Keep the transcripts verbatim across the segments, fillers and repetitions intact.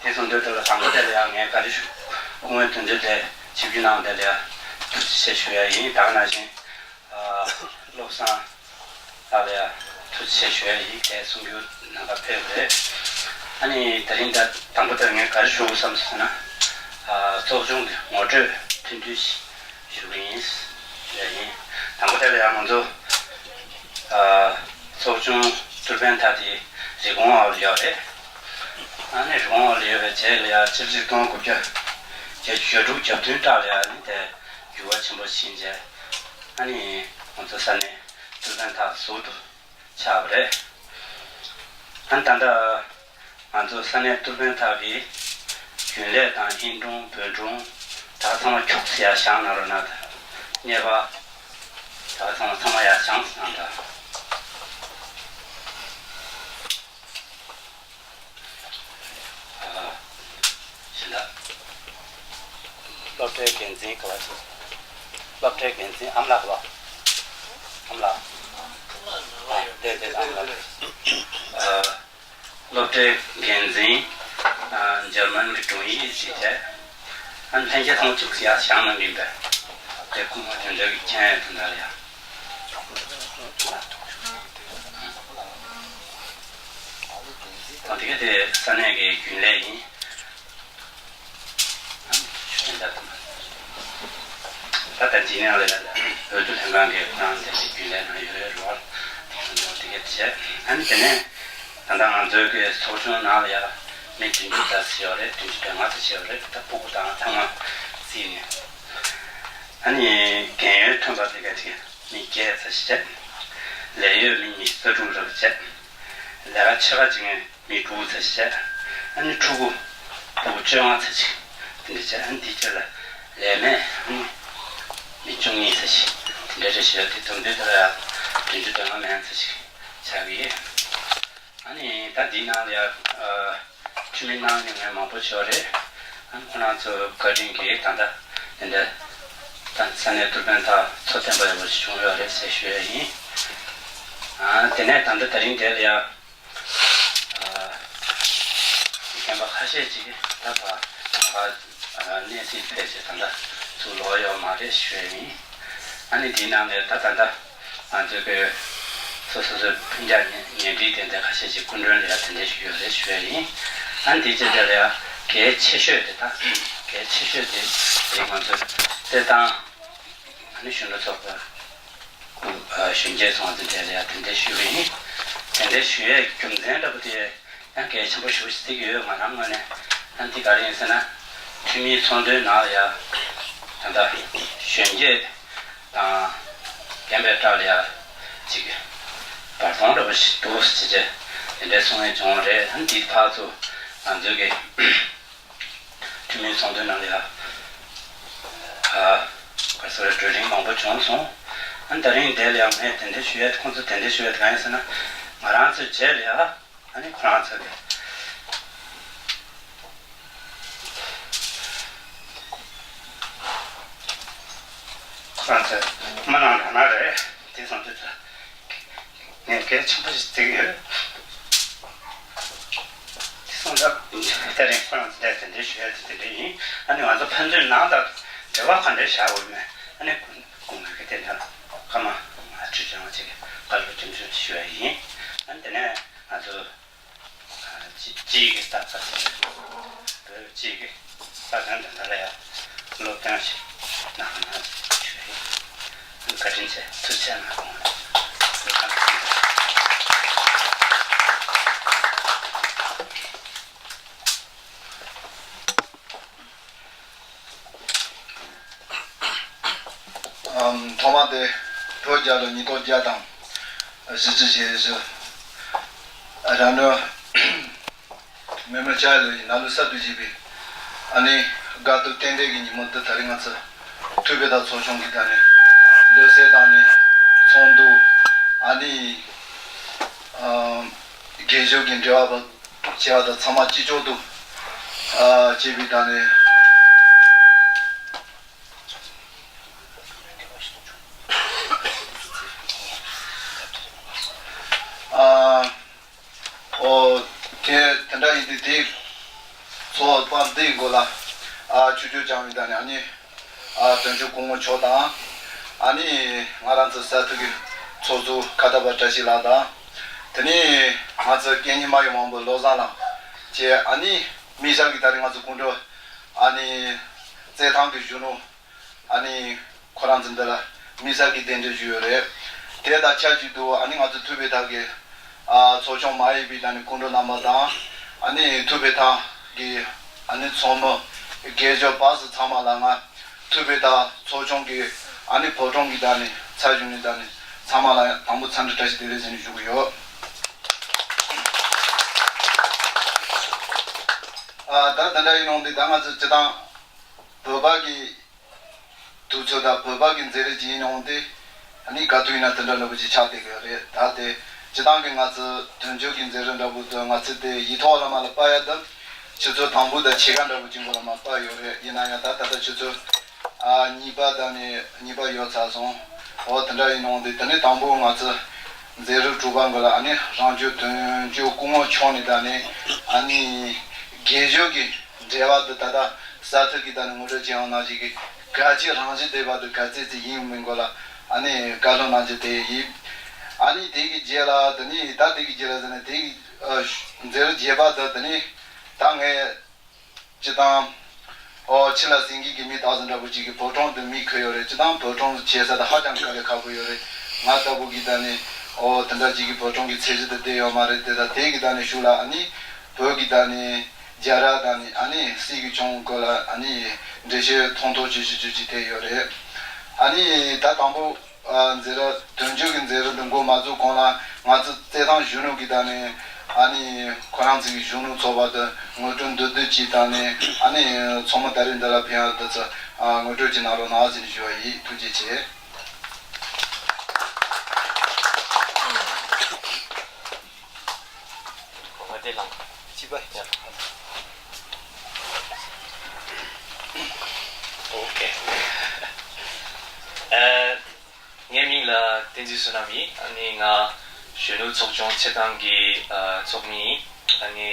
དེ་སོང་དུས་དེ་ལ་དང་པོ་དེ་ལ་ཡང་ངས་བཀའ་འདྲི་ཞུ། སྐུ་ངོ་དོན་གཅོད་དེ་ཆིབས་བསྒྱུར་གནང་དེ་ལ་ཡང་ཐུགས་རྗེ་ཆེ་ཞུ་ཡ་ཡིན། ད་ག་ནང་བཞིན་བློ་བཟང་ལགས་ལ་ཡང་ཐུགས་རྗེ་ཆེ་ཞུ་ཡ་ཡིན། དེ་གསུང་རྒྱུ་ནང་ལ་ཕེབས་པ་རེད། ཨ་ནི་དེ་རིང་ད་དང་པོ་དེ་ངས་ག་རེ་ཞུ་དགོས་བསམ་སོང་ན། ཚོགས་ཆུང་གི་ངོ་སྤྲོད་ཐུང་ཐུང་ཞིག་ཞུ་གི་ཡིན། ཞུ་ཡ་ཡིན། དང་པོ་དེ་ལ་ཡང་ང་ཚོ་ཚོགས་ཆུང་ཏུར་ཕན་ཐ་དེ་རི་ཀོན་འོག་ལ་ཡོད་རེད། ཨ་ནི་རི་ཀོན་འོག་ལ་ཡོད་པའི་རྗེས་ལ་ཡང་ཆིག་སྟོང་དགུ་བརྒྱ་བརྒྱད་ཅུ་གྱ་དྲུག་གྱ་བདུན་སྐབས་ལ་ཡང་ཨ་ནི་དེ་འགྱུར་བ་ཆེན་པོ་ཕྱིན་རྗེས་ཨ་ནི་ང་ཚོ་ས་གནས་ཏུར་ཕན་ཐ་ཟུར་དུ་ཆགས་པ་རེད། ཨ་ནི་ད་ལྟ་ང་ཚོ་ས་གནས་ཏུར་ཕན་ཐ་གི་རྒྱུན་ལས་དང་ཨིན་ཀྲུང་བོད་ཀྲུང་ད་ཚང་མ་ཁྱུག་ཙམ་ཡར་བཞེངས་གནང་རོགས་གནང་དང་། གཉེར་པ་ད་ཚང་མ་ཚང་མ་ཡར་བཞེངས་གནང་དང་། ཨ། གཞན་དག་སློབ་གྲྭའི་འགན་འཛིན་ག་པར་ཕྱིན་སོང་། སློབ་གྲྭའི་འགན་འཛིན་ཨ་མ་ལགས་ག་པར། ཨ་མ་ལགས། ཨ། དེ་དེ་ཨ་མ་ལགས། ཨ། སློབ་གྲྭའི་འགན་འཛིན། ཨ། འཇར་མན་གྱི་དྲུང་ཡིག་ཅིག་བྱས། ཨ་ནི་ལྷན་རྒྱས་ཚང་མ་ཅིག་ཡར་བཞེངས་གནང་གི་ཡིན་པས། དེ་སྐུ་ངོ་དོན་གྲོས་ཀྱིས་མཁྱེན་ཡོད་དོན་དག་ལ་ཡང་། ད་དེ་ག་དེ་ས་གནས་ཀྱི་རྒྱུན་ལས་ཡིན། ད་ལྟ་འདི་ནང་ལ་འོས་བསྡུ་ལྷན་ཁང་གི་ཁོ་རང་དེ་འདྲའི་རྒྱུན་ལས་ནང་ཡོད་རེད་རོགས། དེ་ག་བྱས། ཨ་ནི་དེ་ནས་ད་ལྟ་ང་ཚོའི་གི་ཚོགས་ཆུང་ནང་ལ་ཡ་མི་བདུན་ཅུ་ཙམ་ཞིག་ཡོད་རེད། བདུན་ཅུ་དོན་ལྔ་ཙམ་ཞིག་ཡོད་རེད། ད་སྤུ་གུ་དང་ཚང་མ་བརྩིས་ནས། ཨ་ནི་རྒན་ཡོལ་ཐོན་པ་དེ་ག་དེ་མི་བརྒྱད་ཙམ་ཞིག་བྱས། ལས་གཡོལ་མི་ཉི་ཤུ་རྩ་དྲུག་རེ་བྱས། ལས་ཀ་ཕྱེད་ཀ་བྱེད་མཁན་མི་དྲུག་ཙམ་བྱས། ཨ་ནི་ཕྲུ་གུ་ཕྲུ་གུ་བཅོ་ལྔ་ཙམ་ཅིག་དེ་འདྲ་བྱས། ཨ་ནི་དེའི་རྗེས་ལ་ལས་མེད་ཨ་ནི་མི་བཅུ་གཉིས་ཙམ་ཅིག་དེ་འདྲ་རེ་བྱས། དེ་དོན་དུ་ད་ཡ་བདུན་ཅུ་དོན་ལྔ་མན་ཙམ་ཅིག་ཆགས་ཀྱི་ཡོད། ཨ་ནི་ད་འདིའི་ནང་ལ་ཡ་ཨ་འཐུས་མི་གནང་མཁན་མང་པོ་ཡོད་རེད། ཨ་ནི་ཁོ་རང་ཚོ་བཀའ་དྲིན་གྱིས་ད་ལྟ་དེ་འདྲ་ད་ས་གནས་ཏུར་ཕན་ཐ་ཚོ་བརྟན་པོ་ཡག་པོ་ཞིག་བྱུང་ཡོད་རེད་ཟེར་ཞུ་ཡ་ཡིན། ཨ་དེ་ནས་ད་ལྟ་དེ་རིང་དེ་ལ་ཡ། ཨ། རྒན་པ་ཁ་ཤས་ཅིག་ད་ཕར་ནང་པ་གནས་སྲིད་ཕེབས་བྱས་ད་ལྟ་ཚུར་ལོག་ཡོད་མ་རེད་ཞུ་ཡ་ཡིན། ཨ་ནི་དེའི་ནང་ནས་ད་ད་ལྟ་ང་ཚོའི་གི་སོ་སོ་སོའི་ཕན་རྒྱག་ཉེ་འབྲེལ་དེ་འདྲ་ཁ་ཤས་ཅིག་སྐུ་མགྲོན་ལ་ཡ་དེ་འདྲ་ཞིག་ཡོད་རེད་ཞུ་ཡ་ཡིན། ཨ་ནི་དེའི་ཆེད་དེ་ལ་ཡ་གལ་ཆེ་ཤོས་དེ་ད་གལ་ཆེ་ཤོས་དེ་དེ་ང་ཚོའི་རྩེད་ཐང་ཨ་ནི་གཞོན་ནུ་ཚོགས་པ། གཞོན་སྐྱེས་ཚོང་འཛིན་གྲས་ལ་ཡང་དེ་འདྲ་ཞུ་གི་ཡིན། དེ་འདྲ་ཞུ་ཡའི་རྒྱུ་མཚན་འདྲ་པོ་དེ་ཡང་གལ་ཆེན་པོ་ཞེ་པོ་ཞིག་བརྩི་གི་ཡོད། ང་རང་ངོས་ནས་ཨ་འདི་ག་རེ་ཡིན་ཟེར་ན། འཐུས་མིའི་ཚོགས་འདུའི་ནང་ལ་ཡང་ད་ལྟ་གཞོན་སྐྱེས་དང་རྒན་པའི་བར་ལ་ཡང་ཅིག་བར་སྟོང་འདྲ་པོ་ཞིག་འདུག་ཟེར་བྱས་དེ་འདྲའི་གསུང་ཡས་བྱུང་བ་རེད། ཨ་འདི་ཕར་ཚུར་ང་ཚོའི་གི་འཐུས་མིའི་ཚོགས་འདུའི་ནང་ལ་ཡང་། ཨ། ག་ཚོད་རེད། གྲོས་རིམ་མང་པོ་བྱུང་སོང་། ཨ་ནི་ད་རིང་འདི་ལ་ཡང་ངས་དེ་འདྲ་ཞུ་ཡས། ཁོང་ཚོ་དེ་འདྲ་ཞུ་ཡས་དེ་གང་ཡིན་ཟེར་ན། ང་རང་ཚོའི་རྗེས་ལ་ཡང་ཨ་ནི་ཁོ་རང་ཚོ་གི་ཁོ་རང་ཚོ་མི་ནང་ལ་ན་རེད། དེ་སོང་དུས་ད། ངས་གལ་ཆེན་པོ་ཞིག་བརྩི་གི་ཡོད། དེ་སོང་ཙང་ད་རིང་ཁོ་རང་ཚོ་དེ་འདྲ་ཞུ་ཡ་དེ་དེ་འདྲ་ཡིན། ཨ་ནི་ང་ཚོ་ཕན་ཚུན་ནང་དང་འབྲེལ་བ་ག་འདྲ་བཞག་དགོས་མེད། ཨ་ནི་སྐུ་ངོ་གིས་དེ་འདྲ་སྐར་མ་ལྔ་བཅུ་ཅན་ཅིག་བཀའ་སློབ་རྒྱུན་འཁྱོངས་ཞུ་ཡ་ཡིན། ཨ་ནི་དེ་ནས་ང་ཚོ་སྤྱི་སྤྱི་ཡི་གི་ས་ས་བོད་སྤྱི་ཡི་གི་ས་དོན་དོན་དག་ལ་ཡང་སློབ་སྟོན་ཞིག་གནང་གནང་ཞུ་ཡ་ཡིན། བཀའ་དྲིན་ཆེ། ཐུགས་རྗེ་གནང་། ཨམ། ཐོག་མ་དེ་བོད་རྒྱལ་ལོ་ཉིས་སྟོང་བརྒྱ་དང་བཞི་བཅུ་ཞེ་བཞི། རང་ནུ། མེ་མེ་ལྕགས་ལོའི་ནང་ལོ་གསར་དུ་བཞེས་པའི་ཨ་ནི་དགའ་སྟོན་རྟེན་འབྲེལ་གྱི་ཉིན་མོ་འདི་ད་རིང་ང་ཚོ་ཐུབ་པའི་ད་ཚོགས་ཆུང་གི་ད་ནི་ལོ་གསར་དང་ནི་ཚོགས་འདུ་ཨ་ནི་ཨ་རྒན་གཞོན་གྱི་འབྲེལ་བ་བྱས་པ་དང་ཚང་མ་སྤྱི་ཆོག་ཏུ་ཨ་བྱས་པའི་ད་ནི་ཨ། ཨོ། དེ་དེ་འདྲ་ཡིན་དུས་དེ་ ཚོགས་པ་འདིའི་མགོ་ལ་ཨ་ཆོས་ཕྱོགས་སྐྱོང་བའི་ད་ནི་ཨ་ནི་ཨ་དོན་གཅོད་སྐུ་ངོ་མཆོག་དང་། ཨ་ནི་ང་རང་ཚོ་ས་ཐོག་གི་ཚོགས་གཙོ་ཁ་ཏ་པ་བཀྲ་ཤིས་ལགས་དང་། དེ་ནས་ང་ཚོ་སྐད་གཉིས་སྨྲ་བའི་དབང་པོ་བློ་བཟང་ལགས་བཅས། ཨ་ནི་དམིགས་བསལ་གྱི་ད་ནི་ང་ཚོ་སྐུ་མགྲོན་ཨ་ནི་རྩེད་ཐང་གི་གཞོན་ནུ་ཨ་ནི་ཁོ་རང་ཚོ་འདི་ལ་དམིགས་བསལ་གྱི་གདན་འདྲེན་ཞུས་ཡོད་རེད། དེ་དང་ཆབས་ཅིག་ཏུ་ཨ་ནི་ང་ཚོ་ཐུབ་པའི་ཐག་གི་ཨ་ཚོགས་ཆུང་མ་ཡིན་པའི་ད་ནི་སྐུ་མགྲོན་རྣམ་པ་དང་། ཨ་ནི་ཐུབ་པའི་ཐག་གི་ཨ་ནི་ཚོགས་མི་དགེ་སྦྱོར་བ་སུ་ཚང་མ་ལ་ང་ཐུབ་པའི་ཐག་ཚོགས་ཆུང་གི་ཨ་ནི་བོད་ཁྲོམ་གི་ད་ནི་ཚ་གཞུང་ནས་ད་ནི་ཚང་མ་ལ་ཡང་དང་པོ་འཚམས་འདྲི་བཀྲ་ཤིས་བདེ་ལེགས་ཟེར་ནས་ཞུ་གི་ཡོད། ཨ་ད་དེ་འདྲ་ཡིན་ནོ་འདི་ད་ང་ཚོ་སྤྱི་བཏང་བོད་པ་གི་དུས་ཚོད་དང་བོད་པ་གི་མཛད་རིམ་ཅིག་ཡིན་ཡོང་དུས། ཨ་ནི་ག་དུས་ཡིན་ན་དེ་འདྲ་འདྲ་པོ་ཅིག་ཆགས་བསྡད་ཀྱི་ཡོད་རེད། ད་དེ་སྤྱི་བཏང་གི་ང་ཚོ་དོན་གཅོད་ཀྱི་མཛད་རིམ་འདྲ་པོ་དེ་ང་ཚོ་དེ་ཡིག་ཐོག་ལ་མ་ལ་པ་ཡ་དང་ཆུ་ཚོད་དང་པོ་དང་ཕྱེད་ཀ་འདྲ་པོ་ཅིག་མགོ་ལ་མ་པ་ཡོད་རེད། ཡིན་ན་ཡང་ད་ད་ལྟ་ཆུ་ཚོད་ཨ་གཉིས་པ་དང་ནི་གཉིས་པ་ཡོལ་ཚར་སོང་། འོ་དེ་འདྲ་ཡིན་ཡོང་དུས་དེ་ནས་དང་པོ་ང་ཚོ་མཛད་རིམ་གྲུབ་པ་མགོ་ལ་ཨ་ནི་རང་གཅོད་དོན་གཅོད་སྐུ་ངོ་མཆོག་ནས་ད་ནི་ཨ་ནི་དགེ་སྦྱོར་གྱི་འབྲེལ་བ་དེ་ད་ལྟ་ས་ཐོག་གི་ད་ནི་ངོ་སྤྲོད་བྱས་ཡོང་ནང་བཞིན་གྱི་ག་ཅི་རང་བཞིན་བསྡད་པ་དེ་ག་ཚད་ཅིག་ཡིན་མིན་སྐོར་ལ་ཨ་ནི་བཀའ་སློབ་གནང་རྒྱུ་དེ་ཡིན། ཨ་ནི་དེ་གི་རྗེས་ལ་དེ་ནི་ད་དེ་གི་རྗེས་ལ་དེ་ནི་དེ་གི་ཨ་མཛད་རྗེས་པ་དེ་དེ་ནི་ད་ངས་སྤྱི་བཏང་ཨོ་ཕྱི་ལ་སེང་གེ་གི་མིག་ལྟ་བུ་འདྲ་པོ་ཅིག་གི་བོད་ཁྲོམ་དེ་མིག་ཁུར་ཡོད་རེད། སྤྱི་བཏང་བོད་ཁྲོམ་བྱེད་ས་དེ་ཧ་ཅང་དཀའ་ལས་ཁག་པོ་ཡོད་རེད། ང་ལྟ་བུ་གི་ད་ནི་ཨོ་དེ་འདྲ་ཅིག་གི་བོད་ཁྲོམ་གི་ཚད་གཞི་དེ་བསྡད་ཡོད་མ་རེད། དེ་ད་དེ་གི་ད་ནི་གཞུག་ལ་ཨ་ནི་བོད་ཀྱི་ད་ནི་རྒྱལ་རབས་དང་ནི་ཨ་ནི་སྲིད་ཀྱི་གཞུང་སྐོར་ལ་ཨ་ནི་འགྲེལ་བཤད་ཐུང་ཐུང་ཅིག་ཞུ་རྒྱུ་ཅིག་དེ་ཡོད་རེད། ཨ་ནི་ད་དང་པོ་ཨ་མཛད་ར་དོན་གཅོད་ཀྱི་མཛད་རིམ་འདི་འགོ་མ་བཙུགས་གོང་ལ་ང་ཚོ་རྩེད་ཐང་གཞོན་ནུ་གི་ད་ནི་ཨ་ནི་ཁོ་རང་ཚོ་གི་གཞོན་ནུ་ཚོགས་པ་དེ་ངོ་སྤྲོད་མདོར་བསྡུས་ཅིག་དང་ནི་ཨ་ནི་ཚོགས་མི་ད་རེས་འདི་ལ་ཕེབས་ཡག་དེ་ཚོ་ཨ་ངོ་སྤྲོད་ཅིག་གནང་རོགས་གནང་ཟེར་ནས་ཞུ་བ་ཡིན། ཐུགས་རྗེ་ཆེ། ང་དེ་ལང་། གཅིག་པ། ཡ། ཨོ་ཁེ། ཨ། ངའི་མིང་ལ་བསྟན་འཛིན་བསོད་ནམས་ཡིན། ཨ་ནི་ང་གཞོན་ནུ་ཚོགས་ཆུང་རྩེད་ཐང་གི་ཨ་ཚོགས་མི་ཡིན། ཨ་ནི་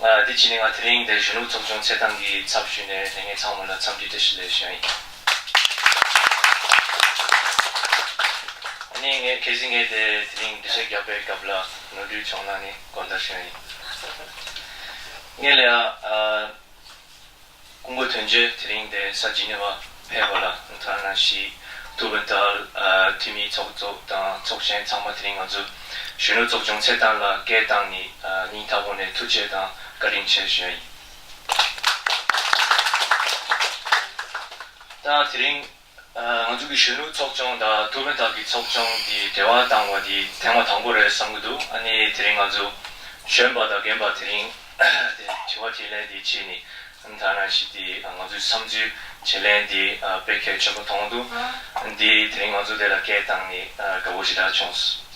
ང་འདི་ཕྱི་ནས་ང་དེ་རིང་འདིར་གཞོན་ནུ་ཚོགས་ཆུང་རྩེད་ཐང་གི་ཚབ་ཞུས་ནས་ལྷན་རྒྱས་ཚང་མ་ལ་འཚམས་འདྲི་བཀྲ་ཤིས་བདེ་ལེགས་ཞུ་ཡ་ཡིན། ཨ་ནི་ངས་གལ་སྲིད་ངས་དེ་དེ་རིང་འགྲེལ་བཤད་རྒྱག་པའི་སྐབས་ལ་ནོར་འཁྲུལ་བྱུང་ན་ནི་དགོངས་དག་ཞུ་ཡ་ཡིན། ངས་ལ་ཡ། ཨ། སྐུ་ངོ་དོན་གཅོད་དེ་རིང་འདིར་ས་ཇི་ནི་ཝ་ཕེབས་པ་ལ་ཐ་ན་ཞིག་ཐུ་བན་ཏཱལ་འཐུས་མི་ཚོགས་གཙོ་དང་ཚོགས་གཞོན་ཚང་མ་དེ་རིང་ང་ཚོ་གཞོན་ནུ་ཚོགས་ཆུང་རྩེད་ཐང་ལ་སྐད་བཏང་ནས་སྙིང་ཐག་པ་ནས་ཐུགས་རྗེ་དང་བཀའ་དྲིན་ཆེ་ཞུ་ཡ་ཡིན། ད་དེ་རིང་ང་ཚོ་གི་གཞོན་ནུ་ཚོགས་ཆུང་དང་ཐུ་བན་ཏཱལ་གྱི་ཚོགས་ཆུང་གི་འབྲེལ་བ་བཏང་བ་འདི་ཐེངས་མ་དང་པོ་རེད་བསམ་གྱི་འདུག་ཨ་ནི་དེ་རིང་ང་ཚོ་གཞོན་པ་དང་རྒན་པ་དེ་རིང་དེ་དྲི་བ་དྲིས་ལན་འདི་བྱས་ནས། ཐ་ན་ཞིག་དེ་ང་ཚོའི་བསམ་ཚུལ་བརྗེ་ལེན་དེ་དཔེ་གལ་ཆེན་པོ་མཐོང་འདུག་འདི་དེ་རིང་ང་ཚོ་དེ་ལ་སྐད་བཏང་ནས་དགའ་བོ་ཞེ་དྲག་བྱུང་སོང་།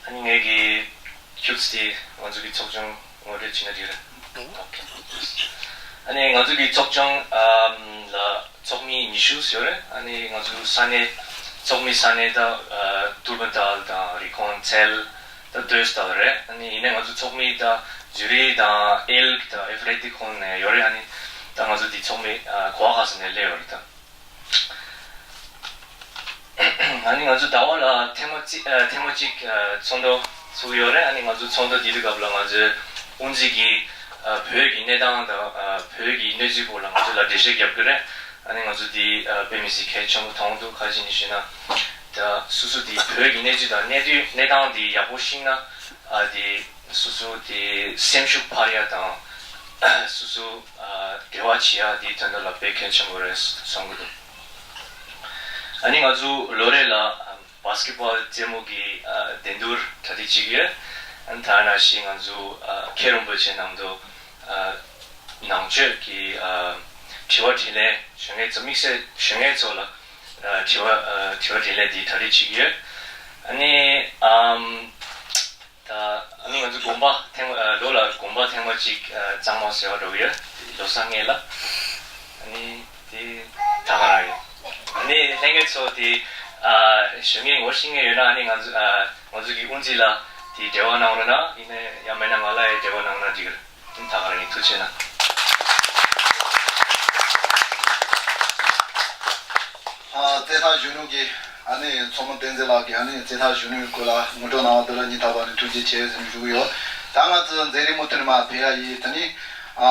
ཨ་ནི་ངེད་ཀྱི་ཁྱུག་ཙམ་དེ་ང་ཚོ་གི་ཚོགས་ཆུང་ངོ་སྤྲོད་བྱས་ན་འགྲིག་རེད། ཨ་ནི་ང་ཚོ་གི་ཚོགས་ཆུང་ལ་ཚོགས་མི་ཉི་ཤུ་ཡོད་རེད། ཨ་ནི་ང་ཚོ་ས་གནས་ཚོགས་མི་ས་གནས་ད་ཐུར་བན་ཏཱལ་དང་རི་ཀོན་ཚལ་ད་ཏོས་ཏཱལ་རེད། ཨ་ནི་ཡིན་ནའི་ང་ཚོ་ཚོགས་མི་ད་ཛུ་རིག་དང་ཨེལ་ཀི་དང་ཨེ་ཕ་རེ་ཏི་ཁོང་ནས་ཡོད་རེད། ཨ་ནི་ད་ང་ཚོ་འདི་ཚོགས་མི་གོ་བ་ཁག་ས་ནས་སླེབས་ཡོད་རེད་ད། ཨ་ནི་ང་ཚོ་ཟླ་བ་ལ་ཐེངས་མ་གཅིག་ཨ་ཐེངས་མ་གཅིག་ཨ་ཚོགས་འདུ་ཚུགས་ཡོད་རེད། ཨ་ནི་ང་ཚོ་ཚོགས་འདུ་དེ་དུས་སྐབས་ལ་ང་ཚོའི་དབུ་འཛིན་གྱིས་ཨ་བོད་ཀྱི་གནས་སྟངས་དང་ཨ་བོད་ཀྱི་གནས་ཚུལ་སྐོར་ལ་ང་ཚོ་ལ་འགྲེལ་བཤད་རྒྱབ་ཀྱི་རེད། ཨ་ནི་ང་ཚོ་དེ་ཨ་དཔེ་མི་སྲིད་གལ་ཆེན་པོ་མཐོང་འདུག་ག་རེ་བྱས་ནས་ཞུས་ན། ད་སོ་སོ་དེ་བོད་ཀྱི་གནས་ཚུལ་དང་གནས་དུས་གནས་སྟངས་དེ་ཡག་པོ་ཤེས་ན་ཨ་དེ་སོ་སོ་དེ་སེམས་ཤུགས་འཕར་ཡ་དང་སོ་སོ་ཨ་འབྲེལ་བ་བྱེད་ཡ་དེའི་དོན་དག་ལ་དཔེ་གལ་ཆེན་པོ་རེད་བསམ་གྱི་འདུག་ཨ་ནི་ང་ཚོ་ལོ་རེ་ལ་བྷ་སི་ཀེ་ཊི་བྷོལ་རྩེད་མོ་གི་ཨ་འགྲན་བསྡུར་གྲ་སྒྲིག་བྱེད་ཀྱི་ཡོད། ཨ་ནི་ད་ནང་བཞིན་ང་ཚོ་ཨ་མཁན་རིན་པོ་ཆེ་ནང་དུ་ཨ་ནང་ཆོས་ཀྱི་ཨ་དྲི་བ་དྲིས་ལན་ཞུ་མཁན་ཚོ་དམིགས་བསལ་ཞུ་མཁན་ཚོ་ལ་ཨ་དྲི་བ་ཨ་དྲི་བ་དྲིས་ལན་དེ་གྲ་སྒྲིག་བྱེད་ཀྱི་ཡོད། ཨ་ནི་ཨམ། ད་ཨ་ནི་ང་ཚོ་དགོན་པ་ཐེངས་ཨ་ལོ་ལ་དགོན་པ་ཐེངས་མ་གཅིག་ཨ་གཙང་མ་བཟོ་བར་འགྲོ་གི་ཡོད། ལོ་གསར་སྔོན་ལ། ཨ་ནི་དེ་ད་ག་རང་ཡིན། ཨ་ནི་ལྷན་རྒྱས་ཚོ་དེ་ ཨ། ཞུ་མཁན་ངོ་ཤེས་མཁན་ཡོད་ན་ཨ་ནི་ང་ཚོ་ཨ་ང་ཚོ་གི་དབུ་འཛིན་ལ་དེ་འབྲེལ་བ་གནང་རོགས་གནང་། ཡིན་ན་ཡང་མེད་ན་ང་ལ་ཡང་འབྲེལ་བ་གནང་ན་འགྲིག་གི་རེད། ད་ག་རང་ཡིན། ཐུགས་རྗེ་གནང་། ཨ། རྩེད་ཐང་གཞོན་ནུ་གི་ཨ་ནི་མཚོ་མོ་བསྟན་འཛིན་ལགས་ཀྱིས་ཨ་ནི་རྩེད་ཐང་གཞོན་ནུའི་སྐོར་ལ་ངོ་སྤྲོད་གནང་བ་དེ་ལ་སྙིང་ཐག་པ་ནས་ཐུགས་རྗེ་ཆེ་ཟེར་ཞུ་གི་ཡོད། ད་ང་ཚོ་མཛད་རིམ་མུ་མཐུད་ནས་མར་ཕེབས་ཡ་ཡིན། ད་ནི་ཨ་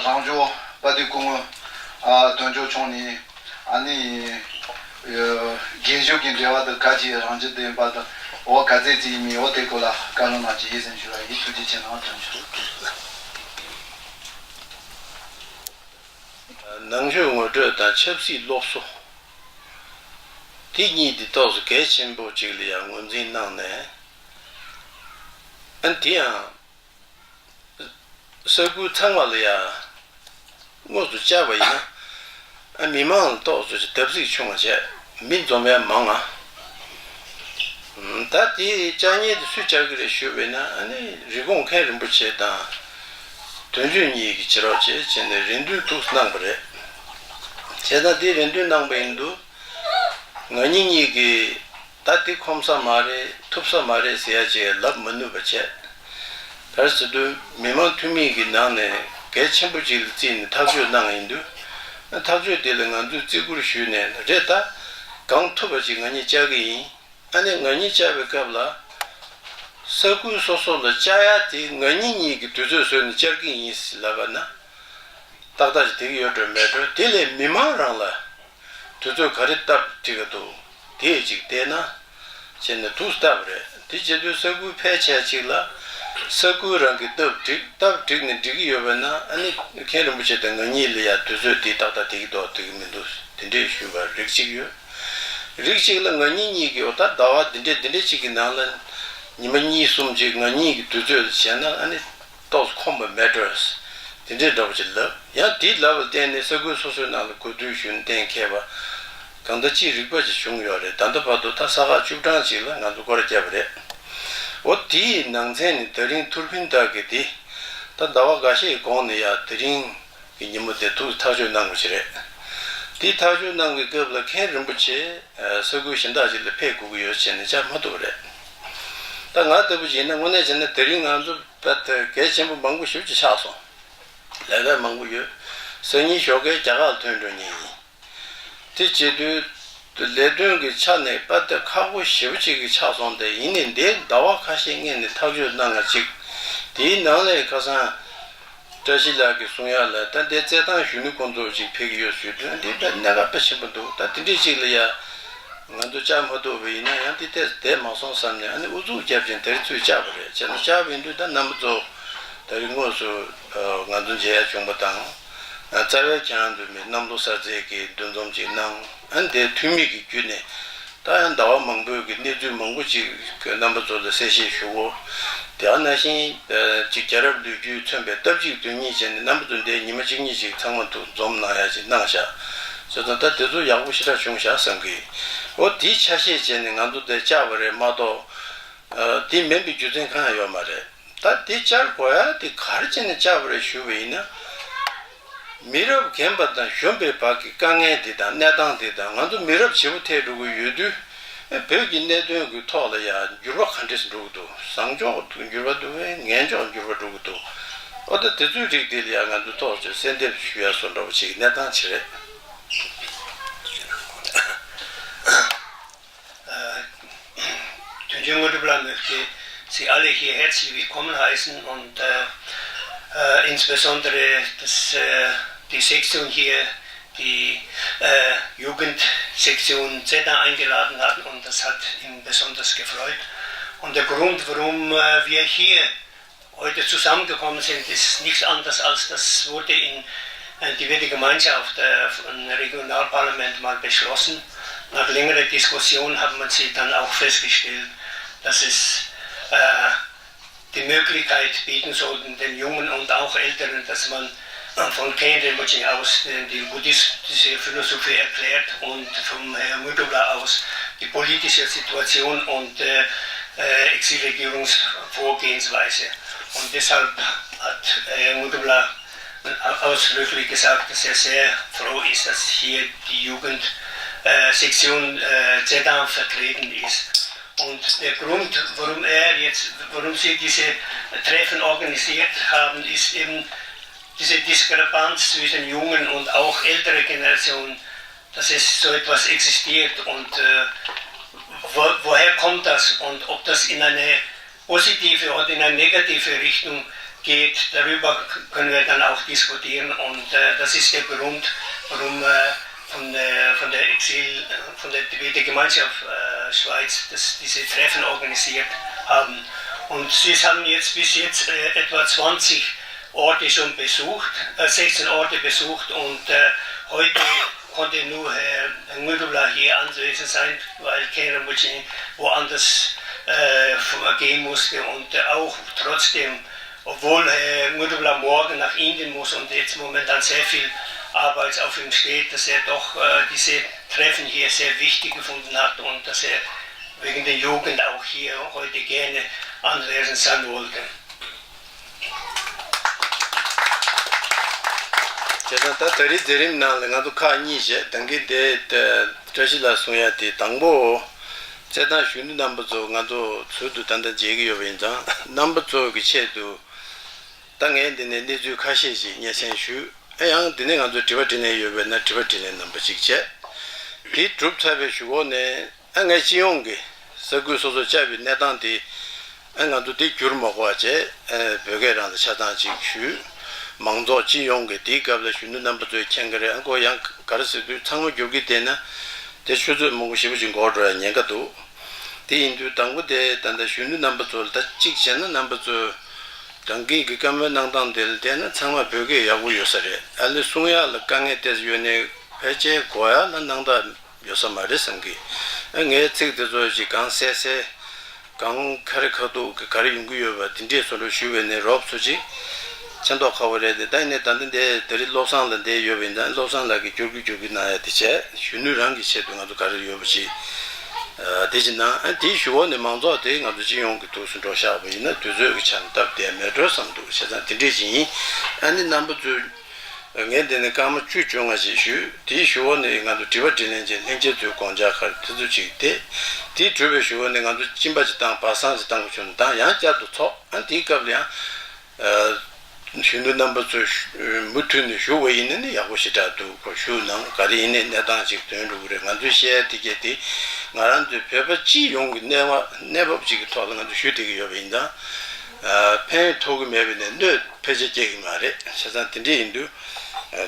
རང་ཕྱོགས་དཔའ་སྡུད་སྐུ་ངོ་ཨ་དོན་གཅོད་མཆོག་ནས་ཨ་ནི་ཨ་རྒན་གཞོན་གྱི་འབྲེལ་བ་དང་ག་ཅི་རང་བཞིན་ལྡན་པ་དང་འོ་ག་ཚད་ཅིག་ཡིན་མིན་འོ་དེ་སྐོར་ལ་བཀའ་སློབ་གནང་ཅིག་ཡིན་ཟེར་ཞུ་ཡ་ཡིན། ཐུགས་རྗེ་ཆེ་གནང་། དོན་གཅོད། ནང་ཆོས་ངོ་སྤྲོད་དང་ཆབ་སྲིད་སློབ་གསོ། དེ་གཉིས་དེ་ཏོག་ཙམ་གལ་ཆེན་པོ་ཅིག་ལ་ཡང་ངོས་འཛིན་གནང་ནས། ཨ་ནི་དེ་ཡང་ས་ཁུལ་ཚང་མ་ལ་ཡང་དངོས་སུ་བཅར་བ་ཡིན་ན། ཨ་མི་མང་ལ་ཏོག་ཙམ་ཞིག་བརྡབ་གསིག་བྱུང་བ་བྱས། མི་འཛོམས་ཡ་མང་ང་། ད་དེའི་བཅར་མཁན་དེ་སུས་བཅར་གི་རེད་ཞུས་པས་ན། ཨ་ནི་རི་ཀོན་མཁན་རིན་པོ་ཆེ་དང་དོན་གཅོད་གཉིས་ཀྱིས་བྱེད་རོགས་བྱེད་བྱས་ནས་རེ་འདུན་ཐུགས་གནང་བ་རེད། བྱས་ཙང་དེ་རེ་འདུན་གནང་བ་ཡིན་དུས། ང་གཉིས་གཉིས་ཀྱིས་ད་དེ་ཁོམ་ས་མ་རེད། ཐུབ་ས་མ་རེད་ཟེར་ཡ་ཅིག་ལབ་མ་ནུས་པ་བྱས། ག་རེ་ཟེར་དུས་མི་མང་འཐུས་མི་གི་ནང་ནས་གལ་ཆེན་པོ་ཅིག་ལ་བརྩིས་ནས་ཐག་གཅོད་གནང་ཡིན་དུས། ཐག་གཅོད་དེ་ལ་ང་ཚོས་བརྩི་བཀུར་ཞུས་ནས་རེད། ད་གང་ཐུབ་པ་ཅིག་ང་གཉིས་བཅར་གི་ཡིན། ཨ་ནི་ང་གཉིས་བཅར་བའི་སྐབས་ལ་ས་ཁུལ་སོ་སོ་ལ་བཅར་ཡ་དེ་ང་གཉིས་གཉིས་ཀྱི་དུས་ཚོད་བཟོས་ནས་བཅར་གི་ཡིན་ལབ་པ་ན། ཏག་ཏག་ཅིག་དེ་ག་ཡོད་འགྲོ་མེད་འགྲོ། དེ་ལས་མི་མང་རང་ལ་དུས་ཚོད་ག་རེ་སྟབས་འགྲིག་གི་འདུག་དེ་ཅིག་བལྟས་ན་བྱས་ནས་ཐུགས་སྟབས་རེད། དེ་བྱེད་དུས་ས་ཁུལ་ཕལ་ཆེ་ཅིག་ལ་ས་ཁུལ་རང་གི་སྟབས་འགྲིག་སྟབས་འགྲིག་ནས་འགྲིག་གི་ཡོད་པ་ན། ཨ་ནི་མཁན་རིན་པོ་ཆེ་དང་ང་གཉིས་ལ་ཡ་དུས་ཚོད་དེ་ཏག་ཏག་འགྲིག་གི་འདུག་འགྲིག་གི་མི་འདུག་དེ་འདྲས་ཞུས་པ་རིགས་གཅིག་ཡོད། རིགས་གཅིག་ལ་ང་གཉིས་གཉིས་ཀྱི་འོ་ད་ཟླ་བ་འདི་འདྲས་འདི་འདྲས་ཅིག་གི་ནང་ལ་ཉི་མ་གཉིས་གསུམ་ཅིག་ང་གཉིས་ཀྱི་དུས་ཚོད་ལ་བྱས་ན་ཨ་ནི། ཏོག་ཙམ་ཁོམ་པ་མེད་འགྲོ། དེ་འདྲའི་འདྲ་པོ་ཅིག་ལབ། ཡང་དེའི་ལབ་ལ་བརྟེན་ནས་ས་ཁུལ་སོ་སོའི་ནང་ལ་གོ་བསྡུར་ཞུས་ནས་གཏན་འཁེལ་བ། གང་ལྟར་ཅིག་རིག་པ་ཅིག་བྱུང་ཡོད་རེད། ད་ལྟ་བར་དུ་ད་ས་ཁག་བཅུ་གྲངས་ཅིག་ལ་ང་ཚོ་སྐོར་ར་བརྒྱབ་པ་རེད། འོ་དེའི་ནང་ཚན་ནས་ད་རིང་ཐུར་ཕན་ཐག་གི་དེ། ད་ཟླ་བ་འགའ་ཤས་གོང་ནས་ཡ་དེ་རིང་གི་ཉིན་མོ་དེ་ཐུགས་ཐག་གཅོད་གནང་དགོས་ཀྱི་རེད། དེའི་ཐག་གཅོད་གནང་གི་སྐབས་ལ་མཁན་རིན་པོ་ཆེ་ས་ཁུལ་གཞན་དག་ཅིག་ལ་ཕེབས་དགོས་ཀྱི་ཡོད་བྱས་ནས་བཅར་མ་ཐུབ་པ་རེད། ད་ང་ལྟ་བུ་ཡིན་ན་དངོས་གནས་བྱས་ན་དེ་རིང་ང་ཚོ་ད་ལྟ་གལ་ཆེན་པོ་མང་པོ་ཞེ་པོ་ཅིག་ཆགས་སོང་། ལས་ཀ་མང་པོ་ཡོད། སང་ཉིན་ཞོགས་ཀས་རྒྱ་གར་ལ་ཐོན་འགྲོ་མཁན་ཡིན། དེ་བྱེད་དུས་ལས་དོན་གྱི་ཆ་ནས་དཔེ་དེ་ཁག་པོ་ཞེ་པོ་ཅིག་གི་ཆགས་སོང་སྟེ། ཡིན་ནའི་འདིར་ཟླ་བ་ཁ་ཤས་སྔོན་ནས་ཐག་གཅོད་གནང་ང་ཅིག་དེའི་ནང་ལས་ཁ་སང་བཀྲ་ཤིས་ལགས་ཀྱིས་གསུང་ཡག་ལ། ད་འདིར་རྩེད་ཐང་གཞོན་ནུ་ཁོང་ཚོ་ཅིག་ཕེབས་ཀྱི་ཡོད་ཟེར་དུས། འདི་དཔེ་གནད་འགག་དཔེ་ཆེན་པོ་འདུག་ད་དེ་འདྲའི་ཅིག་ལ་ཡ། ང་ཚོ་བཅར་མ་ཐུབ་པ་ཡིན་ན་ཡང་དེ་ཏོག་ཙམ་བསྡད་མ་སོང་བསམ་ནས། ཨ་ནི་ཨུ་ཚུགས་བརྒྱབ་ཅིང་དེར་ཚུར་བཅར་བ་རེད། བྱས་ན་བཅར་བ་ཡིན་དུས་ད་རྣམ་པ་ཚོ་ད་རིང་དངོས་སུ་ང་ཚོ་མཇལ་ཡ་བྱུང་བ་དང་། རྩ་བའི་ཁྱེད་རང་ཚོའི་མི་གནམ་ལོ་གསར་ཚེས་ཀྱི་འདུ་འཛོམས་ཅིག་གནང་། ཨ་ནི་དེ་འཐུས་མི་གི་བརྒྱུད་ནས་ད་ཡང་ཟླ་བ་མང་པོའི་གི་གནས་ཚུལ་མང་པོ་ཅིག་གི་རྣམ་པ་ཚོ་ལ་གསལ་བཤད་ཞུ་གོ། དེ་ནང་བཞིན་ཅིག་རྒྱལ་རབས་ལོ་རྒྱུས་མཚོན་པའི་སྟབས་གཅིག་དོན་གཉིས་བྱས་ནས་རྣམ་པ་ཚོ་འདིར་ཉི་མ་གཅིག་གཉིས་ཅིག་ཚང་མ་འདུ་འཛོམས་གནང་ཡ་ཅིག་གནང་ཤག་བྱས་ཙང་ད་དེ་ཚོ་ཡག་པོ་ཞེ་དྲག་བྱུང་ཤག་བསམ་གི། འོ་དེའི་ཆ་ཤས་བྱས་ནས་ང་ཚོ་འདིར་བཅར་བ་རེད་མ་གཏོགས། ཨ། དེ་མིན་པའི་རྒྱུ་མཚན་གང་ཡང་ཡོད་མ་རེད། ད་དེ་བཅར་དགོས་ཡ་དེ་ག་རེ་བྱས་ནས་བཅར་བ་རེད་ཞུ་བ་ཡིན་ན། མི་རབས་རྒན་པ་དང་གཞོན་པའི་བར་གྱི་དཀའ་ངལ་དེ་དང་གནས་སྟངས་དེ་དང་། ང་ཚོ་མི་རབས་བྱེད་པོ་ཐེབས་འགྲོ་གི་ཡོད་དུས། ཨེ། བོད་ཀྱི་གནད་དོན་གྱི་ཐོག་ལ་ཡ་འགྱུར་བ་ག་འདྲས་འགྲོ་གི་འདུག་བཟང་ཕྱོགས་འགྱུར་བ་འདུག་གས། ངན་ཕྱོགས་འགྱུར་བ་འགྲོ་གི་འདུག་འོ་ད་དེ་ཚོའི་རིགས་དེ་ལ་ཡ་ང་ཚོ་ཐོག་ཅིག་གསལ་འདེབས་ཞུ་ཡ་བཟོ་འདྲ་བོ་ཅིག་གནས་སྟངས་ཅིག་རེད། Äh, Tönjön Ngutrubla möchte Sie alle hier herzlich willkommen heißen und, äh, äh, insbesondere das, äh, die Sektion hier, die, äh, Jugendsektion Zeta eingeladen hat, und das hat ihn besonders gefreut. Und der Grund, warum, äh, wir hier heute zusammengekommen sind, ist nichts anderes, als das wurde in, äh, die wird die Gemeinschaft, äh, im Regionalparlament mal beschlossen. Nach längerer Diskussion hat man sie dann auch festgestellt, dass es, äh, die Möglichkeit bieten sollten, den Jungen und auch Älteren, dass man, äh, von Khen Rinpoche aus, äh, die buddhistische Philosophie erklärt und vom Herrn Ngutrubla aus die politische Situation und, äh, äh, Exilregierungsvorgehensweise. Und deshalb hat, äh, Ngutrubla ausdrücklich gesagt, dass er sehr froh ist, dass hier die Jugend, äh, Sektion äh, Zedong vertreten ist. Und der Grund, warum er jetzt, warum sie diese Treffen organisiert haben, ist eben diese Diskrepanz zwischen jungen und auch ältere Generationen, dass es so etwas existiert und äh, wo, woher kommt das und ob das in eine positive oder in eine negative Richtung geht, darüber können wir dann auch diskutieren. Und äh, das ist der Grund, warum äh, von, äh, von der Exil, von der Tibeter Gemeinschaft äh, Schweiz das, diese Treffen organisiert haben. Und sie haben jetzt bis jetzt äh, etwa zwanzig Orte schon besucht, äh, sechzehn Orte besucht und äh, heute konnte nur Herr Ngurula hier anwesend sein, weil Khenpo Rinpoche woanders äh, gehen musste und äh, auch trotzdem, obwohl Herr Ngurula morgen nach Indien muss und jetzt momentan sehr viel Arbeit auf ihm steht, dass er doch äh, diese Treffen hier sehr wichtig gefunden hat und dass er wegen der Jugend auch hier heute gerne anwesend sein wollte. བྱས་ཙང་ད་ད་རེས་མཛད་རིམ་ནང་ལ་ང་ཚོ་ཁག་གཉིས་བྱས། ད་གིན་དེ་བཀྲ་ཤིས་ལགས་གསུང་ཡ་དེ་དང་པོ། བཙན་དང་གཞོན་ནུ་རྣམ་པ་ཚོ་ང་ཚོ་ཚུལ་དུ་ད་ལྟ་མཇལ་གྱི་ཡོད་པ་ཡིན་ཙང་། རྣམ་པ་ཚོ་གི་ཆེད་དུ་ད་ངས་འདི་ནས་གནས་ཚུལ་ཁ་ཤས་ཤིག་སྙན་སེང་ཞུས། ཨེ་ཡང་འདི་ནས་ང་ཚོ་དྲི་བ་དྲིས་ལན་ཡོད་པས་ན་དྲི་བ་དྲིས་ལན་རྣམ་པ་ཅིག་བྱས། དེ་གྲུབ་ཚར་བའི་གཞུག་གུ་ནས། ཨ་ངས་སྤྱི་ཡོངས་ཀྱི་ས་ཁུལ་སོ་སོར་བཅར་བའི་གནས་སྟངས་དེ། ཨ་ང་ཚོ་དེ་བསྒྱུར་མ་དགོས་པ་བྱས། ཨ་བོད་སྐད་རང་དུ་ཆ་ཚང་ཅིག་ཞུས། མང་ཚོགས་སྤྱི་ཡོངས་ཀྱི་དེའི་སྐབས་ལ་གཞོན་ནུ་རྣམ་པ་ཚོས་མཁྱེན་གྱི་རེད། ཨ་ཁོ་ཡང་ག་རེ་ཟེར་དུས་ཚང་མ་བསྒྱུར་གྱི་བསྡད་ན། དེ་ཆུ་ཚོད་མང་པོ་ཞེ་པོ་ཅིག་འགོར་འགྲོ་ཡ་ཉེན་ཁ་འདུག་དེ་ཡིན་དུས་དང་པོ་དེ་ད་ལྟ་གཞོན་ནུ་རྣམ་པ་ཚོ་ལ་ད་གཅིག་བྱས་ན་རྣམ་པ་ཚོས་རང་སྐྱིད་ཀྱི་བཀའ་མོལ་གནང་སྟངས་དེ་ལ་བལྟས་ན་ཚང་མ་བོད་སྐད་ཡག་པོ་ཡོད་ས་རེད། ཨ་ལས་གསུང་ཡག་ལ་དཀའ་ངལ་ཏོག་ཙམ་ཡོད་ནའི་ཕལ་ཆེར་གོ་ཡག་ལ་སྣང་དག་ཡོད་ས་མ་རེད་བསམ་གི། ཨ་ངའི་ཚིག་དེ་ཚོ་ཅིག་གང་གསལ་གསལ། གང་ཁ་རི་ཁ་ཐུག་གི་ག་རེ་ཡོང་གི་ཡོད་པ་དེ་འདྲས་བཟོ་འདྲ་ཞུས་པས་ནས་རོབ་ཚོ་ཅིག་མཁྱེན་མདོག་ཁ་པོ་རེད་དེ། ད་ནས་ད་ལྟ་འདི་དེ་རིང་བློ་བཟང་ལགས་འདིར་ཡོད་པ་ཡིན་ཙང་། བློ་བཟང་ལགས་ཀྱིས་བསྒྱུར་བཅོས་བསྒྱུར་བཅོས་གནང་ཡ་དེ་བྱས། གཞོན་ནུ་རང་གི་ཆེད་དུ་ང་ཚོ་ག་རེ་ཡོད་པ་ཅིག་དེ་ཅིག་གནང་། ཨ་དེའི་གཞུག་གུ་ནས་མང་ཚོགས་དེ་ང་ཚོ་སྤྱི་ཡོངས་ཀྱི་ཐུགས་སུ་འགྲོ་བཞག་པ་ཡིན་ན་དུས་ཚོད་ཀྱི་ཆ་ནས་སྟབས་བདེ་མེད་འགྲོ་བསམ་འདུག་བྱས་ཙང་དེ་འདྲས་ཅིག་ཡིན། ཨ་ནི་རྣམ་པ་ཚོས། ངས་འདི་ནས་སྐར་མ་བཅུ་བཅོ་ལྔ་ཞིག་ཞུས། དེའི་གཞུག་གུ་ནས་ང་ཚོ་དྲི་བ་དྲིས་ལན་བྱས། ལྷན་རྒྱས་ཚོའི་དགོངས་འཆར་ག་རེ་དེ་ཚོ་ཅིག་དེ། དེ་གྲུབ་པའི་གཞུག་གུ་ནས་ང་ཚོ་གཅིན་པ་ཅིག་བཏང་། བག་ཟོན་ཅིག་བཏང་དགོས་བྱུང་ན་ད་ཡང་བསྐྱར་དུ་ཚོགས། ཨ་དེའི་སྐབས་ལ་ཡང་། གཞོན་ནུ་རྣམ་པ་ཚོས་མུ་མཐུད་ནས་ཞུ་བ་ཡིན་ན་ནི་ཡག་པོ་ཞེ་དྲག་འདུག་ཁོ་ཞུ་ནང་ག་རེ་ཡིན་ནའི་གནས་སྟངས་ཅིག་ཐོན་འགྲོ་གི་རེད། ང་ཚོས་བཤད་ཡ་དེ་གས་དེ་ང་རང་ཚོའི་བོད་པ་སྤྱི་ཡོངས་ཀྱི་གནས་བབ་གནས་བབ་ཅིག་གི་ཐོག་ལ་ང་ཚོས་ཞུ་བསྡད་ཀྱི་ཡོད་པ་ཡིན་ཙང་། ཕན་ཐོགས་ཀྱི་མེད་པ་ཡིན་ནའི་གནོད་ཕལ་ཆེར་སྐྱེལ་གྱི་མ་རེད། བྱས་ཙང་དེ་འདྲ་ཡིན་དུས།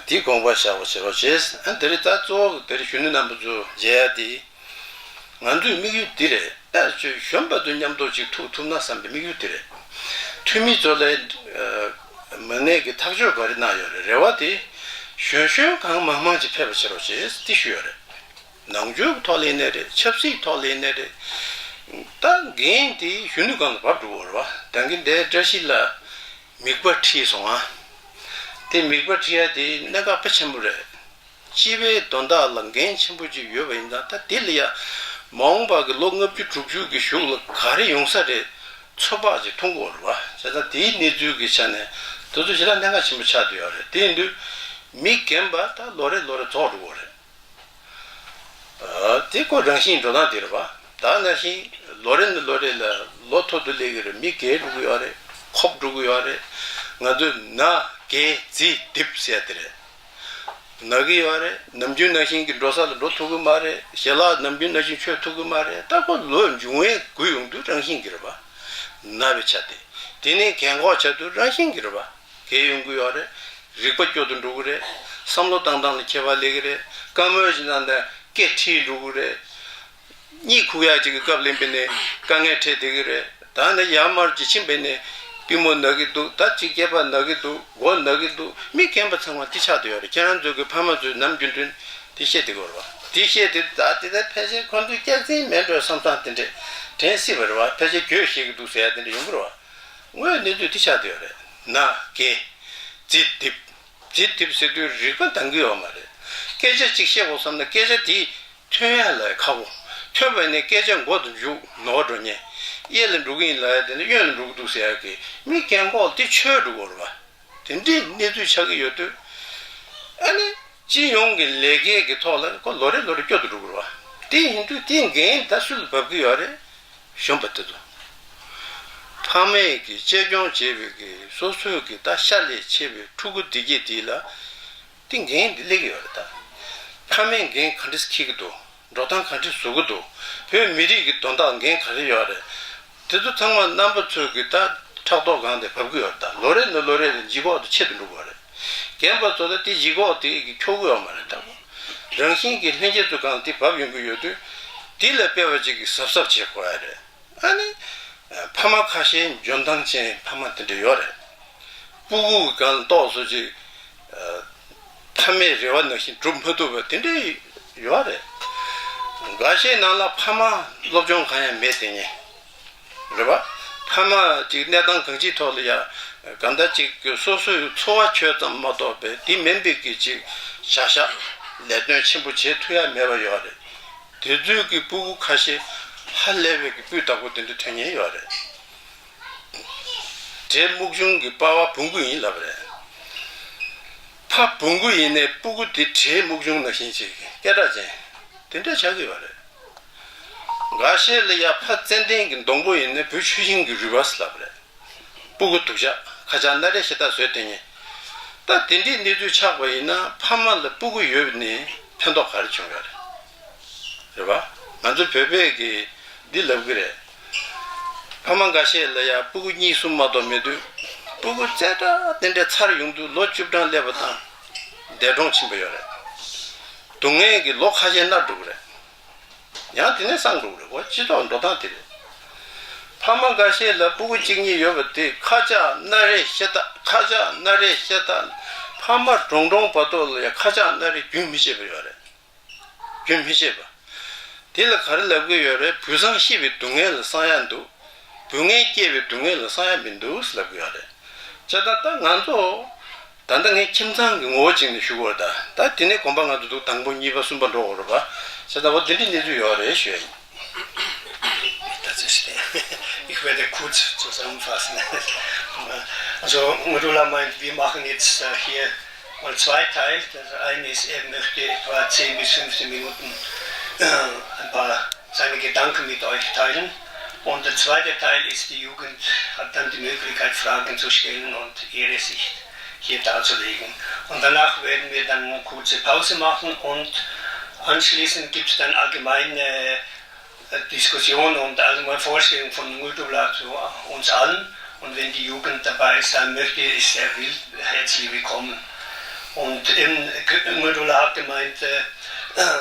དེའི་དགོངས་པ་བཞག་པ་བྱེད་རོགས་བྱས། ཨ་དེ་རིང་ད་གཙོ་བོ་དེ་རིང་གཞོན་ནུ་རྣམ་པ་ཚོ་མཇལ་ཡ་དེ། ང་ཚོའི་དམིགས་ཡུལ་འདི་རེད། ད་ཁྱོད་གཞོན་པ་ཚོ་མཉམ་དུ་ཅིག་ཐུག་ཐུབ་ན་བསམ་པའི་དམིགས་ཡུལ་འདི་རེད། འཐུས་མི་ཚོ་ལ་མ་ཎི་གི་ཐག་གཅོད་ག་རེ་གནང་ཡོད་རེད། རེ་བ་དེ་གཞོན་གཞོན་གང་མང་མང་ཅིག་ཕེབས་པ་བྱེད་རོགས་བྱས་ཏེ་ཞུ་ཡོད་རེད། ནང་ཆོས་ཀྱི་ཐོག་ལ་ཡིན་ནའི་རེད། ཆབ་སྲིད་ཐོག་ལ་ཡིན་ནའི་རེད། ད་འགན་དེ་གཞོན་ནུ་སྒང་ལ་བབས་འགྲོ་གི་རེད་བ། ད་གིན་དེ་བཀྲ་ཤིས་ལ་མིག་དཔེ་ཁྲིད་སོང་ཨ། དེ་མིག་དཔེ་ཁྲིད་ཡ་དེ་གནད་འགག་དཔེ་ཆེན་པོ་རེད། སྤྱི་པའི་དོན་དག་ལ་འགན་ཆེན་པོ་ཅིག་ཡོད་པ་ཡིན་ཙང་། ད་དེ་ལ་ཡ་མ་འོངས་པ་གི་ལོ་ལྔ་བཅུ་དྲུག་ཅུ་གི་གཞུག་ལ་ག་རེ་ཡོང་ས་རེད། ཚོད་དཔག་ཅིག་མཐོང་གི་ཡོད་རེད་བ། བྱས་ཙང་དེའི་གནས་ཚུལ་གྱི་ཆ་ནས་དེ་ཚོ་ཞེ་དྲག་གནད་འགག་ཆེན་པོ་ཆགས་བསྡད་ཡོད་རེད། དེ་ཡིན་དུས་མི་རྒན་པ་ད་ལོ་རེ་ལོ་རེ་རྫོགས་འགྲོ་གི་ཡོད་རེད། དེ་ཁོ་རང་བཞིན་འགྲོ་སྟངས་དེ་རེད་བ། ད་ནང་བཞིན་ལོ་རེ་ནས་ལོ་རེ་ལ་ལོ་མཐོ་རུ་སླེབས་ཀྱི་རེད། མི་རྒས་འགྲོ་གི་ཡོད་རེད། འཁོགས་འགྲོ་གི་ཡོད་རེད། ང་ཚོས་ན་རྒས་རྫི་རྡིབ་ཟེར་ཡ་དེ་རེད། ན་གི་ཡོད་རེད། ནམ་རྒྱུན་ནང་བཞིན་གྱི་འགྲོ་ས་ལ་འགྲོ་ཐུབ་ཀྱི་མ་རེད། ཞལ་ལག་ནམ་རྒྱུན་ནང་བཞིན་མཆོད་ཐུབ་ཀྱི་མ་རེད། ད་ཁོ་ལོ་འབྱུང་བའི་རྒུད་ཡོང་དུས་རང་བཞིན་གྱི་རེད་བ། ན་བའི་ཆ་དེ། དེ་ནས་རྒས་འཁོགས་ཆགས་དུས་རང་བཞིན་གྱི་རེད་བ། རྒས་ཡོང་གི་ཡོད་རེད། རིག་པ་སྐྱོ་དུ་འགྲོ་གི་རེད། བསམ་བློ་བཏང་སྟངས་ལ་ཁྱད་པར་སླེབས་ཀྱི་རེད། བཀའ་མོལ་ཞིག་གནང་དུས་སྐད་འཕྲིལ་འགྲོ་གི་རེད། གཉིད་ཁུག་ཡག་ཅིག་གི་སྐབས་ལེན་པ་ཡིན་ནའི་དཀའ་ངལ་འཕྲད་བསྡད་ཀྱི་རེད། ད་ནི་ཡར་མར་ཅིག་ཕྱིན་པ་ཡིན་ནའི་པུས་མོ་ན་གི་འདུག་ད་ཅིག་སྐེད་པ་ན་གི་འདུག་མགོ་ན་གི་འདུག་མི་རྒན་པ་ཚང་མ་འདི་ཆགས་བསྡད་ཡོད་རེད། ཁྱེད་རང་ཚོ་གི་ཕ་མ་ཚོས་ནམ་རྒྱུན་དུ་འདི་བཤད་བསྡད་ཀྱི་ཡོད་རེད་བ། འདི་བཤད་དུས་ད་དེ་ལྟར་ཕལ་ཆེར་ཁོ་ཚོས་སྐྱག་རྫུན་མེད་འགྲོ་བསམ་བསམ་དེ་འདྲས་དྲན་སྲིད་པ་རེད་བ། ཕལ་ཆེར་གྱོད་བཤད་ཀྱི་འདུག་ཟེར་ཡ་དེ་འདྲས་ཡོང་གི་རེད་བ། དངོས་གནས་ཚུལ་འདི་ཆགས་བསྡད་ཡོད་རེད། ན་རྒས་རྫི་རྡིབ། རྫི་རྡིབ་ཟེར་དུས་རིག་པ་འདང་གི་ཡོད་མ་རེད། སྐད་ཆ་གཅིག་བཤད་དགོས་བསམ་ན་སྐད་ཆ་དེ་ཐོན་ཡ་ལ་ཁག་པོ། ཐོན་པ་ནས་སྐད་ཆ་མགོ་དང་མཇུག་ནོར་འགྲོ་ཉེན། གཡས་ལ་འགྲོ་གི་ཡིན་ལབ་ཡ་དེ་ནི་གཡོན་ལ་འགྲོ་གི་འདུག་ཟེར་ཡ་གི་མི་རྒན་འཁོགས་དེ་ཆོས་འགྲོ་གི་རེད་བ། དེ་འདྲའི་གནས་ཚུལ་ཆགས་ཀྱི་ཡོད་དུས། ཨ་ནི། སྤྱི་ཡོངས་ཀྱི་ལས་ཀའི་གི་ཐོག་ལ་ཁོ་ལོ་རེ་ལོ་རེ་སྐྱོ་དུ་འགྲོ་གི་རེད་བ། དེ་ཡིན་དུས་དེའི་འགན་ད་སུ་ལ་བབས་ཀྱི་ཡོད་རེད། གཞོན་པ་དེ་ཚོ། ཕ་མས་ཀྱི་གཅེས་སྐྱོང་བྱེད་པའི་གི་སོ་སོའི་གི་ད་ཤ་ལས་ཆེ་བའི་ཕྲུ་གུ་བདེ་སྐྱིད་དེ་ལ་དེ་འགན་དེ་སླེབས་ཀྱི་ཡོད་རེད་ད། ཕ་མས་འགན་ག་འདྲས་འཁྱེར་གྱི་འདུག་འགྲོ་སྟངས་ག་འདྲས་བཟོ་གི་འདུག་བོད་མི་རིགས་ཀྱི་དོན་དག་འགན་ག་རེ་ཡོད་རེད། དེ་ཚོ་ཚང་མ་རྣམ་པ་ཚོས་ཀྱི་ད་ཕྲག་དོག་སྒང་དེ་བབས་ཀྱི་ཡོད་རེད་ད། ལོ་རེ་ནས་ལོ་རེ་ལ་ལྗིད་ཁོག་དེ་ཆེ་དུ་འགྲོ་གི་ཡོད་རེད། རྒན་པ་ཚོ་ལ་དེ་ལྗིད་ཁོག་དེ་གི་འཁྱོག་གི་ཡོད་མ་རེད་ད། རང་བཞིན་གྱི་ལྷན་སྐྱེས་ཚོ་སྒང་དེ་བབས་ཡོང་གི་ཡོད་དུས། དེ་ལ་དཔེ་བ་ཅིག་གི་གཟབ་གཟབ་བྱེད་དགོས་ཡ་རེད། ཨ་ནི། ཕ་མ་ཁ་ཤས་འཇོན་ཐང་ཅན་ཕ་མ་དེ་འདྲ་ཡོད་རེད། སྤུ་གུ་གང་ཏོག་སོ་ཅིག་ཕ་མའི་རེ་བ་ནང་བཞིན་སྒྲུབ་མ་ཐུབ་པ་དེ་འདྲ་ཡོད་རེད། འགའ་ཤས་ནང་ལ་ཕ་མ་སློབ་སྦྱོང་གང་ཡང་མེད་དེ་ཉེ། རེད་བ། ཕ་མ་ཅིག་གནས་སྟངས་གང་ཅིའི་ཐོག་ལ་ཡ། གང་ལྟར་ཅིག་སོ་སོའི་འཚོ་བ་ཁྱོད་ཙམ་མ་གཏོགས་པའི་དེ་མིན་པའི་གི་ཅིག་བྱ་གཞག་ལས་དོན་ཆེན་པོ་བྱེད་ཐུབ་ཡ་མེད་པ་ཡོད་རེད། དེ་ཚོའི་གི་སྤུ་གུ་ཁ་ཤས་ཧ་ལས་པའི་གི་སྤུས་དག་པོ་དེ་འདྲ་ཐོན་ཉེན་ཡོད་རེད། བྲེ་སྨུག་ཆུང་གི་པ་ཕ་བོང་གུ་ཡིན་ལབ་རེད། ཕ་བོང་གུ་ཡིན་ནའི་སྤུ་གུ་དེ་བྲེ་སྨུག་ཆུང་ནང་བཞིན་ཅིག་སྐད་གྲགས་ཅན་དེ་འདྲ་ཆགས་ཀྱི་ཡོད་རེད། འགའ་ཤས་ལ་ཡ་ཕ་ཙན་དན་གྱི་སྡོང་པོ་ཡིན་ནའི་བུ་ཆུ་ཤིང་གི་རུས་པ་ལབ་རེད། སྤུ་གུ་སྡུག་ཅག་ཁ་ཆག་སྣ་རལ་ཤ་སྟག་བཟོས་དེ་ཉིད། ད་དེ་འདྲའི་གནས་ཚུལ་ཆགས་པ་ཡིན་ན་ཕ་མ་ལ་སྤུ་གུ་ཡོད་ནི་ཕན་ཐོགས་ག་རེ་བྱུང་ཡོད་རེད། རེད་བ། ང་ཚོ་བོད་པས་ཀྱི་འདི་ལབ་གི་རེད། ཕ་མ་འགའ་ཤས་ལ་ཡ་སྤུ་གུ་གཉིས་གསུམ་མ་གཏོགས་མེད་དུས། སྤུ་གུ་རྩེ་གྲ་དེ་འདྲའི་ཚར་ཡོང་དུས་ལོ་བཅུ་གྲངས་སླེབས་པ་དང་། འདས་གྲོངས་ཕྱིན་པ་ཡོད་རེད། སྡུག་བསྔལ་གྱི་ལོ་ཁ་ཤས་མནར་འགྲོ་གི་རེད། ཡང་དེ་ནས་སངས་འགྲོ་གི་རེད། འོ་སྤྱི་ཚོགས་འགྲོ་སྟངས་དེ་རེད། ཕ་མ་འགའ་ཤས་ལ་སྤུ་གུ་གཅིག་གཉིས་ཡོད་པ་དེ་ཁ་ཆག་སྣ་རལ་ཤ་སྟག་ཁ་ཆག་སྣ་རལ་ཤ་སྟག་ཕ་མ་གྲོངས་གྲོངས་བར་དུ་ལ་ཡང་ཁ་ཆག་སྣ་རལ་རྒྱུན་མི་ཆད་པ་ཡོད་རེད། རྒྱུན་མི་ཆད་པ། དེ་ལ་ག་རེ་ལབ་ཀྱི་ཡོད་རེད། བུ་ཚང་ཤི་བའི་སྡུག་བསྔལ་ལ་བསམ་ཡ་འདུག་བུ་ངན་སྐྱེས་པའི་སྡུག་བསྔལ་ལ་བསམ་ཡ་མི་འདུག་ལབ་ཀྱི་ཡོད་རེད། བྱས་ཙང་ད་ང་ཚོ། ད་ལྟ་ངས་ཁྱིམ་ཚང་གི་ངོ་བོ་གཅིག་ནས་ཞུ་དགོས་རེད་ད། ད་དེ་ནས་གོམ་པ་ང་ཚོ་འདུག་དང་པོ་གཉིས་པ་གསུམ་པ་འགྲོ་དགོས་རེད་པ། བྱས་ཙང་འོ་དེ་འདྲའི་གནས་ཚུལ་ཡོད་རེད་ཞུ་ཡ་ཡིན། Das ist, ich werde kurz zusammenfassen. Also, Gundula meint, wir machen jetzt äh, hier mal zwei Teile. Das eine ist, er möchte etwa zehn bis fünfzehn Minuten äh, ein paar seine Gedanken mit euch teilen. Und der zweite Teil ist, die Jugend hat dann die Möglichkeit, Fragen zu stellen und ihre Sicht hier darzulegen. Und danach werden wir dann eine kurze Pause machen und anschließend gibt es dann allgemeine äh, Diskussion und allgemeine Vorstellung von Gundula zu uns allen. Und wenn die Jugend dabei sein möchte, ist sehr will, herzlich willkommen. Und eben, Gundula hat gemeint, äh,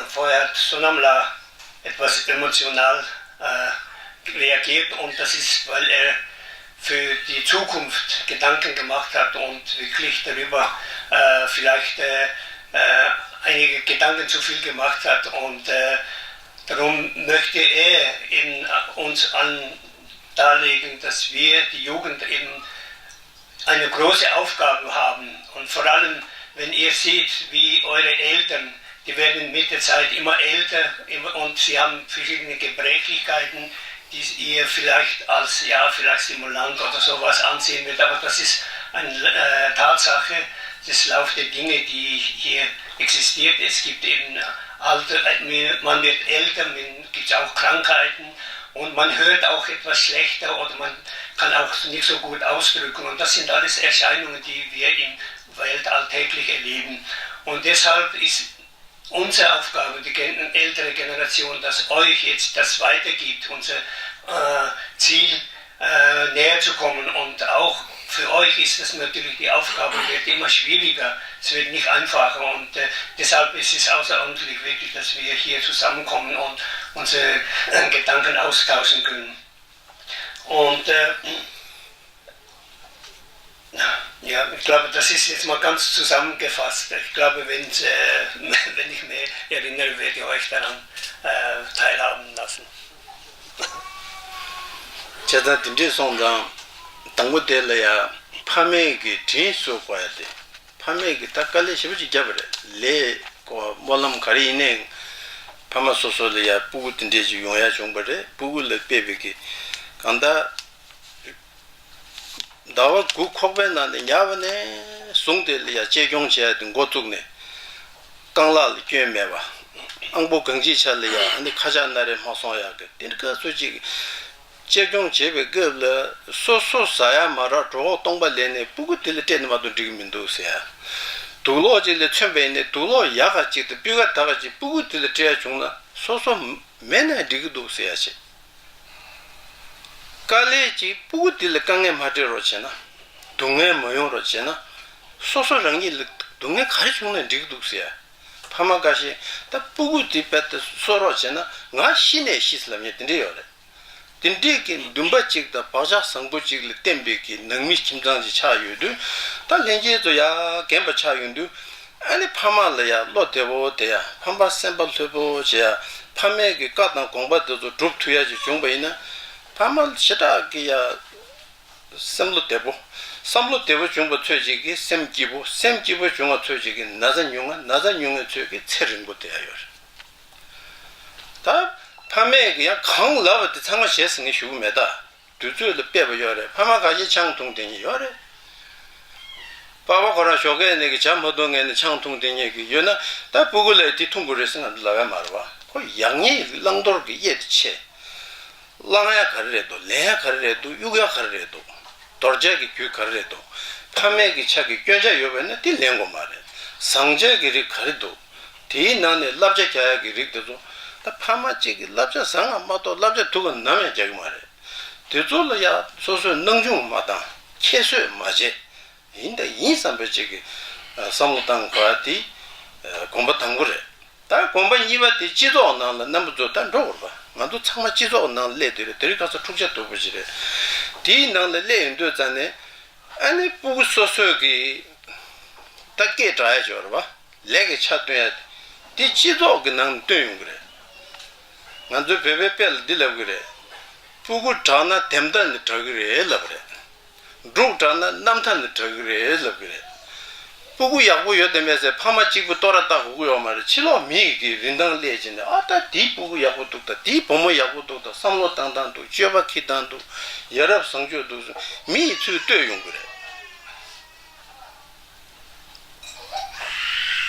vorher hat Sonamla etwas emotional äh, reagiert und das ist, weil er für die Zukunft Gedanken gemacht hat und wirklich darüber äh, vielleicht äh, äh, einige Gedanken zu viel gemacht hat und äh, darum möchte er eben uns an darlegen, dass wir die Jugend eben eine große Aufgabe haben. Und vor allem, wenn ihr seht, wie eure Eltern, die werden mit der Zeit immer älter und sie haben verschiedene Gebrechlichkeiten, die ihr vielleicht als, ja, vielleicht Simulant oder sowas ansehen würdet. Aber das ist eine äh, Tatsache, das Lauf der Dinge, die hier existiert. Es gibt eben Alter, man wird älter, man gibt auch Krankheiten und man hört auch etwas schlechter oder man kann auch nicht so gut ausdrücken. Und das sind alles Erscheinungen, die wir im Welt alltäglich erleben. Und deshalb ist unsere Aufgabe, die ältere Generation, dass euch jetzt das weitergibt, unser äh, Ziel äh, näher zu kommen. Und auch für euch ist es natürlich, die Aufgabe wird immer schwieriger, es wird nicht einfacher. Und äh, deshalb ist es außerordentlich wichtig, dass wir hier zusammenkommen und unsere äh, Gedanken austauschen können. Und äh, ja, ich glaube, das ist jetzt mal ganz zusammengefasst. Ich glaube, wenn, äh, wenn ich mich erinnere, werde ich euch daran äh, teilhaben lassen. བྱས་ཙང་དེ་འདྲས་སོང་ཙང་དང་པོ་དེ་ལ་ཡ་ཕ་མས་ཀྱི་དྲིན་གཟོ་དགོས་ཡ་དེ། ཕ་མས་ཀྱི་ད་དཀའ་ལས་ཞེ་པོ་ཅིག་བརྒྱབ་པ་རེད། ལས་ཀོ་སྨོན་ལམ་ག་རེ་ཡིན་ནའི་ཕ་མ་སོ་སོ་ལ་ཡ་སྤུ་གུ་དེ་འདྲས་ཅིག་ཡོང་ཡ་བྱུང་པ་རེད། སྤུ་གུ་ལ་དཔེ་བའི་གི་གང་ལྟར་ཟླ་བ་དགུ་ཁོག་པའི་ནང་ནས་ཉར་བ་ནས་བཟུང་དེ་ལ་ཡ་གཅེས་སྐྱོང་བྱས་ཏེ་འགོ་བཙུགས་ནས། རྐང་ལག་ལ་སྐྱོན་མེད་པ། ཨང་པོ་གང་ཅིའི་ཆ་ལ་ཡ་ཨ་ནི་ཁ་ཆག་སྣ་རལ་མ་སོང་ཡག་གི་དེ་འདྲ་སྐབས་སུ་ཅིག་གཅེས་སྐྱོང་བྱེད་པའི་སྐབས་ལ་སོ་སོ་ཟ་ཡ་མ་རག་གྲོད་ཁོག་སྟོང་པ་ལེན་ནས་སྤུ་གུ་དེ་ལ་སྤྲད་ན་མ་གཏོགས་འགྲིག་གི་མི་འདུག་ཟེར་ཡ། དུག་ལོག་ཅིག་ལ་མཚོན་པ་ཡིན་ནའི་དུག་ལོག་ཡག་ག་ཅིག་དང་སྤུས་ཀ་དག་ག་ཅིག་སྤུ་གུ་དེ་ལ་སྤྲད་ཡ་བྱུང་ན་སོ་སོ་མེད་ན་འགྲིག་གི་འདུག་ཟེར་ཡ་བྱེད། དཀའ་ལས་ཀྱིས་སྤུ་གུ་དེ་ལ་དཀའ་ངལ་མ་སྤྲད་རོགས་བྱས་ན། སྡུག་བསྔལ་མ་ཡོང་རོགས་བྱས་ན། སོ་སོ་རང་ཉིད་ལ་སྡུག་བསྔལ་ག་རེ་བྱུང་ན་འགྲིག་གི་འདུག་ཟེར་ཡ། ཕ་མ་འགའ་ཤས་ད་སྤུ་གུ་དེ་རྦད་དེ་གསོ་རོགས་བྱས་ན་ང་ཤི་ནས་ཤི་ཟེར་ལབ་མཁན་དེ་འདྲས་ཡོད་རེད། དེ་འདྲས་ཀྱི་འདུན་པ་གཅིག་དང་བག་ཆགས་བཟང་པོ་གཅིག་ལ་བརྟེན་པའི་གི་ནང་མི་ཁྱིམ་ཚང་ཅིག་ཆགས་ཡོད་དུས། ད་ལྷན་སྐྱེས་ཚོ་ཡ་རྒན་པ་ཆགས་ཡོང་དུས། ཨ་ནི་ཕ་མ་ལ་ཡ་བློ་བདེ་བོ་བསྡད་ཡ། ཕ་མ་སེམས་པ་ལྷོད་པོ་བྱེད་ཡ། ཕ་མའི་གི་བཀའ་དང་དགོངས་པ་དེ་ཚོ་སྒྲུབ་ཐུབ་ཡ་ཅིག་བྱུང་བ་ཡིན་ན། ཕ་མ་ཞེ་དྲག་གི་ཡ་སེམས་བློ་བདེ་པོ། བསམ་བློ་བདེ་པོ་བྱུང་བ་ཚོད་ཅིག་གིས་སེམས་སྐྱིད་པོ། སེམས་སྐྱིད་པོ་བྱུང་བ་ཚོད་ཅིག་གིས་ན་ཚ་ཉུང་ང་། ན་ཚ་ཉུང་ངེ་ཚོད་ཀྱིས་ཚེ་རིང་པོ་བསྡད་ཡ་ཡོད་རེད། ད་ཕ་མས་ཀྱི་ཡང་གང་ལབ་པ་དེ་ཚང་མ་བྱས་ཟིན་ངས་ཞུ་གི་མེད་ད། དུས་ཚོད་ལ་དཔེ་བ་ཡོད་རེད། ཕ་མ་ཁ་ཤས་ཆང་འཐུང་བསྡད་མཁན་ཡོད་རེད། པ་ཕ་ཁོ་རང་ཞོགས་ཀས་ནས་ཀྱི་ཇ་མ་འཐུང་མཁན་ནས་ཆང་འཐུང་བསྡད་མཁན་གྱི་ཡོད་ན། ད་སྤུ་གུ་ལ་དེ་འཐུང་དགོས་རེད་ཟེར་ང་ཚོ་ལབ་ཡ་མ་རེད་བ། ཁོ་ཡག་ཉེས་བླང་དོར་གྱི་དབྱེ་དེ་ཕྱེ། བླང་ཡ་ག་རེ་རེད་འདུག་ལེན་ཡ་ག་རེ་རེད་འདུག་གཡུག་ཡ་ག་རེ་རེད་འདུག་དོར་བྱ་གི་རྒྱུ་ག་རེ་རེད་འདུག་ཕ་མས་ཀྱི་ཆ་གི་སྐྱོན་ཆ་ཡོད་པ་ཡིན་ན་དེ་ལེན་དགོས་མ་རེད། བཟང་བྱ་གི་རིགས་ག་རེ་འདུག་དེའི་ནང་ནས་བསླབ་བྱ་རྒྱག་ཡ་གི་རིགས་དེ་ཚོ། ད་ཕ་མ་གཅིག་གིས་བསླབ་བྱ་བཟང་ང་མ་གཏོགས་བསླབ་བྱ་སྡུག་ག་ནམ་ཡང་རྒྱག་གི་མ་རེད། དེ་ཚོ་ལ་ཡ་སོ་སོས་སྣང་ཆུང་མ་བཏང་། ཁྱད་གསོད་མ་བྱེད། ཡིན་དང་ཡིན་བསམ་པའི་ཅིག་གི་བསམ་བློ་བཏང་དགོས་པ་དེ་གོམ་པ་དང་པོ་རེད། ད་གོམ་པ་གཉིས་པ་དེ་སྤྱི་ཚོགས་ནང་ལ་རྣམ་པ་ཚོ་ད་འགྲོ་དགོས་པ། ང་ཚོ་ཚང་མ་སྤྱི་ཚོགས་ནང་སླེབས་དུས་རེད། དེ་རིང་ཁ་སང་འཁྲུག་ཆ་དོད་པོ་ཞིག་རེད། དེའི་ནང་ལ་སླེབས་ཡོང་དུས་ཙང་ནས་ཨ་ནི་སྤུ་གུ་སོ་སོས་ཀྱི་ད་སྐད་གྲགས་ཡ་ཅིག་ཡོད་རེད་བ། ལས་ཀྱི་ཆ་སྟོན་ཡ་དེ་སྤྱི་ཚོགས་ཀྱི་ནང་ནས་སྟོན་ཡོང་གི་རེད། ང་ཚོའི་བོད་པའི་དཔེ་ལ་འདི་ལབ་ཀྱི་རེད། སྤུ་གུ་དྲག་ན་དེབ་མཐའ་ནས་དྲག་གི་རེད་ལབ་རེད། འབྲུག་དྲག་ན་གནམ་མཐའ་ནས་དྲག་གི་རེད་ལབ་ཀྱི་རེད། སྤུ་གུ་ཡག་པོ་ཡོད་དམ་མེད་ཟེར་ཕ་མ་གཅིག་པུ་བསྟོད་ར་བཏང་དགོས་ཀྱི་ཡོད་མ་རེད། ཕྱི་ལོགས་མི་ཡི་གི་རིན་ཐང་སླེབས་བྱས་ནས། ཨ་ད་དེའི་སྤུ་གུ་ཡག་པོ་འདུག་ད་དེའི་བུ་མོ་ཡག་པོ་འདུག་ད་བསམ་བློ་བཏང་སྟངས་འདུག་སྤྱོད་པ་འཁྱེར་སྟངས་འདུག་ཡ་རབས་བཟང་སྤྱོད་འདུག་ཟེར་མི་ཡི་ཚུལ་བསྟོད་ཡོང་གི་རེད།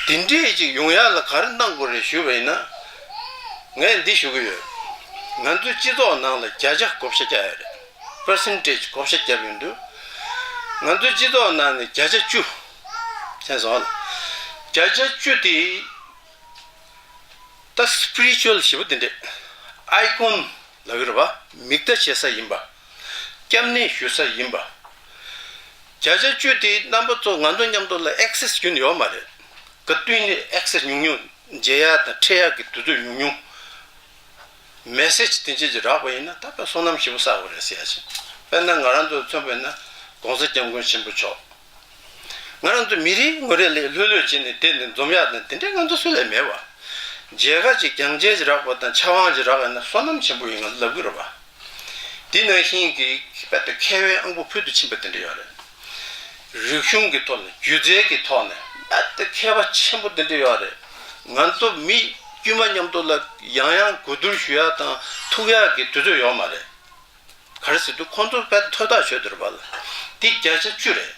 དེ་འདྲས་ཅིག་ཡོང་ཡ་ལ་ག་རེ་གནང་དགོས་རེད་ཞུས་པ་ཡིན་ན། ངས་འདི་ཞུ་གི་ཡོད། ང་ཚོའི་སྤྱི་ཚོགས་ནང་ལ་བརྒྱ་ཆ་བགོ་བཤའ་རྒྱག་ཡ་རེད། པར་སེན་ཊེ་ཇི་བགོ་བཤའ་བརྒྱབ་ཡོང་དུས། ང་ཚོའི་སྤྱི་ཚོགས་ནང་ནས་བརྒྱ་ཆ་བཅུ། མཁྱེན་སོང་ཨ། བརྒྱ་ཆ་བཅུ་དེ་ད་སི་པི་རི་ཅུ་ཨལ་ཞེ་པོ་དེ་འདྲས། ཨའི་ཀོན་ལབ་ཀྱི་རེད་བ། མིག་ལྟ་བྱེད་ས་ཡིན་པ། སྐྱབས་གནས་ཞུ་ས་ཡིན་པ། བརྒྱ་ཆ་བཅུ་དེ་རྣམ་པ་ཚོ་ང་ཚོ་མཉམ་དུ་ལ་ཨེག་སེ་སི་རྒྱུན་ཡོད་མ་རེད། ག་དུས་ནས་ཨེག་སེ་སི་ཉུང་ཉུང་། མཇལ་ཡ་དང་འཕྲད་ཡ་གི་དུས་ཚོད་ཉུང་ཉུང་། མེ་སེ་ཇི་དེ་འདྲས་ཅིག་རག་པ་ཡིན་ན་ད་དཔེ་བསོད་ནམས་ཞེ་པོ་བསགས་པ་རེད་ཟེར་ཡ་ཅིག་དཔེར་ན་ང་རང་ཚོ་མཚོན་པ་ཡིན་ན་༸གོང་ས་༸སྐྱབས་མགོན་ཆེན་པོ་མཆོག་ང་རང་ཚོ་མི་རེ་ངོ་རེ་ལ་ལྷོད་ལྷོད་བྱས་ནས་བསྡད་ནས་འཛོམས་ཡག་དང་དེ་འདྲས་ང་ཚོ་སུ་ལ་མེད་པ། མཇལ་ཁ་ཅིག་རྒྱང་མཇལ་ཅིག་རག་པ་དང་ཕྱག་དབང་ཅིག་རག་ཡོད་ན་བསོད་ནམས་ཆེན་པོ་ཡིན་ང་ཚོ་ལབ་ཀྱི་རེད་པ། དེ་ནང་བཞིན་གྱི་རྦད་དེ་མཁས་པའི་དབང་པོ་ཕུལ་དུ་ཕྱིན་པ་དེ་འདྲ་ཡོད་རེད། རིག་གཞུང་གི་ཐོག་ནས་སྒྱུ་རྩལ་གྱི་ཐོག་ནས་རྦད་དེ་མཁས་པ་ཆེན་པོ་དེ་འདྲ་ཡོད་རེད། ང་ཚོ་མི་དཀྱུས་མ་མཉམ་དུ་ལ་ཡང་ཡང་གོ་བསྡུར་ཞུ་ཡག་དང་ཐུག་ཡག་གི་དུས་ཚོད་ཡོད་མ་རེད། ག་རེ་ཟེར་དུས་ཁོང་ཚོ་རྦད་དེ་ཐོས་ཐག་ཆོད་དེ་རེད་པ་ལ། འདི་བརྒྱ་ཆ་བཅུ་རེད།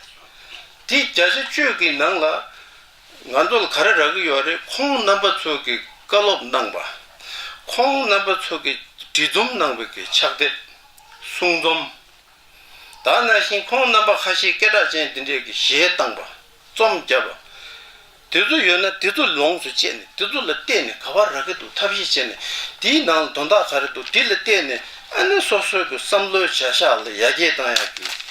འདི་བརྒྱ་ཆ་བཅུ་གི་ནང་ལ་ང་ཚོ་ལ་ག་རེ་རག་གི་ཡོད་རེད། ཁོང་རྣམ་པ་ཚོ་གིས་བཀའ་སློབ་གནང་པ། ཁོང་རྣམ་པ་ཚོ་གིས་འབྲི་རྩོམ་གནང་བའི་གི་ཕྱག་དེབ། གསུང་རྩོམ། ད་ནང་བཞིན་ཁོང་རྣམ་པ་ཁ་ཤས་སྐད་གྲགས་ཅན་དེ་འདྲས་ཀྱི་གཞས་བཏང་པ། རྩོམ་བརྒྱབ་པ། དེ་ཚོ་ཡོད་ན་དེ་ཚོ་ལོངས་སུ་སྤྱད་ནས་དེ་ཚོ་ལ་བལྟས་ནས་ག་པར་རག་གི་འདུག་ཐབས་ཤེས་བྱས་ནས་དེའི་ནང་དོན་དག་ག་རེ་འདུག་དེ་ལ་བལྟས་ནས་ཨ་ནི་སོ་སོའི་གི་བསམ་བློའི་བྱ་གཞག་ལ་ཡར་རྒྱས་བཏང་ཡག་གི་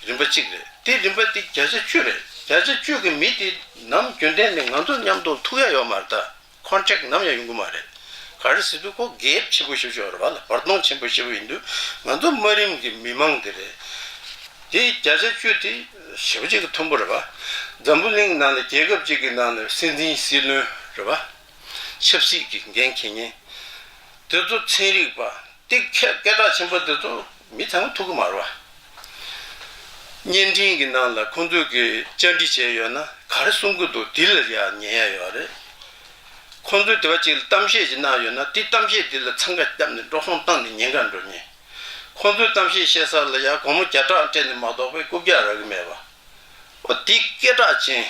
རིམ་པ་གཅིག་རེད། དེ་རིམ་པ་དེ་བརྒྱ་ཆ་བཅུ་རེད། བརྒྱ་ཆ་བཅུ་གི་མི་དེ་ནམ་རྒྱུན་ལྡན་ནས་ང་ཚོ་མཉམ་དུ་ཐུག་ཡ་ཡོད་མ་རེད་ད། ཁོན་ཊེག་ནམ་ཡང་ཡོང་གི་མ་རེད། ག་རེ་ཟེར་དུས་ཁོ་གེབ་ཆེན་པོ་ཞེ་པོ་ཅིག་ཡོད་རེད་པ་ལ། བར་སྟོང་ཆེན་པོ་ཞེ་པོ་ཡིན་དུས་ང་ཚོ་དམའ་རིམ་གྱི་མི་མང་དེ་རེད། དེ་བརྒྱ་ཆ་བཅུ་དེ་ཞེ་པོ་ཅིག་གི་མཐོན་པོ་རེད་པ། འཛམ་བུ་གླིང་ནང་ལ་རྒྱལ་ཁབ་ཅིག་གི་ནང་ལ་སྲིད་འཛིན་སྲིད་བློན་རེད་པ། ཆབ་སྲིད་ཀྱི་འགན་འཁྱེར་མཁན་དེ་ཚོ་ཚན་རིག་པ། དེ་སྐད་སྐད་གྲགས་ཆེན་པོ་དེ་ཚོ་མི་ཚང་མ་ཐུག་གི་མ་རེད་པ། བརྙན་འཕྲིན་གྱི་ནང་ལ་ཁོང་ཚོས་ཀྱི་བཅར་འདྲི་བྱས་ཡོད་ན་ག་རེ་གསུང་གི་འདུག་དེ་ལ་ཡ་ཉན་ཡ་ཡོད་རེད། ཁོང་ཚོས་དེ་བ་ཅིག་ལ་གཏམ་བཤད་ཅིག་གནང་ཡོད་ན་དེ་གཏམ་བཤད་དེ་ལ་འཚང་ཁ་བརྒྱབ་ནས་འགྲོ་སོང་བཏང་ནས་ཉན་ག་འགྲོ་ཉན། ཁོང་ཚོས་གཏམ་བཤད་བཤད་ས་ལ་ཡ་སྒོར་མོ་བརྒྱ་ཕྲག་སྤྲད་ནས་མ་གཏོགས་པའི་རྐུབ་བཀྱག་རག་གི་མེད་པ། ཨོ་དེ་སྐད་གྲགས་ཅན་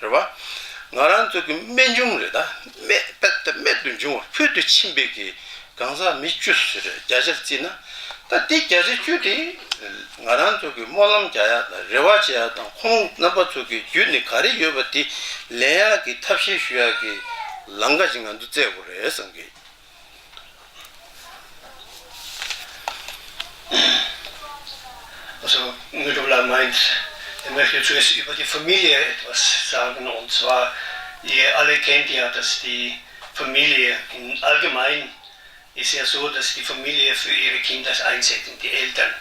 རེད་པ། ང་རང་ཚོ་གི་རྨད་བྱུང་རེད། ད་རྨད་དཔེ་ད་རྨད་དུ་བྱུང་བ་ཕུལ་དུ་ཕྱིན་པའི་གི་གང་ཟག་མི་བཅུ་ཟེར་བརྒྱ་ཆ་བརྩིས་ན། ད་དེ་བརྒྱ་ཆ་བཅུ་དེ་ང་རང་ཚོ་གི་སྨོན་ལམ་རྒྱག་ཡག་དང་རེ་བ་བྱེད་ཡག་དང་ཁོང་རྣམ་པ་ཚོ་གི་རྒྱུད་ནས་ག་རེ་ཡོད་པ་དེ་ལེན་ཡག་གི་ཐབས་ཤེས་ཞུ་ཡག་གི་ལམ་ཁ་ཅིག་ང་ཚོ་བཙལ་དགོས་རེད་བསམ་གི། Also, Müller meint, er möchte zuerst über die Familie etwas sagen, und zwar, ihr alle kennt ja, dass die Familie im Allgemeinen ist ja so, dass die Familie für ihre Kinder einsetzen, die Eltern,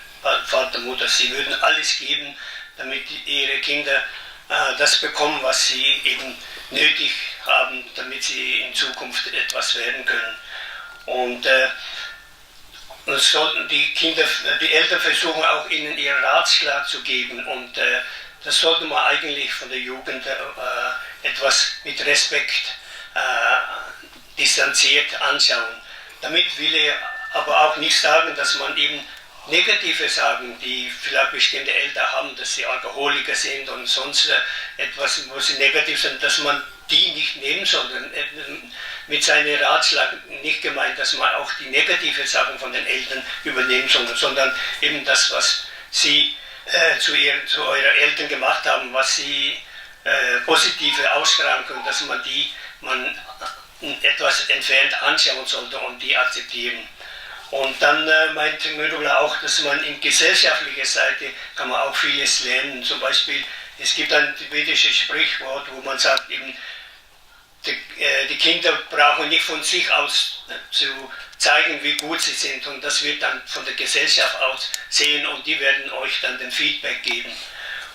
Vater, Mutter, sie würden alles geben, damit ihre Kinder äh, das bekommen, was sie eben nötig haben, damit sie in Zukunft etwas werden können. Und äh, sollten die Kinder, die Eltern versuchen auch ihnen ihren Ratschlag zu geben und äh, das sollte man eigentlich von der Jugend äh, etwas mit Respekt äh, distanziert anschauen. Damit will ich aber auch nicht sagen, dass man eben negative Sachen, die vielleicht bestimmte Eltern haben, dass sie Alkoholiker sind und sonst äh, etwas, wo sie negativ sind, dass man die nicht nehmen soll. Denn äh, mit seinem Ratschlag nicht gemeint, dass man auch die negative Sachen von den Eltern übernehmen soll, sondern eben das, was sie äh, zu, ihren, zu euren Eltern gemacht haben, was sie äh, positive ausstrahlen können, dass man die man etwas entfernt anschauen sollte und die akzeptieren. Und dann äh, meinte Mürübler auch, dass man in gesellschaftlicher Seite kann man auch vieles lernen. Zum Beispiel, es gibt ein tibetisches Sprichwort, wo man sagt, eben, die, äh, die Kinder brauchen nicht von sich aus äh, zu zeigen, wie gut sie sind. Und das wird dann von der Gesellschaft aus sehen und die werden euch dann den Feedback geben.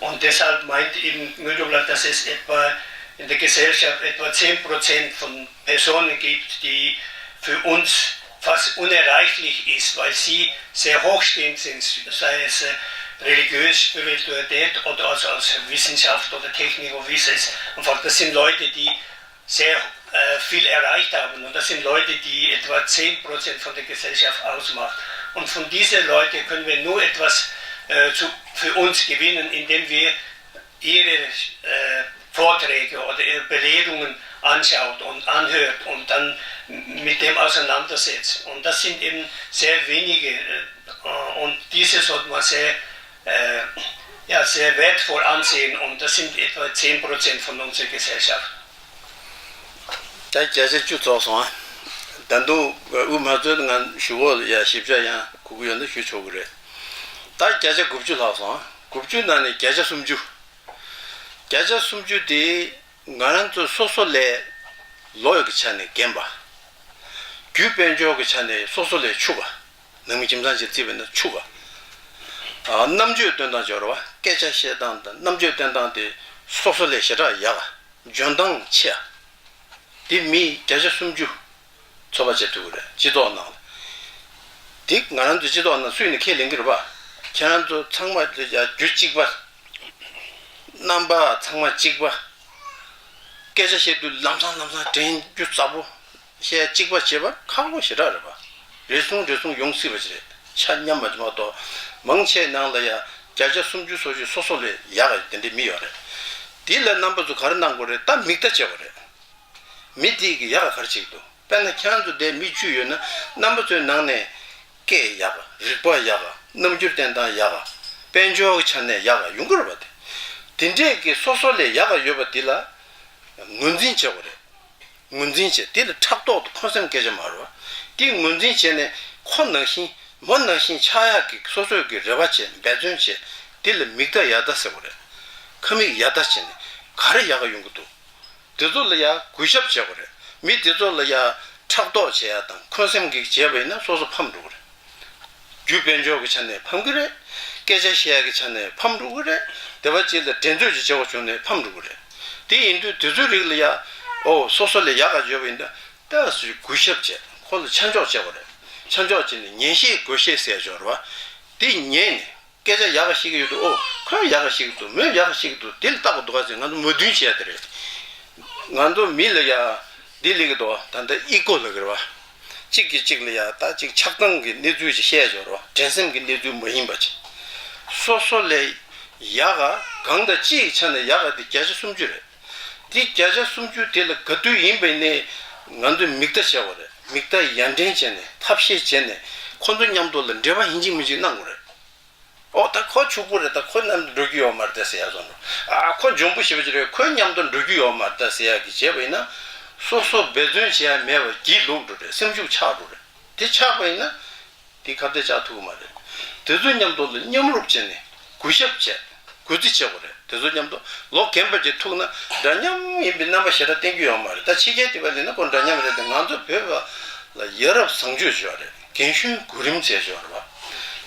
Und deshalb meint eben Mürübler, dass es etwa in der Gesellschaft etwa zehn Prozent von Personen gibt, die für uns fast unerreichlich ist, weil sie sehr hochstehend sind, sei es äh, religiös, Spiritualität oder als, als Wissenschaft oder Technik und wie es ist. Einfach, das sind Leute, die sehr äh, viel erreicht haben. Und das sind Leute, die etwa zehn Prozent von der Gesellschaft ausmacht. Und von diesen Leuten können wir nur etwas äh, zu, für uns gewinnen, indem wir ihre äh, Vorträge oder ihre Belehrungen anschaut und anhört und dann mit dem auseinandersetzt. Und das sind eben sehr wenige äh, und diese sollte man sehr, äh, ja, sehr wertvoll ansehen und das sind etwa zehn Prozent von unserer Gesellschaft. ད་བརྒྱ་ཆ་བཅུ་རྫོགས་སོང་ཨ། ད་དུང་དབུ་མ་ཚོས་ང་ཞུ་གོ་ཡ་ཞིབ་ཆ་ཡང་གོ་གི་ཡོད་ན་ཞུ་ཆོག་གི་རེད། ད་བརྒྱ་ཆ་དགུ་བཅུ་ལྷག་སོང་ཨ། དགུ་བཅུ་ནང་ནས་བརྒྱ་ཆ་སུམ་ཅུ། བརྒྱ་ཆ་སུམ་ཅུ་དེ་ང་རང་ཚོ་སོ་སོ་ལས་ལོ་ཡི་གི་ཆ་ནས་རྒན་པ། རྒྱུད་དཔལ་འབྱོར་གྱི་ཆ་ནས་སོ་སོ་ལས་ཕྱུག་པ། ནང་མི་ཁྱིམ་ཚང་ཅིག་བརྩིས་པ་ཡིན་ན་ཕྱུག་པ། ཨ། རྣམ་དཔྱོད་སྟོན་སྟངས་སྦྱོར་བ། སྐད་ཆ་བཤད་སྟངས་དང་རྣམ་དཔྱོད་སྟོན་སྟངས་དེ་སོ་སོ་ལས་ཞེ་དྲག་ཡག་ག་འཇོན་ཐང་ཆེ་བ། དེ་མི་བརྒྱ་ཆ་སུམ་ཅུ་ཚོད་དཔག་བྱེད་ཐུབ་ཀྱི་རེད། སྤྱི་ཚོགས་ནང་ལ། དེ་ང་རང་ཚོ་སྤྱི་ཚོགས་ནང་སུས་ནས་ཁས་ལེན་གྱི་རེད་པ། ཁྱེད་རང་ཚོ་ཚང་མ་རྒྱུད་གཅིག་པ། རྣམ་པ་ཚང་མ་གཅིག་པ། སྐད་ཆ་བཤད་དུས་ལམ་སང་ལམ་སང་དྲན་རྒྱུ་ཚ་པོ། བཤད་གཅིག་པ་བྱེད་པ་ཁག་པོ་ཞེ་དྲག་རེད་པ། རེ་ཟུང་རེ་ཟུང་ཡོང་སྲིད་པ་ཞིག་རེད། ཆ་མཉམ་པ་མ་གཏོགས། མང་ཆེ་ནང་ལ་ཡ་བརྒྱ་ཆ་སུམ་ཅུ་སོ་བཞི་སོ་སོ་ལས་ཡག་ག་དེ་འདྲའི་མི་ཡོད་རེད། དེ་ལ་རྣམ་པ་ཚོ་ག་རེ་གནང་དགོས་རེད། ད་མིག་ལྟ་བྱེད་དགོས་རེད། མི་དེ་གི་ཡག་ག་ག་རེ་བྱེད་ཀྱི་འདུག་དཔེར་ན་ཁྱེད་རང་ཚོ་འདིར་མི་བཅུ་ཡོད་ན་རྣམ་པ་ཚོའི་ནང་ནས་སྐད་ཡག་ག་རིག་པ་ཡག་ག་རྣམ་འགྱུར་བསྟན་སྟངས་ཡག་ག་དཔལ་འབྱོར་གྱི་ཆ་ནས་ཡག་ག་ཡོང་གི་རེད་པ། དེ་དེ་འདྲས་ཀྱི་སོ་སོ་ལས་ཡག་ག་ཡོད་པ་དེ་ལ་ངོས་འཛིན་བྱེད་དགོས་རེད། ངོས་འཛིན་བྱེད། དེ་ལ་ཕྲག་དོག་དང་འཁོན་སེམས་སྐད་ཆ་མ་རེད་པ། དེ་ངོས་འཛིན་བྱས་ནས་ཁོ་ནང་བཞིན་མོ་ནང་བཞིན་ཆགས་ཡག་གི་སོ་སོས་ཀྱི་རེ་བ་བྱེད། འབད་བརྩོན་བྱེད། དེ་ལ་མིག་ལྟ་ཡར་ལྟ་ཟེར་དགོས་རེད། ཁ་མིག་ཡར་ལྟ་བྱས་ནས་ག་རེ་ཡག་ག་ཡོང་གི་འདུག་དེ་ཚོ་ལ་ཡ་གུས་ཞབས་བྱེད་དགོས་རེད། མི་དེ་ཚོ་ལ་ཡ་ཕྲག་དོག་བྱེད་ཡ་དང་འཁོན་སེམས་ཀྱིས་བྱས་པ་ཡིན་ན་སོ་སོ་ཕམ་འགྲོ་གི་རེད། རྒྱུ་དཔལ་འབྱོར་གྱི་ཆ་ནས་ཕམ་གི་རེད། སྐད་ཆ་བཤད་ཡ་གི་ཆ་ནས་ཕམ་འགྲོ་གི་རེད། དེ་བ་ཅིག་ལ་འགྲན་རྩོད་ཅིག་བྱེད་དགོས་བྱུང་ནས་ཕམ་འགྲོ་གི་རེད། དེ་ཡིན་དུས་དེ་ཚོའི་རིགས་ལ་ཡ། ཨོ་སོ་སོ་ལས་ཡག་ག་ཡོད་པ་ཡིན་ན་ད་སུས་གུས་ཞབས་བྱེད། ཁོ་ལ་ཆ་འཇོག་བྱེད་དགོས་རེད། ཆ་འཇོག་བྱས་ནས་ཉན་ཤེས་དགོས་ཤེས་ཟེར་ཡ་ཅིག་ཡོད་རེད་པ། དེ་ཉན་ནས། སྐད་ཆ་ཡག་ག་བཤད་ཀྱི་ཡོད་འདུག་ཨོ་ཁོས་ཡག་ག་བཤད་ཀྱི་འདུག་མོས་ཡག་ག་བཤད་ཀྱི་འདུག་དེ་ལ་བལྟ་དགོས་འདུག་ག་ཟེར་ང་ཚོ་མོས་མཐུན་བྱེད་ཡ་དེ་རེད། ང་ཚོ་མི་ལ་ཡ་འདི་ལབ་ཀྱི་འདུག་ད་ལྟ་ཨི་ཀོ་ལབ་ཀྱི་རེད་པ། གཅིག་གིས་གཅིག་ལ་ཡ་ད་གཅིག་ཆགས་སྡང་གི་གནས་ཚུལ་ཅིག་བཤད་ཡ་ཅིག་ཡོད་རེད་པ། འགྲན་སེམས་ཀྱི་གནས་ཚུལ་མ་ཡིན་པ་ཅིག་སོ་སོ་ལས་ཡག་ག་གང་དང་ཅིའི་ཆ་ནས་ཡག་ག་དེ་བརྒྱ་ཆ་སུམ་ཅུ་རེད། འདི་བརྒྱ་ཆ་སུམ་ཅུ་དེ་ལ་ག་དུས་ཡིན་པའི་ནས་ང་ཚོས་མིག་ལྟ་བྱ་བ་རེད། མིག་ལྟ་ཡར་འདྲེན་བྱས་ནས་ཐབས་ཤེས་བྱས་ནས་ཁོ་ཚོ་མཉམ་དུ་ལ་འབྲེལ་བ་ཡིན་གཅིག་མིན་གཅིག་གནང་དགོས་རེད། ཨོ་ད་ཁོ་ཕྱུག་པོ་རེད། ད་ཁོ་མཉམ་དུ་འགྲོ་རྒྱུ་ཡོད་མ་རེད་ད་ཟེར་ཡ་བཟོ་འགྲོ། ཨ་ཁོ་འཇོན་པོ་ཞེ་པོ་ཅིག་རེད། ཁོ་མཉམ་དུ་འགྲོ་རྒྱུ་ཡོད་མ་རེད་ད་ཟེར་ཡ་གི་བྱས་པ་ཡིན་ན། སོ་སོ་འབད་བརྩོན་བྱེད་ཡ་མེད་པར་སྒྱིད་ལུག་འགྲོ་རེད། སེམས་ཤུགས་ཆག་འགྲོ་རེད། དེ་ཆག་པ་ཡིན་ན། དེ་ཁ་གཏད་བཅག་ཐུབ་ཀྱི་མ་རེད། དེ་ཚོ་མཉམ་དུ་ལ་མཉམ་རུབ་བྱས་ནས་གུས་ཞབས་བྱས། གུས་བརྩི་བྱེད་དགོས་རེད། དེ་ཚོ་མཉམ་དུ་ལོ་རྒན་པ་ཅིག་ཐུག་ན་འདྲ་མཉམ་ཡིན་པའི་རྣམ་པ་ཞེ་དྲག་བསྟན་རྒྱུ་ཡོད་མ་རེད། ད་ཕྱི་རྒྱལ་དེ་བ་ལས་ན་ཁོ་འདྲ་མཉམ་རེད་དེ། ང་ཚོ་བོད་པ་ལ་ཡ་རབས་བཟང་སྤྱོད་ཅིག་ཡོད་རེད། རྒན་གཞོན་གོ་རིམ་ཟེར་ཅིག་ཡོད་རེད་བ།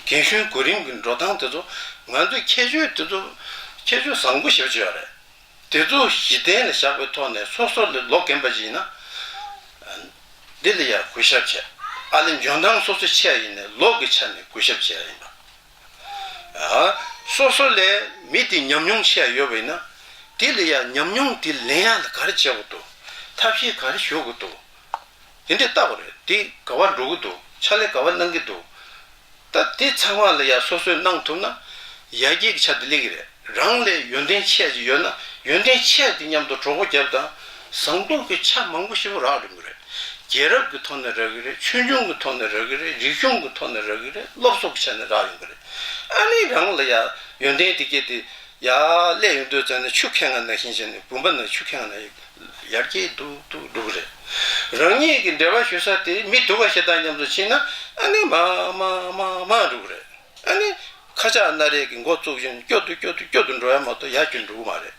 རྒན་གཞོན་གོ་རིམ་གྱི་འགྲོ་སྟངས་དེ་ཚོ། ང་ཚོའི་ཁྱད་ཆོས་དེ་ཚོ་ཁྱད་ཆོས་བཟང་པོ་ཞེ་པོ་ཅིག་ཡོད་རེད། དེ་ཚོ་གཞི་རྟེན་ལ་བཞག་པའི་ཐོག་ནས་སོ་སོ་ལས་ལོ་རྒན་པ་ཅིག་ཡིན་ན། འདི་ལ་ཡང་གུས་ཞབས་བྱས། ཨ་ལས་འཇོན་ཐང་སོ་སོ་ཆེ་ཡ་ཡིན་ནའི་ལོ་གི་ཆ་ནས་གུས་ཞབས་བྱེད་ཡ་ཡིན་པ། ཨ། སོ་སོ་ལས་མི་དེ་ཉམས་མྱོང་ཆེ་ཡ་ཡོད་པ་ཡིན་ན། དེ་ལ་ཡང་ཉམས་མྱོང་དེ་ལེན་ཡ་ལ་ག་རེ་བྱེད་དགོས་འདུག་ཐབས་ཤེས་ག་རེ་ཞུ་དགོས་འདུག་དེ་འདྲས་བལྟ་དགོས་རེད། དེ་ག་བ་འགྲོ་གི་འདུག་ཕྱག་ལས་ག་བ་གནང་གི་འདུག་ད་དེ་ཚང་མ་ལ་ཡ་སོ་སོས་གནང་ཐུབ་ན། ཡར་རྒྱས་ཀྱི་ཆ་དེ་སླེབས་ཀྱི་རེད། རང་ལས་ཡོན་ཏན་ཆེ་ཅིག་ཡོད་ན། ཡོན་ཏན་ཆེ་དེ་མཉམ་དུ་གྲོགས་པོ་རྒྱབ་དང་། བཟང་པོ་གི་ཆ་མང་པོ་ཞིག་རག་ཡོང་གི་རེད། རྒྱལ་རབས་ཀྱི་ཐོག་ནས་རག་གི་རེད། ཆོས་འབྱུང་གི་ཐོག་ནས་རག་གི་རེད། རིག་གཞུང་གི་ཐོག་ནས་རག་གི་རེད། སློབ་གསོ་གི་ཆ་ནས་རག་ཡོང་གི་རེད། ཨ་ནི་རང་ལ་ཡ་ཡོན་ཏན་དེ་སྐྱེས་ཏེ། ཡར་སླེབས་ཡོང་དུས་ཙམ་ནས་ཆུ་ཁེངས་ང་ནང་བཞིན་བྱས་ནས། བུམ་པ་ནང་ཆུ་ཁེངས་ང་ནང་ཡར་རྒྱས་འགྲོ་འགྲོ་འགྲོ་གི་རེད། རང་ཉིད་ཀྱི་འབྲེལ་བ་ཞུ་ས་དེ་མི་སྡུག་པ་ཞེ་དྲག་མཉམ་དུ་ཕྱིན་ན། ཨ་ནི་མར་མར་མར་མར་འགྲོ་གི་རེད། ཨ་ནི་ཁ་ཆག་སྣ་རལ་གྱི་འགོ་བཙུགས་བཞིན་སྐྱོ་དུ་སྐྱོ་དུ་སྐྱོ་དུ་འགྲོ་ཡ་མ་གཏོགས་ཡར་རྒྱས་འགྲོ་གི་མ་རེད།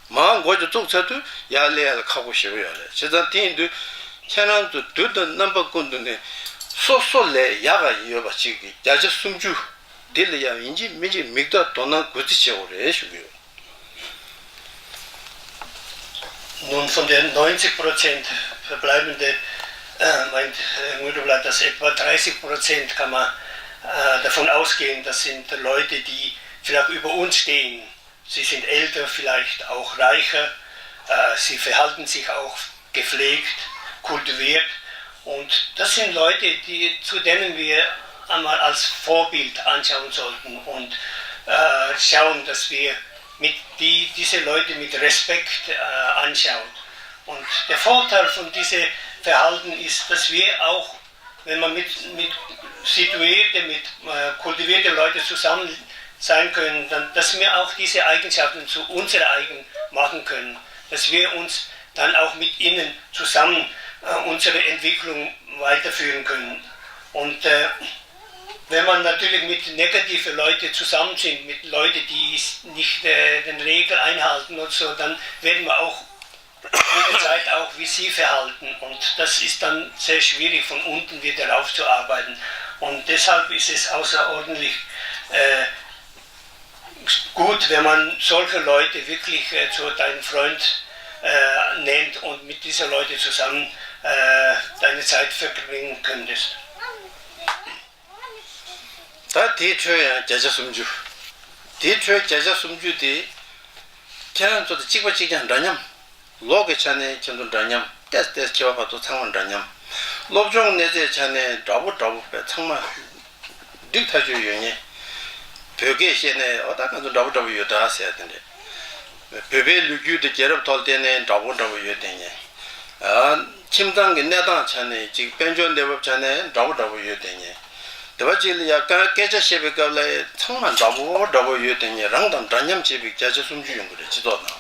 མར་འགོ་ཅིག་བཙུགས་ཚར་དུས་ཡར་སླེབས་ཡ་ལ་ཁག་པོ་ཞེ་པོ་ཡོད་རེད། བྱས་ཙང་དེ་ཡིན་དུས་ཁྱེད་རང་ཚོ་དུས་དང་རྣམ་པ་ཀུན་ཏུ་ནས་སོ་སོ་ལས་ཡག་ག་ཡོད་པ་ཅིག་གི་བརྒྱ་ཆ་སུམ་ཅུ། དེ་ལ་ཡང་ཡིན་གཅིག་མིན་གཅིག་མིག་ལྟ་དོ་སྣང་གུས་བརྩི་བྱེད་དགོས་རེད་ཞུ་གི་ཡོད། Nun, von den neunzig Prozent verbleibende, äh, meint, äh, Müller, dass etwa dreißig Prozent kann man, äh, davon ausgehen, das sind Leute, die vielleicht über uns stehen. Sie sind älter, vielleicht auch reicher. Äh, sie verhalten sich auch gepflegt, kultiviert. Und das sind Leute, die, zu denen wir einmal als Vorbild anschauen sollten und, äh, schauen, dass wir mit die, diese Leute mit Respekt, äh, anschauen. Und der Vorteil von diesem Verhalten ist, dass wir auch, wenn man mit, mit situierte, mit, äh, kultivierte Leute zusammen sein können, dann, dass wir auch diese Eigenschaften zu unserer eigen machen können, dass wir uns dann auch mit ihnen zusammen, äh, unsere Entwicklung weiterführen können. Und, äh, wenn man natürlich mit negativen Leuten zusammen sind, mit Leuten, die s-, nicht, äh, den Regeln einhalten und so, dann werden wir auch mit der Zeit auch wie sie verhalten. Und das ist dann sehr schwierig, von unten wieder raufzuarbeiten. Und deshalb ist es außerordentlich, äh, gut, wenn man solche Leute wirklich, äh, zu deinem Freund, äh, nennt und mit diesen Leuten zusammen, äh, deine Zeit verbringen könntest. ད་དེའི་ཁྲོད་ཡང་བརྒྱ་ཆ་སུམ་ཅུ། དེའི་ཁྲོད་བརྒྱ་ཆ་སུམ་ཅུ་དེ་ཁྱེད་རང་ཚོ་དང་གཅིག་པ་གཅིག་རྐྱང་འདྲ་མཉམ། ལོ་གི་ཆ་ནས་ཁྱེད་ཚོ་འདྲ་མཉམ། ཏོག་ཙམ་ཏོག་ཙམ་ཁྱད་པར་བར་དུ་ཚང་མ་འདྲ་མཉམ། སློབ་སྦྱོང་གནས་ཚད་ཆ་ནས་འདྲ་པོ་འདྲ་པོ་བས་ཚང་མ་འགྲིག་ཐག་ཆོད་ཡོད་མཁན། བོད་སྐད་བཤད་ནས་འོ་ད་ང་ཚོ་འདྲ་པོ་འདྲ་པོ་ཡོད་ད་ཟེར་ཡ་དེ་འདྲས། བོད་པའི་ལོ་རྒྱུས་དེ་རྒྱལ་རབས་ཐོག་བལྟས་ནས་འདྲ་པོ་འདྲ་པོ་ཡོད་དེ་ནས། ཨ། ཁྱིམ་ཚང་གི་གནས་སྟངས་ཆ་ནས་ཅིག་དཔལ་འབྱོར་གནས་བབ་ཆ་ནས་འདྲ་པོ་འདྲ་པོ་ཡོད་དེ་ནས། དེ་བ་ཅིག་ལ་ཡ་སྐད་སྐད་ཆ་བཤད་པའི་སྐབས་ལ་ཚང་མ་འདྲ་པོ་འདྲ་པོ་ཡོད་དེ་ནས། རང་དང་འདྲ་མཉམ་བྱེད་པའི་བརྒྱ་ཆ་སུམ་ཅུ་ཡོང་གི་རེད། སྤྱི་ཚོགས་ནང་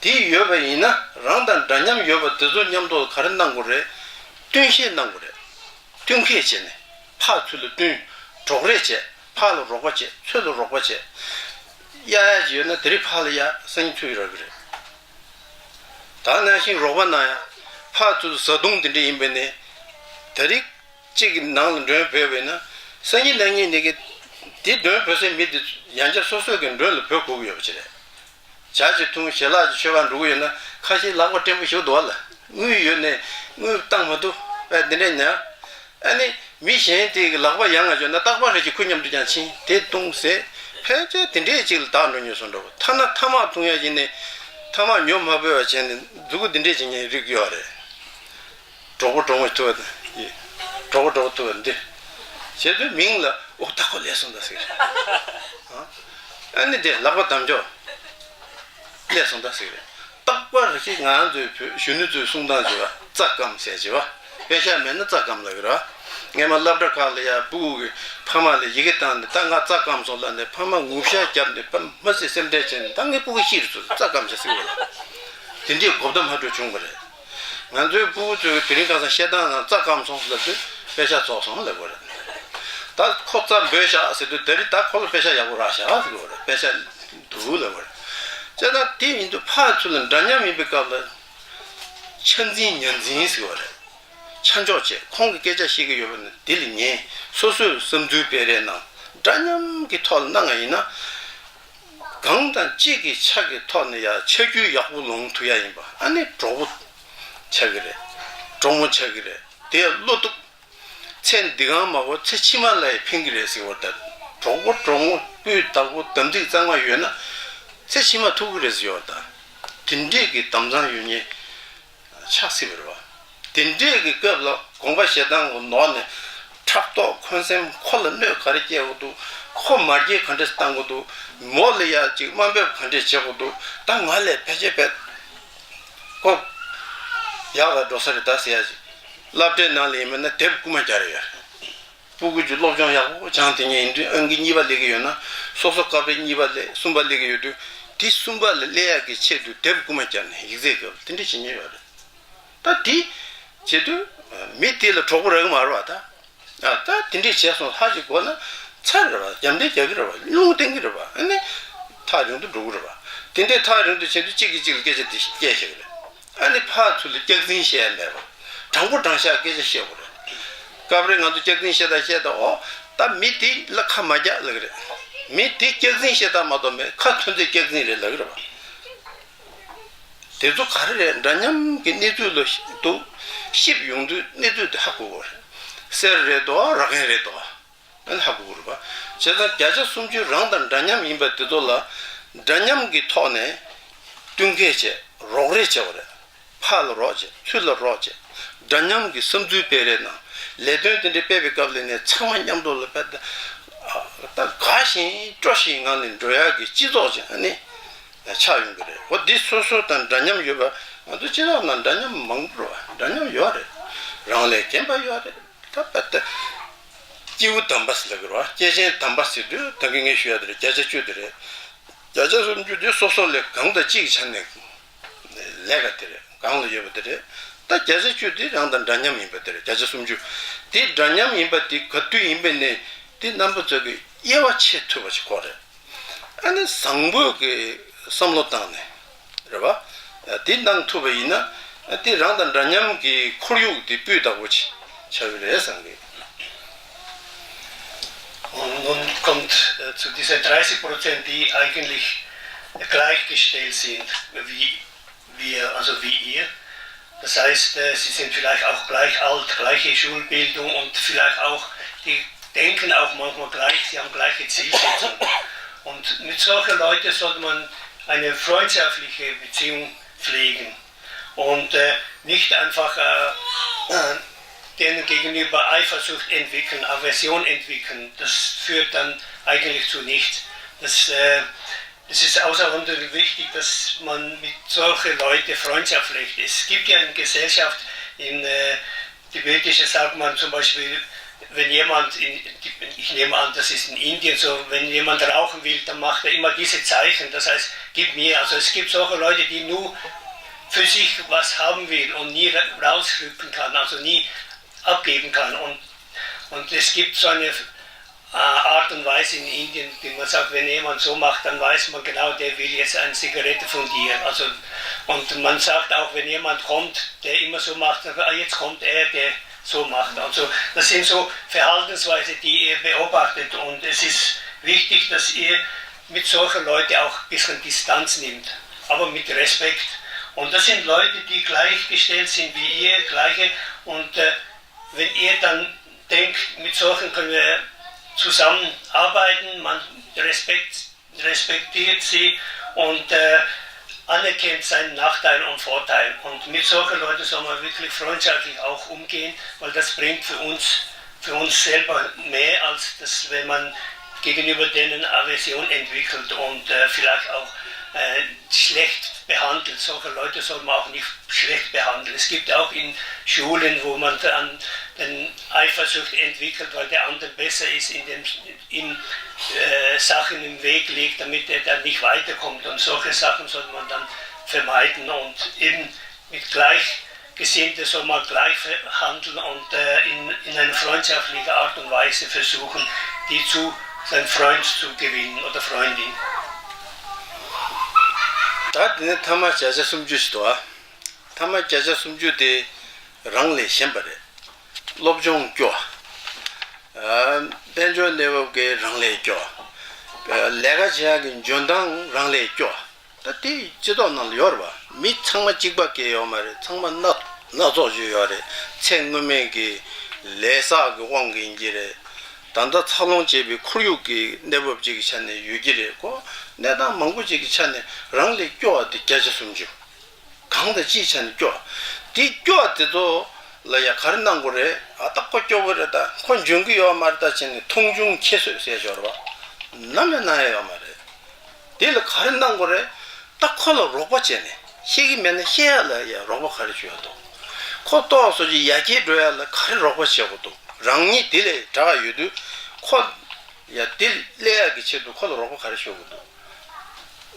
དེ་ཡོད་པ་ཡིན་ན། རང་དང་འདྲ་མཉམ་ཡོད་པ་དེ་ཚོ་མཉམ་དུ་ག་རེ་གནང་དགོས་རེད། བསྟུན་ཤེས་གནང་དགོས་རེད། བསྟུན་མཁས་བྱས་ནས་ཕར་ཚུར་ལ་བསྟུན། གྲོགས་རེས་བྱས། ཕར་ལ་རོགས་པ་བྱས། ཚུར་ལ་རོགས་པ་བྱས། གཡར་ཡག་ཅིག་ཡོད་ན་དེ་རིགས་ཕར་ལ་གཡར། སང་ཉིན་ཚུར་རག་གི་རེད། ད་ནང་བཞིན་རོགས་པ་གནང་ཡག་ཕར་ཚུར་བཟའ་བཏུང་དེ་འདྲ་ཡིན་པས་ནས། དེ་རིགས་གཅིག་གི་ནང་ལ་མགྲོན་བོས་པས་ན། སང་ཉིན་གནངས་ཉིན་ནས་ཀྱི་དེ་མགྲོན་བོས་སའི་མི་དེ་ཡང་བསྐྱར་སོ་སོ་གི་མགྲོན་ལ་བོས་དགོས་ཀྱི་ཡོད་པ་ཅིག་རེད། ཇ་ཅིག་འཐུང་། ཞལ་ལག་ཅིག་མཆོད་གར་འགྲོ་གི་ཡོད་ན། ཁ་ཤས་ལག་པ་བརྟན་པོ་ཞིག་འདུག་བ་ལ། དངུལ་ཡོད་ནས་དངུལ་བཏང་མ་ཐུབ་པ་དེ་འདྲས་ཉར། ཨ་ནི་མི་གཞན་དེ་གི་ལག་པ་ཡང་ང་བྱོན་ན་རྟག་པར་རེ་ཅིག་ཁོ་མཉམ་དུ་ཀྱང་ཕྱིན། དེ་བཏུང་ཟས། ཕལ་ཆེར་དེ་འདྲས་ཅིག་ལ་བདག་འགྲོ་ཉོས་སོང་འགྲོ། ཐ་ན་ཐ་མག་འཐུང་ཡག་ཅིག་ནས་ཐ་མག་ཉོ་མ་ཕོད་པ་བྱས་ནས་མཛུ་གུ་དེ་འདྲས་ཅིག་ཉར་རིགས་ཡོད་རེད། གྲོགས་པོ་གྲོགས་མོ་ཐུག་པ་དང་། གྲོགས་པོ་གྲོགས་པོ་ཐུག་པ་འདི། བྱས་དུས་མིང་ལ་ཨོ་ད་ཁོ་སླེབས་སོང་ད་ཟེར་གི་རེད། ཨ་ནི་དེ་ལག་པ་བསྡམས་ཆོག་སླེབས་སོང་ད་ཟེར་གི་རེད། རྟག་པར་ཞིག་ང་ཚོའི་བོད་གཞོན་ནུ་ཚོའི་གསུང་སྟངས་བྱས་པ་རྩ་སྐམ་ཟེར་བྱས་པ། པེ་ཤག་མེད་ན་རྩ་སྐམ་ལབ་ཀྱི་རེད་བ། སྔས་མ་སློབ་གྲྭ་ཁག་ལ་ཡ་སྤུ་གུ་གི་ཕ་མ་ལ་ཡི་གེ་བཏང་ནས་ད་ང་རྩ་སྐམ་སོང་ལབ་ནས་ཕ་མ་ངུ་ཤ་བརྒྱབ་ནས་ཕ་མ་སེམས་ཁྲལ་བྱས་ནས་ད་ངའི་སྤུ་གུ་ཤི་རུ་ཚུད་རྩ་སྐམ་བྱས་ཟེར་བ་ལ། དེ་འདྲའི་གོ་བརྡ་མ་འཕྲོད་བྱུང་བ་རེད། ང་ཚོའི་སྤུ་གུ་ཚོས་དེ་རིང་ཁ་སང་བཤད་སྟངས་ནང་རྩ་སྐམ་སོང་ལབ་དུས་པེ་ཤག་རྫོགས་སོང་ལབ་དགོས་རེད། ད་ཁོ་རྩ་འབོད་བཞག་ཟེར་དུས་དེ་རིང་ད་ཁོ་ལ་པེ་ཤག་ཡག་པོ་རག་བཞག་ཟེར་དགོས་རེད། པེ་ཤག་འདུག་ལབ་དགོས་རེད། བྱས་ཙང་དེ་ཡིན་དུས་ཕར་ཚུར་ལ་འདྲ་མཉམ་ཡིན་པའི་སྐབས་ལ་ཆ་འཛིན་ཉ་འཛིན་ཟེར་བ་རེད། ཆ་འཇོག་བྱེད། ཁོང་གི་སྐད་ཆ་བཤད་ཀྱི་ཡོད་པ་ནི་དེ་ལ་ཉན། སོ་སོའི་བསམ་ཚུལ་སྤེལ་རེས་གནང་། འདྲ་མཉམ་གྱི་ཐོག་ལ་གནང་བ་ཡིན་ན། གང་དང་གཅིག་གི་ཆ་གི་ཐོག་ནས་ཡ་ཆ་རྒྱུས་ཡག་པོ་ལོངས་ཐུབ་ཡ་ཡིན་པ། ཨ་ནི་གྲོགས་པོ་ཆགས་ཀྱི་རེད། གྲོགས་མོ་ཆགས་ཀྱི་རེད། དེ་ཡ་བློ་སྟོབས། ཚེ་འདི་གང་མ་གོ་ཚེ་ཕྱི་མ་ལ་ཡ་ཕན་གྱི་རེད་ཟེར་བ་ལྟར། གྲོགས་པོ་གྲོགས་མོ་སྤུས་དག་པོ་དམ་ཚིག་གཙང་མ་ཡོད་ན། ཚེ་ཕྱི་མ་ཐུག་གི་རེད་ཟེར་བ་ལྟར། དེ་འདྲས་ཀྱི་དམ་གཙང་ཡོད་མཁན་ཆགས་སྲིད་པ་རེད་བ། དེ་འདྲས་ཀྱི་སྐབས་ལ་དགོངས་པ་བཞེས་སྟངས་ཀྱི་ནང་ནས་ཕྲག་དོག་འཁོན་སེམས། ཁོ་ལ་གནོད་ག་རེ་སྐྱེལ་དགོས་འདུག་ཁོ་མ་སྐྱེས་ག་འདྲས་བཏང་དགོས་འདུག་མོ་ལ་ཡ་ཅིག་དམའ་འབེབས་ག་འདྲས་བྱེད་དགོས་འདུག་ད་ང་ལས་ཕལ་ཆེར་བས་ཁོ་ཡག་ག་འགྲོ་ས་རེད་ད་ཟེར་ཡ་ཅིག་སློབ་གྲྭའི་ནང་ལ་ཡིན་པ་ན་དེབ་རྐུ་མ་རྒྱག་རེ་ཡོད་རེད། སྤུ་གུ་ཚོས་སློབ་སྦྱོང་ཡག་པོ་སྦྱངས་བསྡད་མཁན་ཡིན་དུས་ཨང་ཀི་གཉིས་པ་སླེབས་ཀྱི་ཡོད་ན། སོ་སོ་སྐབས་རེ་གཉིས་པ་སླེབས། གསུམ་པ་སླེབས་ཀྱི་ཡོད་དུས། དེ་གསུམ་པ་ལ་སླེབས་ཡག་གི་ཆེད་དུ་དེབ་རྐུ་མ་བརྒྱབ་ནས་ཡིག་ཚད་བརྒྱབ། དེ་འདྲ་བྱེད་མཁན་ཡོད་རེད། ད་དེ་བྱེད་དུས་མི་དེ་ལ་གྲོགས་པོ་རག་གི་མ་རེད་བ་ད། ཨ་ད་དེ་འདྲ་བྱས་སོང་ཧ་ཅིག་གོ་ན་ཚར་རེད་བ། རྒྱབ་འདྲེ་རྒྱག་གི་རེད་བ། རླུང་བསྟན་གི་རེད་བ། ཨ་ནི་ཐག་རིང་དུ་འགྲོ་གི་རེད་བ། དེ་འདྲའི་ཐག་རིང་དུ་བྱེད་དུས་གཅིག་གིས་གཅིག་ལ་སྐད་ཆ་དེ་བཤད་བཤད་གི་རེད། ཨ་ནི་ཕར་ཚུར་ལ་སྐྱག་རྫུན་བཤད་ཡ་མེད་པ། དྲང་པོ་དྲང་བཞག་སྐད་ཆ་བཤད་དགོས་རེད། སྐབས་རེ་ང་ཚོ་སྐྱག་རྫུན་བཤད་ད་བཤད་ད། ཨོ་ད་མི་དེ་ལ་ཁ་མ་རྒྱག་ལབ་གི་རེད། མི་དེ་སྐྱག་རྫུན་བཤད་ད་མ་གཏོགས་མེད། ཁ་ཐོན་ཚེ་སྐྱག་རྫུན་རེད་ལབ་གི་རེད་བ། དེ་ཚོ་ག་རེ་རེད། འདྲ་མཉམ་གྱི་གནས་ཚུལ་ལ་དུ་གཤིབ་ཡོང་དུས་གནས་ཚུལ་དེ་ཧ་གོ་དགོས་རེད། གསེར་རེད་དོ་ར་གན་རེད་དོ། ཨ་ནི་ཧ་གོ་དགོས་རེད་པ། བྱས་ཙང་བརྒྱ་ཆ་སུམ་ཅུ་རང་དང་འདྲ་མཉམ་ཡིན་པ་དེ་ཚོ་ལ་འདྲ་མཉམ་གྱི་ཐོག་ནས་བསྟུན་མཁས་བྱས། རོགས་རེས་བྱས་པ་རེད། ཕར་ལ་རོགས་བྱས། ཚུར་ལ་རོགས་བྱས། འདྲ་མཉམ་གྱི་བསམ་ཚུལ་སྤེལ་རེས་གནང་། ལས་དོན་དེ་འདྲ་སྤེལ་བའི་སྐབས་ལ་ནས་ཚང་མ་མཉམ་དུ་ལ་དཔེ་ད་དགའ་ཞིང་སྤྲོ་ཞིང་ངང་ནས་འགྲོ་ཡག་གི་སྤྱི་ཚོགས་ཅིག་ཨ་ནི་ཆགས་ཡོང་གི་རེད། འོ་འདི་སོ་སོ་དང་འདྲ་མཉམ་ཡོད་པ། ང་ཚོ་སྤྱི་ཚོགས་ནང་འདྲ་མཉམ་མང་པོ་རེད་པ། འདྲ་མཉམ་ཡོད་རེད། རང་ལས་རྒན་པ་ཡོད་རེད། ད་ད་ལྟ་སྐྱེས་བུ་དམ་པ་ཟེར་ལབ་ཀྱི་རེད་པ། སྐྱེས་ཆེན་དམ་པ་ཟེར་དུས་ད་གིན་ངས་ཞུ་ཡ་དེ་རེད། བརྒྱ་ཆ་བཅུ་དེ་རེད། བརྒྱ་ཆ་སུམ་ཅུ་དེ་སོ་སོ་ལས་གང་དང་གཅིག་གི་ཆ་ནས་ལས་ཀ་དེ་རེད། གང་ལ་ཡོད་པ་དེ་རེད། ད་བརྒྱ་ཆ་བཅུ་དེ་རང་དང་འདྲ་མཉམ་ཡིན་པ་དེ་རེད། བརྒྱ་ཆ་སུམ་ཅུ་དེ་འདྲ་མཉམ་ཡིན་པ་དེ་ག་དུས་ཡིན་པ་ནས་དེ་རྣམ་པ་ཚོ་གི་དབྱེ་བ་ཕྱེ་ཐུབ་པ་ཞིག་དགོས་རེད། ཨ་ནི་བཟང་པོའི་གི་བསམ་བློ་བཏང་ནས། རེད་པ། དེ་གནང་ཐུབ་པ་ཡིན་ན་དེ་རང་དང་འདྲ་མཉམ་གྱི་ཁོར་ཡུག་དེ་སྤུས་དག་པོ་ཆགས་ཀྱི་རེད་བསམ་གི། Und nun kommt äh, zu diese dreißig Prozent, die eigentlich gleichgestellt sind, wie wir, also wie ihr. Das heißt, äh, sie sind vielleicht auch gleich alt, gleiche Schulbildung und vielleicht auch, die denken auch manchmal gleich, sie haben gleiche Zielsetzung. Und mit solchen Leuten sollte man eine freundschaftliche Beziehung pflegen und äh, nicht einfach äh, äh, denen gegenüber Eifersucht entwickeln, Aversion entwickeln. Das führt dann eigentlich zu nichts. Das äh, Es ist außerordentlich wichtig, dass man mit solchen Leuten freundschaftlich ist. Es gibt ja in Gesellschaft, in äh, die britische sagt man zum Beispiel, wenn jemand, in, ich nehme an, das ist in Indien so, wenn jemand rauchen will, dann macht er immer diese Zeichen, das heißt, gib mir. Also es gibt solche Leute, die nur für sich was haben will und nie rausrücken kann, also nie abgeben kann. Und, und es gibt so eine äh, Art und Weise in Indien, die man sagt, wenn jemand so macht, dann weiß man genau, der will jetzt eine Zigarette von dir. Also, und man sagt auch, wenn jemand kommt, der immer so macht, sagt, ah, jetzt kommt er, der so macht. Also, das sind so Verhaltensweisen, die ihr beobachtet. Und es ist wichtig, dass ihr mit solchen Leuten auch ein bisschen Distanz nimmt, aber mit Respekt. Und das sind Leute, die gleichgestellt sind wie ihr, gleiche. Und äh, wenn ihr dann denkt, mit solchen können wir zusammenarbeiten, man respekt, respektiert sie und äh, anerkennt seinen Nachteil und Vorteil. Und mit solchen Leuten soll man wirklich freundschaftlich auch umgehen, weil das bringt für uns, für uns selber mehr, als das, wenn man gegenüber denen Aversion entwickelt und äh, vielleicht auch äh, schlecht behandelt. Solche Leute soll man auch nicht schlecht behandeln. Es gibt auch in Schulen, wo man dann Eifersucht entwickelt, weil der andere besser ist in dem, in äh, Sachen im Weg legt, damit er dann nicht weiterkommt. Und solche Sachen sollte man dann vermeiden und eben mit Gleichgesinnten soll man gleich handeln und äh, in, in einer freundschaftlichen Art und Weise versuchen, die zu seinem Freund zu gewinnen oder Freundin. ད་དེ་ནི་ཐ་མ་བརྒྱ་ཆ་སུམ་ཅུ་ཞིག་འདུག་ཨ། ཐ་མ་བརྒྱ་ཆ་སུམ་ཅུ་དེ་རང་ལས་གཞན་པ་རེད། སློབ་སྦྱོང་སྐྱོ། ཨ། དཔལ་འབྱོར་གནས་བབ་ཀྱི་རང་ལས་སྐྱོ། ལས་ཀ་བྱེད་ཡག་གི་འཇོན་ཐང་རང་ལས་སྐྱོ། ད་དེ་སྤྱི་ཚོགས་ནང་ལ་ཡོད་རེད་བ། མི་ཚང་མ་གཅིག་པ་སྐྱེ་ཡོད་མ་རེད། ཚང་མ་སྣ་སྣ་ཚོགས་ཅིག་ཡོད་རེད། ཚེ་སྔོན་མའི་གི་ལས་བསགས་ཀྱི་དབང་གིས་ཡིན་གྱི་རེད། ད་ལྟ་འཚར་ལོངས་བྱས་པའི་ཁོར་ཡུག་གི་གནས་བབ་ཅིག་གི་ཆ་ནས་ཡོད་ཀྱི་རེད་ཁོ། གནས་སྟངས་མང་པོ་ཅིག་གི་ཆ་ནས་རང་ལས་སྐྱོ་བ་དེ་བརྒྱ་ཆ་སུམ་ཅུ། གང་དང་ཅིའི་ཆ་ནས་སྐྱོ། དེ་སྐྱོ་བ་དེ་ཚོ་ལ་ཡ་ག་རེ་གནང་དགོས་རེད། ཨ་ད་ཁོ་སྐྱོ་པོ་རེད། ད་ཁོ་འཇོན་གི་ཡོད་མ་རེད། ད་བྱས་ནས་མཐོང་ཆུང་ཁྱད་གསོད་ཟེར་ཞོར་བ་ནམ་ཡང་གནང་ཡ་ཡོད་མ་རེད། དེ་ལ་ག་རེ་གནང་དགོས་རེད། ད་ཁོ་ལ་རོགས་པ་བྱས་ནས་ཤེས་ཀྱི་མེད་ན་ཤེས་ཡ་ལ་ཡ་རོགས་པ་ག་རེ་ཞུ་ཡ་འདུག་ཁོ་ཏོག་སོ་ཅིག་ཡར་རྒྱས་འགྲོ་ཡ་ལ་ག་རེ་རོགས་པ་བྱེད་དགོས་འདུག་རང་ཉིད་དེ་ལས་དྲག་ཡོད་དུས་ཁོ་ཡ་དེ་སླེབས་ཡ་གི་ཆེད་དུ་ཁོ་ལ་རོགས་པ་ག་རེ་ཞུ་དགོས་འདུག་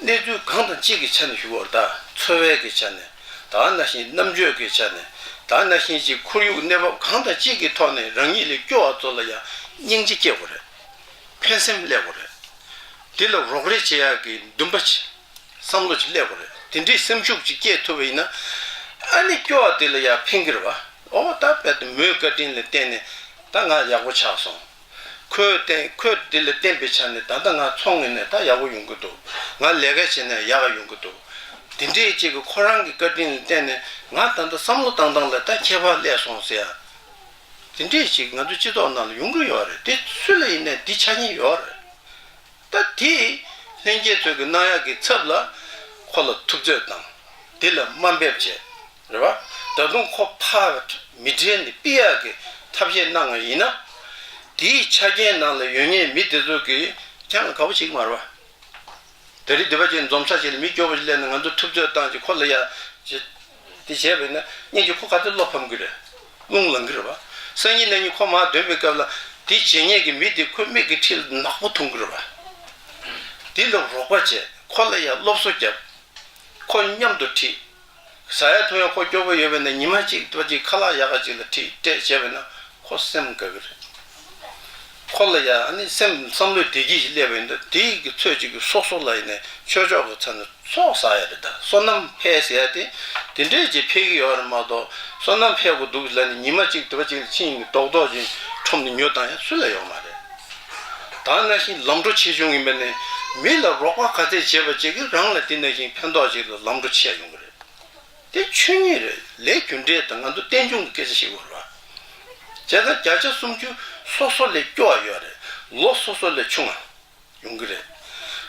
གནས་ཚུལ་གང་དང་ཅི་གི་ཆ་ནས་ཞུ་བར་ད་འཚོ་བའི་གི་ཆ་ནས་ད་ནང་བཞིན་རྣམ་དཔྱོད་ཀྱི་ཆ་ནས་ད་ནང་བཞིན་ཅིག་ཁོར་ཡུག་གནས་བབ་གང་དང་ཅི་གི་ཐོག་ནས་རང་ཉིད་ལས་སྐྱོ་བ་ཚོ་ལ་ཡང་སྙིང་རྗེ་སྐྱེ་དགོས་རེད། ཕན་སེམས་སླེབས་དགོས་རེད། དེ་ལ་རོགས་རེས་བྱེད་ཡག་གི་འདུན་པ་ཅིག་བསམ་བློ་ཅིག་སླེབས་དགོས་རེད། དེ་འདྲའི་སེམས་ཤུགས་ཅིག་སྐྱེ་ཐུབ་པ་ཡིན་ན་ཨ་ནི་སྐྱོ་བ་དེ་ལ་ཡང་ཕན་གི་རེད་བ། ཨོ་ད་དཔེ་དེ་མོའི་བཀའ་དྲིན་ལ་བརྟེན་ནས་ད་ང་ཡག་པོ་ཆགས་སོང་། ཁོས་བརྟེན་ཁོས་འདི་ལ་བརྟེན་པའི་ཆ་ནས་ད་ལྟ་ང་ཚོང་ངོས་ནས་ད་ཡག་པོ་ཡོང་གི་འདུག་ང་ལས་ཀ་བྱས་ནས་ཡག་ག་ཡོང་གི་འདུག་དེ་འདྲས་ཅིག་གི་ཁོ་རང་གི་བཀའ་དྲིན་ལ་བརྟེན་ནས་ང་ད་ལྟ་བསམ་བློ་བཏང་སྟངས་ལ་ད་ཁྱད་པར་སླེབས་སོང་ཟེར་ཡ། དེ་འདྲས་ཅིག་ང་ཚོ་སྤྱི་ཚོགས་ནང་ལ་ཡོང་གི་ཡོད་རེད། དེ་སུ་ལ་ཡིན་ནའི་འདི་ཆ་རྐྱེན་ཡོད་རེད། ད་དེ་ལྷན་རྒྱས་ཚོས་ཀྱི་གནང་ཡག་གི་ཚབ་ལ་ཁོ་ལ་ཐུབ་ཚོད་དང་དེ་ལ་དམའ་འབེབས་བྱས། རེད་བ། ད་དུང་ཁོ་ཕར་མི་གྲལ་ནས་ཕུད་ཡག་གི་ཐབས་ཤེས་གནང་བ་ཡིན་ན། དེའི་ཆ་རྐྱེན་ནང་ལ་ཡོད་མཁན་མི་དེ་ཚོ་གིས་ཁྱེད་རང་དགའ་པོ་བྱེད་ཀྱི་མ་རེད་བ། ད་རེས་འདི་པ་ཅིག་འཛོམས་ས་ཅིག་ལ་མི་སྐྱོ་པོ་ཞིག་སླེབས་ནས་ང་ཚོ་ཐུབ་ཚོད་བཏང་ཅིག་ཁོ་ལ་ཡ་ཅིག་དེ་བྱས་པས་ན་སྙིང་རྗེ། ཁོ་ག་ཚོད་བློ་ཕམ་གི་རེད། རླུང་ལངས་གི་རེད་བ། སང་ཉིན་གནངས་ཉིན་ཁོ་མར་འདོན་པའི་སྐབས་ལ་དེ་བྱེད་མཁན་གྱི་མི་དེ་ཁོའི་མིག་གི་འཁྲིས་ལ་ནག་པོ་མཐོང་གི་རེད་བ། དེ་ལ་རོགས་པ་བྱས། ཁོ་ལ་ཡང་སློབ་གསོ་བརྒྱབ། ཁོ་མཉམ་དུ་ཁྲིད། ཟ་ཡ་འཐུང་ཡ་ཁོ་སྐྱོ་པོ་ཡོད་པས་ན་ཉི་མ་གཅིག་ལྟ་ཅིག་ཁ་ལག་ཡག་ག་ཅིག་ལ་ཁྲིད་སྤྲད་བྱས་པས་ན་ཁོ་སེམས་དགའ་གི་རེད། ཁོ་ལ་ཡང་ཨ་ནི་སེམས་བསམ་བློའི་བདེ་སྐྱིད་ཞིག་སླེབས་པ་ཡིན་ད་དེའི་གི་ཚོད་ཅིག་གི་སོ་སོ་ལ་ཡིན་ནའི་ཆོས་ཕྱོགས་ཀྱི་ཚ་ནི་ཚོགས་བསགས་ཡ་རེད། ད་བསོད་ནམས་འཕེལ་ཟེར་ཡ་དེ་དེ་འདྲས་ཅིག་འཕེལ་གི་ཡོད་རེད་མ་གཏོགས་བསོད་ནམས་འཕེལ་དགོས་འདུག་ལ་ནི་ཉི་མ་གཅིག་དེ་པ་ཅིག་ལ་ཕྱིན་ནས་རྡོག་རྡོག་ཅིག་ཁྲོམ་ནས་ཉོས་བཏང་ཡ་སུ་ལ་ཡོད་མ་རེད། ད་ནང་བཞིན་ལམ་འགྲོ་ཆེ་ཆུང་ཡིན་པ་ནི་མི་ལ་རོགས་པ་ག་ཚད་བྱས་པ་ཅིག་གིས་རང་ལ་དེ་ནང་བཞིན་ཕན་ཐོགས་ཅིག་ལ་ལམ་འགྲོ་ཆེ་ཡོང་གི་རེད། དེ་ཆོས་ཉིད་རེད། ལས་རྒྱུ་འབྲས་དང་ང་ཚོ་རྟེན་འབྱུང་གི་སྐད་ཆ་ཞིག་ཡོད་རེད་བ། བྱས་ཙང་བརྒྱ་ཆ་སུམ་ཅུ་སོ་སོ་ལས་སྐྱོ་བ་ཡོད་རེད། ལོ་སོ་སོ་ལས་ཆུང་བ་ཡོང་གི་རེད།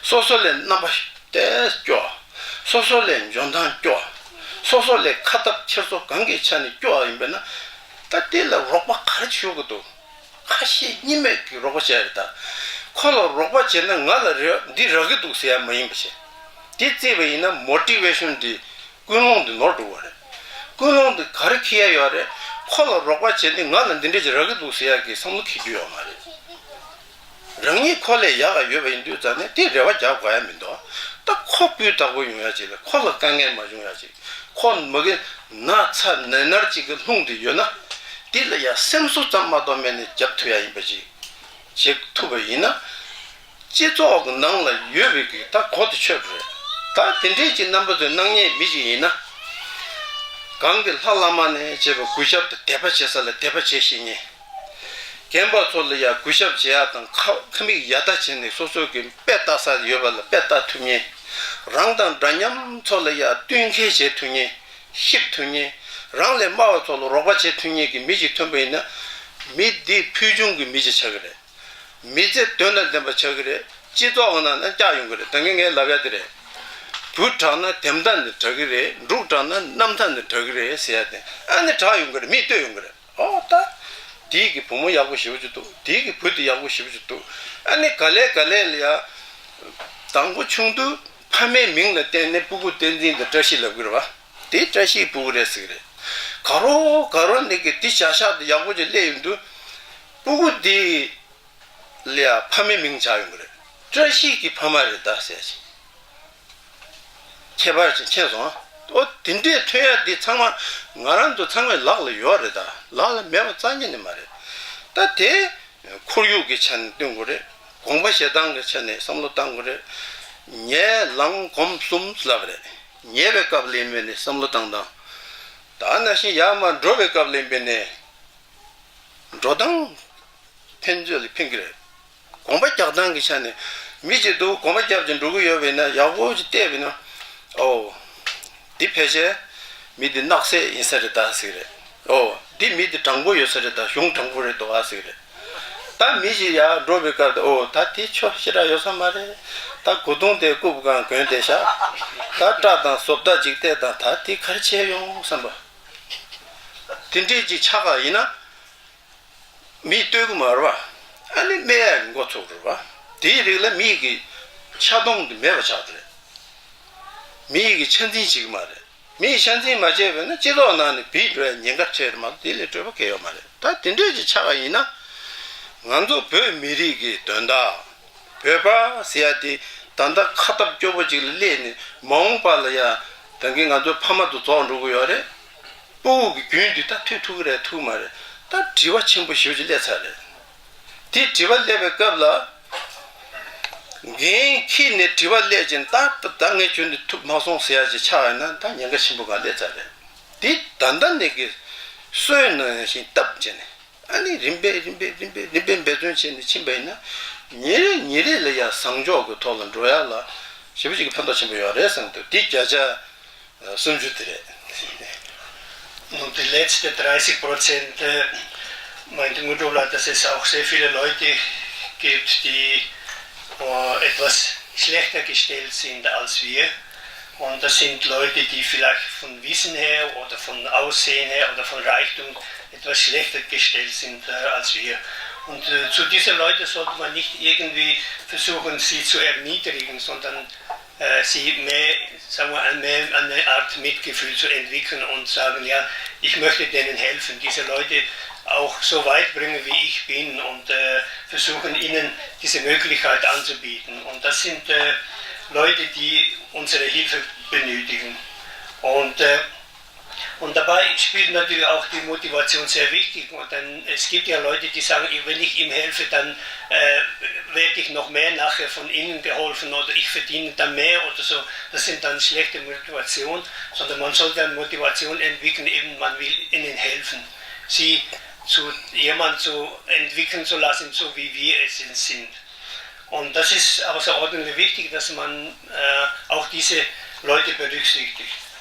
སོ་སོ་ལས་རྣམ་པ་ཏོག་ཙམ་སྐྱོ་བ། སོ་སོ་ལས་འཇོན་ཐང་སྐྱོ་བ། སོ་སོ་ལས་ཁ་ཐབས་འཁྱེར་སོ་གང་གི་ཆ་ནས་སྐྱོ་བ་ཡིན་པས་ན། ད་དེ་ལ་རོགས་པ་ག་རེ་ཞུ་གི་འདུག་ཁ་ཞེ་གཉིས་མེད་ཀྱི་རོགས་པ་བྱས་རེད་ད། ཁོ་ལ་རོགས་པ་བྱས་ན་ང་ལ་རེ་བ་འདི་རག་གི་འདུག་ཟེར་ཡ་མ་ཡིན་པ་བྱས། དེ་བརྩིས་པ་ཡིན་ན་མོ་ཊི་ཝེ་ཤོན་འདི་ཀུན་སློང་འདི་ནོར་འགྲོ་བ་རེད། ཀུན་སློང་འདི་ག་རེ་འཁྱེར་ཡ་ཡོད་རེད། ཁོ་ལ་རོགས་པ་བྱས་ཏེ་ང་ལ་འདི་འདྲ་ཅིག་རག་གི་འདུག་ཟེར་ཡ་གི་བསམ་བློ་འཁྱེར་རྒྱུ་ཡོད་མ་རེད། རང་ཉིད་ཁོ་ལས་ཡག་ག་ཡོད་པ་ཡིན་དུས་ཙང་ནས་དེ་རེ་བ་རྒྱག་དགོས་ཡ་མི་འདུག་ད་ཁོ་སྤུས་དག་པོ་ཡོང་ཡ་ཅིག་ལ་ཁོ་ལ་དཀའ་ངལ་མ་བྱུང་ཡ་ཅིག་ཁོ་མ་གི་ན་ཚ་ནད་མནར་ཅིག་གི་ལྷུང་དེ་ཡོད་ན། དེ་ལ་ཡ་སེམས་གསོ་ཙམ་མ་གཏོགས་མེད་ནས་རྒྱབ་ཐུབ་ཡ་ཡིན་པ་ཅིག་བྱེད་ཐུབ་པ་ཡིན་ན། སྤྱི་ཚོགས་ཀྱི་ནང་ལ་ཡོད་པའི་གི་ད་གོ་དེ་ཆོད་པ་རེད། ད་དེ་འདྲས་ཀྱི་རྣམ་པ་ཚོའི་སྣང་བརྙན་མི་ཅིག་ཡིན་ན། གང་གི་ལྷ་བླ་མ་ནས་བྱས་པའི་གུས་ཞབས་དང་དད་པ་བྱེད་ས་ལ་དད་པ་བྱེད་ཤེས་མཁན། རྒན་པ་ཚོ་ལ་ཡང་གུས་ཞབས་བྱེད་ཡ་དང་ཁ་ཁ་མིག་ཡར་ལྟ་བྱས་ནས་སོ་སོ་གི་དཔེ་ལྟ་ས་ཡོད་པ་ལ་དཔེ་ལྟ་ཐུབ་མཁན། རང་དང་འདྲ་མཉམ་ཚོ་ལ་ཡང་བསྟུན་མཁས་བྱེད་ཐུབ་མཁན། གཤིབ་ཐུབ་མཁན། རང་ལས་དམའ་བ་ཚོ་ལ་རོགས་པ་བྱེད་ཐུབ་མཁན་གྱི་མི་ཞིག་ཐོན་པ་ཡིན་ན། མི་འདི་ཕུལ་བྱུང་གི་མི་ཞིག་ཆགས་ཀྱི་རེད། མི་ཚེ་དོན་དང་ལྡན་པ་ཆགས་ཀྱི་རེད། སྤྱི་ཚོགས་ནང་ན་སྐྱག་ཡོང་གི་རེད། ད་གིན་ངས་ལབ་ཡ་དེ་རེད། བུ་དྲག་ན་དེ་མཐའ་ནས་དྲག་གི་རེད། འབྲུག་དྲག་ན་གནམ་མཐའ་ནས་དྲག་གི་རེད་ཟེར་ཡ་དེ་ཨ་ནི་དྲག་ཡོང་གི་རེད། མིས་བསྟོད་ཡོང་གི་རེད། ཨོ་ད། དེའི་གི་བུ་མོ་ཡག་པོ་ཞེ་པོ་ཅིག་འདུག་དེའི་གི་བུ་དེ་ཡག་པོ་ཞེ་པོ་ཅིག་འདུག་ཨ་ནི་ག་ལེ་ག་ལེ་ལ་ཡ། དང་པོ་ཆུང་དུས་ ཕ་མའི་མིང་ལ་བརྟེན་ནས་སྤུ་གུ་བསྟན་འཛིན་དང་བཀྲ་ཤིས་ལབ་ཀྱི་རེད་བ། དེ་བཀྲ་ཤིས་སྤུ་གུ་རེད་ཟེར་གྱི་རེད། ག་རོ་ག་རོ་ནས་ཀྱི་དེ་བྱ་ཤག་དེ་ཡག་པོ་ཅིག་སླེབས་ཡོང་དུས་སྤུ་གུ་དེ་ལ་ཡང་ཕ་མའི་མིང་བྱ་ཡོང་གི་རེད། བཀྲ་ཤིས་ཀྱི་ཕ་མ་རེད་ད་ཟེར་ཞིང་། ཁྱད་པར་ཅིག་མཁྱེན་སོང་། ཨོ་དེ་འདྲའི་ཐོན་ཡ་འདི་ཚང་མ་ང་རང་ཚོ་ཚང་མའི་ལག་ལ་ཡོད་རེད་ད། ལག་ལ་མེད་པ་རྩ་ཉིད་ནས་མ་རེད། ད་དེ་ཁོར་ཡུག་གི་ཆ་ནས་སྟོན་དགོས་རེད། དགོངས་པ་བཞེས་སྟངས་ཀྱི་ཆ་ནས་བསམ་བློ་བཏང་དགོས་རེད། ཉལ་ལངས་སྒོམ་གསུམ་ལབ་རེད། ཉལ་བའི་སྐབས་ལ་ཡིན་པས་ནས་བསམ་བློ་བཏང་སྟངས། ད་ནང་བཞིན་ཡར་མར་འགྲོ་བའི་སྐབས་ལ་ཡིན་པས་ནས་འགྲོ་སྟངས་ཕན་ཚུན་ལ་ཕན་གྱི་རེད། གོམ་པ་རྒྱག་སྟངས་ཀྱི་ཆ་ནས་མི་གཅིག་འདུག་གོམ་པ་རྒྱབ་ཀྱི་འགྲོ་གི་ཡོད་པ་ཡིན་ན་ཡག་པོ་ཅིག་བལྟས་པ་ཡིན་ན། ཨོ། འདི་ཕལ་ཆེར་མི་འདི་སྣག་ཚ་ཡིན་ས་རེད་ད་ཟེར་གྱི་རེད། ཨོ། འདི་མི་འདི་དྲང་པོ་ཡོད་ས་རེད་ད། གཞུང་དྲང་པོ་རེད་འདུག་ཨ་ཟེར་གྱི་རེད། ད་མི་ཞིག་ཡར་འགྲོ་བའི་སྐབས་དུ་ཨོ་ད་དེ་ཆོ་ཞེ་དྲག་ཡོད་ས་མ་རེད། ད་གོས་ཐུང་དེ་རྐུབ་གང་གོན་བསྡད་ཤག་ད་སྐྲ་དང་བཟོ་ལྟ་ཅིག་བལྟས་དང་ད་དེ་ག་རེ་བྱས་ཡོང་བསམ་པ། དེ་འདྲས་ཅིག་ཆགས་པ་ཡིན་ན། མིས་ལྟོས་ཀྱི་མ་རེད་པ། ཨ་ནི་སྨད་ཡག་གི་འགོ་ཚུགས་རེད་པ། དེའི་རིགས་ལ་མི་ཡི་གི་ཆ་མཐོང་དེ་མེད་པ་ཆགས་ཀྱི་རེད། མི་ཡི་གི་ཆ་འཛིན་བྱེད་ཀྱི་མ་རེད། མི་ཡི་ཆ་འཛིན་མ་བྱས་པས་ན་སྤྱི་ཚོགས་ནང་ནས་བུད་འགྲོ་ཡ་ཉེན་ཁ་འཕྲད་རེད་མ་གཏོགས་དེ་ལས་སྤྲོད་པ་གང་ཡོད་མ་རེད། ད་དེ་འདྲས་ཅིག་ཆགས་པ་ཡིན་ན། ང་ཚོ་བོད་མི་རིགས་ཀྱི་དོན་དག་བོད་པ་ཟེར་ཡ་དེ་ད་ལྟ་ཁ་སྟབས་སྐྱོ་པོ་ཅིག་ལ་སླེབས་ནས་མ་འོངས་པ་ལ་ཡ་ད་གིན་ང་ཚོའི་ཕ་མ་དང་རྫོགས་འགྲོ་གི་ཡོད་རེད། སྤུ་གུ་གི་རྒྱུན་འདི་ད་མཐུད་ཐུབ་ཀྱི་རེད་ཐུབ་མ་རེད། ད་དྲི་བ་ཆེན་པོ་ཞེ་པོ་ཅིག་སླེབས་ཚར་རེད། དེ་དྲི་བ་སླེབས་པའི་སྐབས་ལ། འགན་འཁྱེར་ནས་དྲི་བ་སླེབས་ཀྱིན་ད་ད་ངས་རྒྱུན་འདི་ཐུབ་མ་སོང་ཟེར་ཡ་ཅིག་ཆགས་ཡོད་ན་ད་ཉེན་ཁ་ཆེན་པོ་ག་སླེབས་ཚར་རེད། དེ་ད་ལྟ་ནས་ཀྱི་སྲོལ་ནང་བཞིན་བཏབ་བྱས་ནས། ཨ་ནི་རིམ་པས་རིམ་པས་རིམ་པས་རིམ་པས་འབད་བརྩོན་བྱས་ནས་ཕྱིན་པ་ཡིན་ན། ཉིན་རེ་ཉིན་རེ་ལ་ཡང་བཟང་ཕྱོགས་ཀྱི་ཐོག་ལ་འགྲོ་ཡ་ལ་ཞེ་པོ་ཅིག་གི་ཕན་ཐོགས་ཆེན་པོ་ཡོད་རེད་བསམ་འདུག་དེ་བརྒྱ་ཆ་སུམ་ཅུ་དེ་རེད། Nun, die letzten dreißig Prozent, äh, meinte Gundula, dass es auch sehr viele Leute gibt, die äh, etwas schlechter gestellt sind als wir. Und das sind Leute, die vielleicht von Wissen her oder von Aussehen her oder von Reichtum etwas schlechter gestellt sind äh, als wir. Und äh, zu diesen Leuten sollte man nicht irgendwie versuchen, sie zu erniedrigen, sondern äh, sie mehr, sagen wir, mehr eine Art Mitgefühl zu entwickeln und sagen, ja, ich möchte denen helfen, diese Leute auch so weit bringen, wie ich bin und äh, versuchen, ihnen diese Möglichkeit anzubieten. Und das sind äh, Leute, die unsere Hilfe benötigen. Und äh, Und dabei spielt natürlich auch die Motivation sehr wichtig. Und dann, es gibt ja Leute, die sagen, wenn ich ihm helfe, dann äh, werde ich noch mehr nachher von ihnen geholfen oder ich verdiene dann mehr oder so. Das sind dann schlechte Motivation, sondern man sollte eine Motivation entwickeln, eben man will ihnen helfen, sie zu jemand zu entwickeln zu lassen, so wie wir es sind. Und das ist außerordentlich wichtig, dass man äh, auch diese Leute berücksichtigt.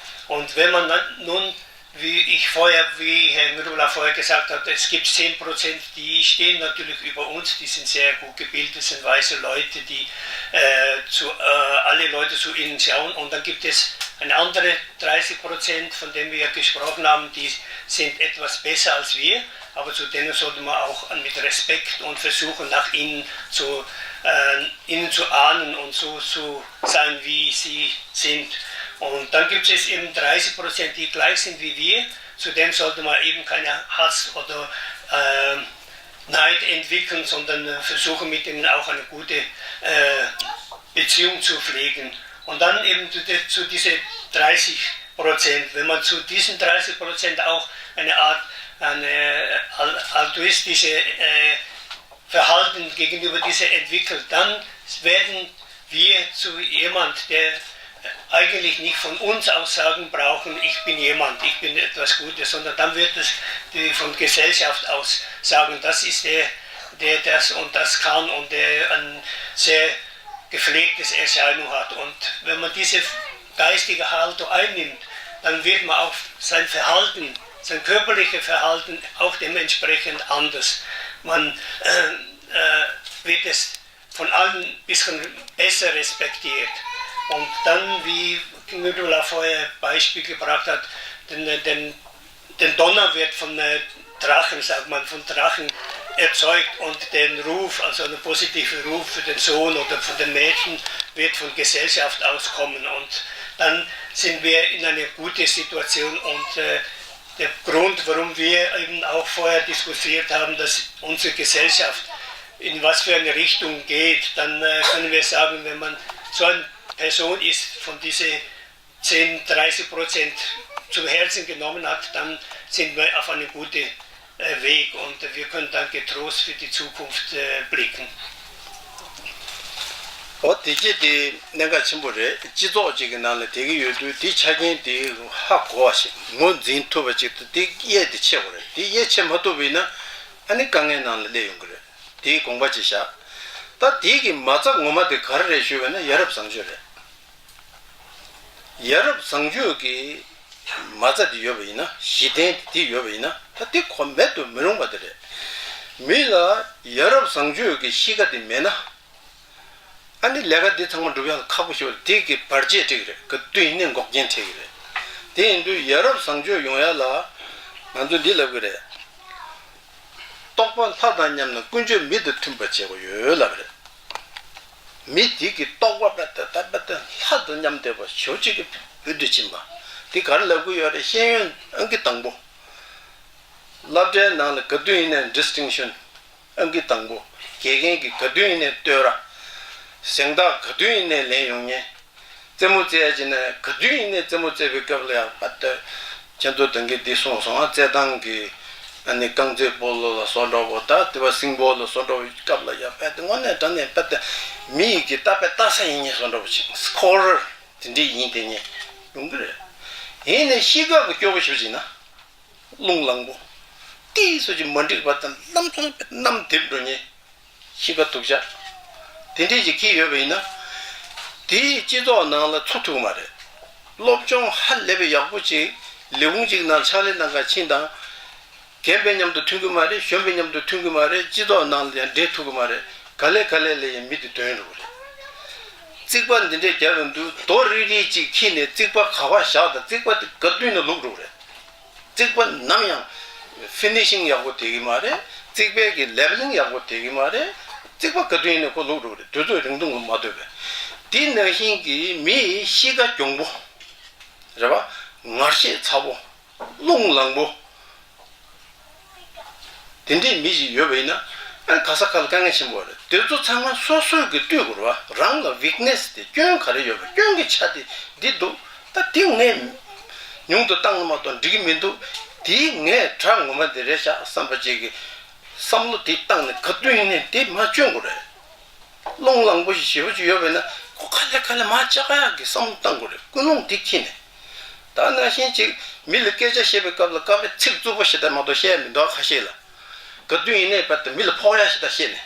Und wenn man dann nun, wie ich vorher, wie Herr Nurullah vorher gesagt hat, es gibt zehn Prozent, die stehen natürlich über uns, die sind sehr gut gebildet, sind weise Leute, die äh, zu, äh, alle Leute zu ihnen schauen. Und dann gibt es eine andere dreißig Prozent, von denen wir gesprochen haben, die sind etwas besser als wir. Aber zu denen sollte man auch mit Respekt und versuchen, nach ihnen zu, äh, ihnen zu ahnen und so zu sein, wie sie sind. Und dann gibt es eben dreißig Prozent, die gleich sind wie wir. Zu denen sollte man eben keine Hass oder äh, Neid entwickeln, sondern äh, versuchen, mit ihnen auch eine gute äh, Beziehung zu pflegen. Und dann eben zu, der, zu diese dreißig Prozent, wenn man zu diesen dreißig Prozent auch eine Art eine al- altruistische äh, Verhalten gegenüber dieser entwickelt, dann werden wir zu jemand, der eigentlich nicht von uns aus sagen brauchen, ich bin jemand, ich bin etwas Gutes, sondern dann wird es die von Gesellschaft aus sagen, das ist der, der das und das kann und der ein sehr gepflegtes Erscheinung hat. Und wenn man diese geistige Haltung einnimmt, dann wird man auch sein Verhalten, sein körperliches Verhalten auch dementsprechend anders. Man äh, wird es von allen ein bisschen besser respektiert. Und dann, wie Nudula vorher Beispiel gebracht hat, den, den, den Donner wird von äh, Drachen, sagt man, von Drachen erzeugt und den Ruf, also einen positiven Ruf für den Sohn oder für den Mädchen, wird von Gesellschaft auskommen. Und dann sind wir in einer guten Situation. Und äh, der Grund, warum wir eben auch vorher diskutiert haben, dass unsere Gesellschaft in was für eine Richtung geht, dann äh, können wir sagen, wenn man so eine Person ist, von diese zehn, dreißig Prozent zum Herzen genommen hat, dann sind wir auf einem guten äh, Weg und wir können dann getrost für die Zukunft äh, blicken. ཨོ་དེ་གྱད་དེ་གནད་འགག་ཆེན་པོ་རེད། སྤྱི་ཚོགས་ཅིག་གི་ནང་ལ་དེ་གི་ཡོད་དུས་དེ་ཆ་རྐྱེན་དེ་ཧ་གོ་བ་ཞིག་ངོས་འཛིན་ཐུབ་པ་ཅིག་ཏུ་དེ་དབྱེ་དེ་ཕྱེ་དགོས་རེད། དེ་དབྱེ་ཕྱེ་མ་ཐུབ་པ་ཡིན་ན་ཨ་ནི་དཀའ་ངལ་ནང་ལ་སླེབས་ཡོང་གི་རེད། དེའི་དགོངས་པ་ཅིག་བཞག་ད་དེ་གི་མ་རྩ་ངོ་མ་དེ་ག་རེ་རེད་ཞུས་པ་ན་ཡ་རབས་བཟང་སྤྱོད་རེད། ཡ་རབས་བཟང་སྤྱོད་ཀྱི་མ་རྩ་དེ་ཡོད་པ་ཡིན་ན། གཞི་རྟེན་དེ་ཡོད་པ་ཡིན་ན་ད་དེ་གོ་མེད་དུ་མི་རུང་བ་དེ་རེད། མི་ལ་ཡ་རབས་བཟང་སྤྱོད་ཀྱི་གཤིས་ཀ་དེ་མེད་ན་ཨ་ནི་ལས་ཀ་འདི་ཚང་མ་འགྲུབ་ཡག་ལ་ཁག་པོ་ཞིག་རེད། དེ་གི་བར་ཆད་འཕྲད་ཀྱི་རེད། ག་དུས་ཡིན་ནའི་འགོག་རྐྱེན་འཕྲད་ཀྱི་རེད། དེ་ཡིན་དུས་ཡ་རབས་བཟང་སྤྱོད་ཡོང་ཡག་ལ་ང་ཚོ་འདི་ལབ་ཀྱི་རེད། རྟོགས་པ་ལྷ་དང་མཉམ་ན་ཀུན་སྤྱོད་མི་དང་མཐུན་པར་བྱེད་དགོས་ཡོད་ལབ་རེད། མི་དེ་གི་རྟོགས་པ་དཔེ་དེ་ལྷ་དང་མཉམ་བསྡད་པ་ཞེ་པོ་ཅིག་གི་འོས་བསྡུ་ཕྱིན་པ་དེ་ག་རེ་ལབ་ཀྱི་ཡོད་རེད། ཤེས་ཡོན་ཨང་ཀི་དང་པོ། སློབ་གྲྭའི་ནང་ལ་ག་དུས་ཡིན་ནའི་ཌིས་ཊིང་ཤན་ཨང་ཀི་དང་པོ། དགེ་རྒན་གྱིས་ག་དུས་ཡིན་ནའི་བསྟོད་ར། གཟེངས་རྟགས་ག་དུས་ཡིན་ནའི་ལེན་ཡོང་མཁན། རྩེད་མོ་རྩེ་ཡ་ཅིག་ན་ག་དུས་ཡིན་ནའི་རྩེད་མོ་རྩེ་བའི་སྐབས་ལ་ཡང་པ་ཏོ། ཁྱེད་ཚོ་ད་གིན་འདི་གསུངས་སོང་ཨ། རྩེད་ཐང་གི་ཨ་ནི་རྐང་རྩེད་སྤོ་ལོ་ལ་སོགས་འདྲ་བོ་ད་དེ་བ་སིང་པོ་ལ་སོགས་འདྲ་བོ་སྐབས་ལ་ཡང་པ་ཏོ་དངོས་གནས་དྲང་གནས་པ་ཏོ་མི་ཡི་གི་ལྟ་བའི་ལྟ་ས་ཡིན་ངེས་སོགས་འདྲ་བོ་ཅིག་སྐོར་ར་དེ་འདྲས་ཡིན་དེ་ངེས་ཡོང་གི་རེད། ཡིན་ནའི་གཤིས་ཀ་གི་སྐྱོ་པོ་ཞིག་ཅིག་ན། རླུང་ལངས་པོ། ཏིས་སོ་ཅིག་མ་འགྲིག་པ་དང་ལམ་སང་གནམ་རྡིབ་འགྲོ་ཉེ། གཤིས་ཀ་སྡུག་ཅག་དེ་འདྲས་ཅིག་འཁྱེར་ཡོད་པ་ཡིན་ན། དེའི་སྤྱི་ཚོགས་ནང་ལ་འཚོ་ཐུབ་ཀྱི་མ་རེད། སློབ་སྦྱོང་ཧ་ལས་པའི་ཡག་པོ་ཅིག་ལས་ཁུངས་ཅིག་ནང་ཕྱག་ལས་གནང་ག་ཕྱིན་དང་། རྒན་པའི་མཉམ་དུ་མཐུན་གྱི་མ་རེད། གཞོན་པའི་མཉམ་དུ་མཐུན་གྱི་མ་རེད། སྤྱི་ཚོགས་ནང་ལ་ཡང་འདྲེས་ཐུབ་ཀྱི་མ་རེད། ག་ལེ་ག་ལེ་ལ་ཡང་མི་དེ་དོན་རུ་རེད། རྩིག་པ་འདི་འདྲས་རྒྱབ་ཡོང་དུས་རྡོ་རིལ་རིལ་ཅིག་འཁྱེར་ནས་རྩིག་པ་ག་བ་བཞག་དང་རྩིག་པ་དེ་ག་དུས་ནས་ལུག་རུ་རེད། རྩིག་པ་ནམ་ཡང་ཕི་ནི་ཤིང་ཡག་པོ་དེ་གི་མ་རེད། རྩིག་པའི་གི་ལེ་བ་ལིང་ཡག་པོ་དེ་གི་མ་རེད། རྩིག་པ་ག་དུས་ཡིན་ནའི་ཁོ་ལུག་རུ་རེད། དུས་ཚོད་རིང་ཐུང་ལ་མ་ལྟོས་པས། དེ་ནང་བཞིན་གྱི་མི་ཡི་གཤིས་ཀ་གྱོང་པོ། རེད་བ། ངར་ཤེད་ཚ་པོ། རླུང་ལངས་པོ། དེ་འདྲའི་མི་ཞིག་ཡོད་པ་ཡིན་ན་ཨ་ག་ས་ག་ལ་དཀའ་ངལ་ཆེན་པོ་རེད། དེ་ཚོ་ཚང་མ་སོ་སོས་ཀྱི་ལྟོས་དགོས་རེད་བ། རང་ལ་ཝིག་ནེ་སི་དེ་སྐྱོན་ག་རེ་ཡོད་པ། སྐྱོན་གྱི་ཆ་དེ་འདི་འདུག་ད་དེ་ངས་ཉུང་དུ་བཏང་ན་མ་གཏོགས་འགྲིག་གི་མི་འདུག་དེ་ངས་དགྲ་ངོ་མ་དེ་རེད་ཤག་བསམ་པ་ཅིག་གི་བསམ་བློ་དེ་བཏང་ནས་ག་དུས་ཡིན་ནའི་དེ་མ་སྐྱོན་དགོས་རེད། རླུང་ལངས་པོ་ཞིག་ཞེ་པོ་ཅིག་ཡོད་པས་ན་ཁོ་ག་ལེ་ག་ལེ་མར་བཅག་ཡག་གི་བསམ་བློ་བཏང་དགོས་རེད། ཀུན་སློང་འདི་འཁྱེར་ནས། ད་ནང་བཞིན་ཅིག་མི་ལ་སྐད་ཆ་བཤད་པའི་སྐབས་ལ་སྐབས་རེ་ཚིག་རྩུབ་པོ་ཞེ་དྲག་མ་གཏོགས་བཤད་ཡ་མི་འདུག་ཁ་ཤས་ལ། ག་དུས་ཡིན་ནའི་བར་དུ་མི་ལ་ཕོག་ཡ་ཞེ་དྲག་བཤད་ནས།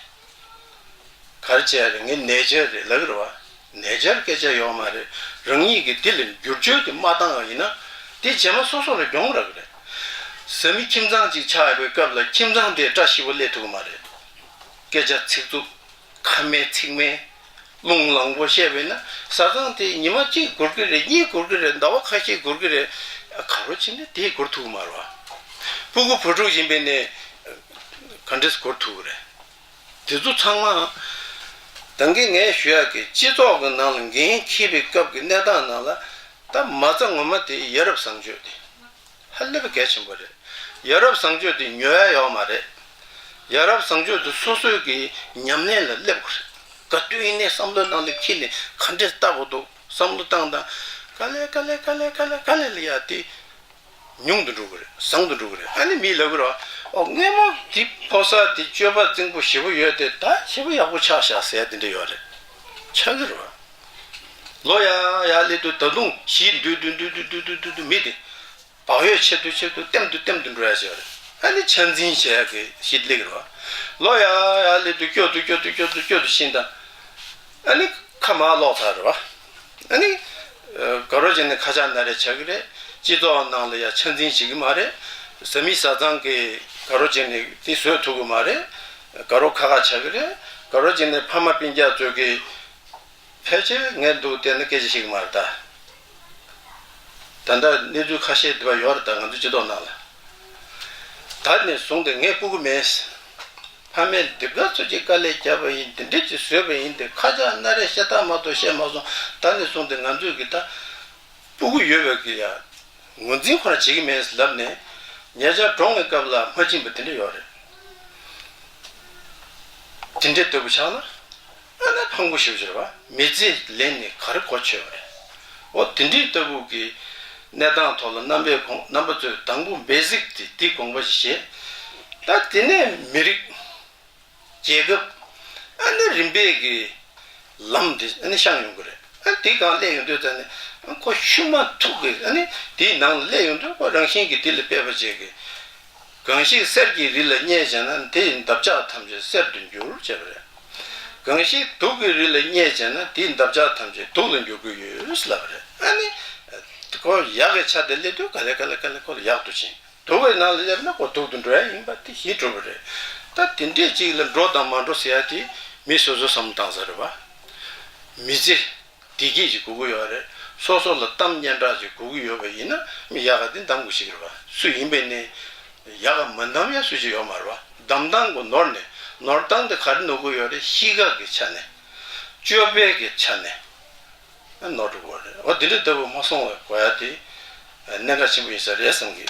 ག་རེ་བྱས་རེད། ངའི་ནེ་ཅར་རེད་ལབ་ཀྱི་རེད་བ། ནེ་ཅར་སྐད་ཆ་ཡོད་མ་རེད། རང་ཉིད་ཀྱིས་འདི་ལ་བསྒྱུར་བཅོས་དེ་མ་བཏང་བ་ཡིན་ན། དེ་རྗེས་མ་སོ་སོ་ལ་གྱོང་རག་གི་རེད། བཟའ་མི་ཁྱིམ་ཚང་ཅིག་ཆགས་ཡོད་པའི་སྐབས་ལ་ཁྱིམ་ཚང་དེ་བཀྲ་ཤིས་པོ་སླེབས་ཐུབ་ཀྱི་མ་རེད། སྐད་ཆ་ཚིག་རྩུབ། ཁ་མེད་ཚིག་མེད། རླུང་ལངས་པོ་བཤད་པས་ན་བཟའ་ཚང་དེ་ཉི་མ་གཅིག་འགོར་གི་རེད། གཉིས་འགོར་གི་རེད། ཟླ་བ་ཁ་ཤས་འགོར་གི་རེད། ག་རེ་བྱས་ནས་དེ་འགོར་ཐུབ་ཀྱི་མ་རེད་བ། སྤུ་གུ་བུ་ཕྲུག་ཡིན་པས་ནས་ག་འདྲས་འགོར་ཐུབ་ཀྱི་རེད། དེ་ཚོ་ཚང་མ་ད་གིན་ངས་ཞུ་ཡག་གི་སྤྱི་ཚོགས་ཀྱི་ནང་ལ་འགན་འཁྱེར་བའི་སྐབས་ཀྱི་གནས་སྟངས་ནང་ལ་ད་མ་རྩ་ངོ་མ་དེ་ཡ་རབས་བཟང་སྤྱོད་དེ། ཧ་ལས་པའི་གལ་ཆེན་པོ་རེད། ཡ་རབས་བཟང་སྤྱོད་དེ་ཉོ་ཡ་ཡོད་མ་རེད། ཡ་རབས་བཟང་སྤྱོད་དེ་སོ་སོའི་གི་ཉམས་ལེན་ལ་སླེབས་དགོས་རེད། ག་དུས་ཡིན་ནའི་བསམ་བློའི་ནང་ལ་འཁྱེར་ནས་ག་འདྲས་ལྟ་དགོས་འདུག་བསམ་བློ་བཏང་དང་། ག་ལེ་ག་ལེ་ག་ལེ་ག་ལེ་ག་ལེ་ལ་ཡ་དེ་ཉུང་དུ་འགྲོ་གི་རེད། བཟང་དུ་འགྲོ་གི་རེད། ཨ་ནི་མིས་ལབ་གི་རེད་བ། ཨོ་སྔས་མ་དེ་ཕོ་གསར་དེ་སྤྱོད་པ་རྩིང་པོ་ཞེ་པོ་ཡོད་དེ་ད་ཞེ་པོ་ཡག་པོ་ཆགས་ཤག་ཟེར་ཡ་དེ་འདྲ་ཡོད་རེད། ཆགས་ཀྱི་རེད་བ། ལོ་ཡ་ཡ་སླེབས་དུས་ད་དུང་གཞིས་འདུས་འདུས་འདུས་འདུས་འདུས་འདུས་འདུས་མི་དེ། བག་ཡོད་ཆེ་དུ་ཆེ་དུ་ལྟེམ་དུ་ལྟེམ་དུ་འགྲོ་ཡ་ཞིག་ཡོད་རེད། ཨ་ནི་ཆ་འཛིན་བྱེད་ཡ་གི་ཞིག་སླེབས་ཀྱི་རེད་བ། ལོ་ཡ་ཡ་སླེབས་དུས་སྐྱོ་དུ་སྐྱོ་དུ་སྐྱོ་དུ་སྐྱོ་དུ་ཕྱིན་དང་། ཨ་ནི་ཁ་མར་ལོག་ཚར་རེད་བ། ཨ་ནི། ག་རོ་བྱས་ནས་ཁ་ཆག་ན་རེ་ཆགས་ཀྱི་རེད། སྤྱི་ཚོགས་ནང་ལ་ཡ་ཆ་འཛིན་བྱེད་ཀྱི་མ་རེད། བཟའ་མི་བཟའ་ཚང་གི་ག་རོ་བྱས་ནས་དེ་བཟོད་ཐུབ་ཀྱི་མ་རེད། ག་རོ་ཁ་ཁ་ཆགས་ཀྱི་རེད། ག་རོ་བྱས་ནས་ཕ་མ་སྤུན་ཀྱག་ཚོས་ཀྱི། ཕལ་ཆེར་ངས་འདུག་བལྟས་ན་སྐད་ཆ་བཤད་ཀྱི་མ་རེད་ད། ད་ལྟ་གནས་ཚུལ་ཁ་ཤས་འདི་པར་ཡོད་རེད་ད་ང་ཚོ་སྤྱི་ཚོགས་ནང་ལ། ད་ནས་བཟུང་སྟེ་ངས་སྤུ་གུ་མེད། ཕ་མས་སྡིག་པ་ཚོ་ཅིག་དཀའ་ལས་བརྒྱབ་པ་ཡིན། དེ་འདྲས་ཅིག་བཟོས་པ་ཡིན་ཏེ། ཁ་ཆག་སྣ་རལ་ཤ་སྟག་མ་གཏོགས་བཤད་མ་སོང་། ད་ནས་བཟུང་སྟེ་ང་ཚོས་ཀྱི་ད་སྤུ་གུ་ཡོད་པའི་གི་ཡ་ངོས་འཛིན་ཁོ་རང་བྱེད་ཀྱི་མེད་ལབ་ནས། ཉེ་ཆར་གྲོངས་པའི་སྐབས་ལ་མ་བྱིན་པ་དེ་འདྲ་ཡོད་རེད། དེ་འདྲའི་ལྟ་བུ་ཆགས་ན། ཨ་ནི་ཕངས་པོ་ཞེ་པོ་ཅིག་རེད་བ། མི་ཚེ་ལེན་ནས་ག་རེ་གོ་ཆོད་པ་རེད། འོ་དེ་འདྲའི་ལྟ་བུ་གི་གནས་སྟངས་ཐོག་ལ་རྣམ་པས་དགོངས། རྣམ་པ་ཚོས་དང་པོ་བེ་སིག་དེ་འདི་དགོངས་པ་ཞིག་བཞེས། ད་དེ་ནས་མི་རིགས། རྒྱལ་ཁབ། ཨ་ནི་རིམ་པས་ཀྱི་ལམ་དེ་ཨ་ནི་བཤངས་ཡོང་གི་རེད། ཨ་དེ་གང་སླེབས་ཡོང་དུས་ཙང་ནས་ཁོ་ཤུལ་མ་ཐུག་གི། ཨ་ནི་དེའི་ནང་ལ་སླེབས་ཡོང་དུས་ཁོ་རང་བཞིན་གྱིས་དེ་ལ་དཔེ་བྱེད་ཀྱི། གང་ཞིག་གསེར་གྱི་རི་ལ་བསྙེགས་བྱས་ན། དེ་ཡི་འདབ་ཆགས་ཐམས་ཅད་གསེར་དུ་འགྱུར་བྱས་པ་རེད། གང་ཞིག་དུག་གི་རི་ལ་བསྙེགས་བྱས་ན། དེའི་འདབ་ཆགས་ཐམས་ཅད་དུག་ལ་འགྱུར་གྱི་ཡོད་ལབ་པ་རེད། ཨ་ནི་ཁོ་ཡག་གི་ཆ་དེ་སླེབས་དུས་ག་ལེ་ག་ལེ་ག་ལེ་ཁོ་ལ་ཡག་ཏུ་ཕྱིན། དུག་གི་ནང་ལ་སླེབས་ན་ཁོ་དུག་ཏུ་འགྲོ་ཡ་ཡིན་པ་དེ་ཤེས་གྲུབ་པ་རེད། ད་དེ་འདྲས་ཅིག་ལ་འགྲོ་དང་མ་འགྲོ་ཟེར་ཡ་དེ་མི་སོ་སོ་བསམ་བློ་བཏང་ས་རེད་བ། མི་ཚེ་བདེ་སྐྱིད་ཅིག་དགོས་ཀྱི་ཡོད་རེད། སོ་སོ་ལ་གཏམ་སྙན་གྲགས་ཅིག་དགོས་ཀྱི་ཡོད་པ་ཡིན་ན། མི་ཡག་ག་དེ་འདམ་དགོས་ཤིག་རེད་བ། སུ་ཡིན་པའི་ནི་ཡག་ག་མ་འདམ་ཡ་སུ་ཅིག་ཡོད་མ་རེད་བ། འདམ་སྟངས་ཀྱི་ནོར་ནས། ནོར་སྟངས་དེ་ག་རེ་ནོར་གྱི་ཡོད་རེད། གཤིས་ཀ་གི་ཆ་ནས། སྤྱོད་པའི་གི་ཆ་ནས། ནོར་འགྲོ་གི་རེད། འོ་དེ་འདྲ་ལྟ་བུ་མ་སོང་བའི་དགོས་ཡ་དེ་གནད་འགག་ཆེན་པོ་ཡིན་ས་རེད་བསམ་གི།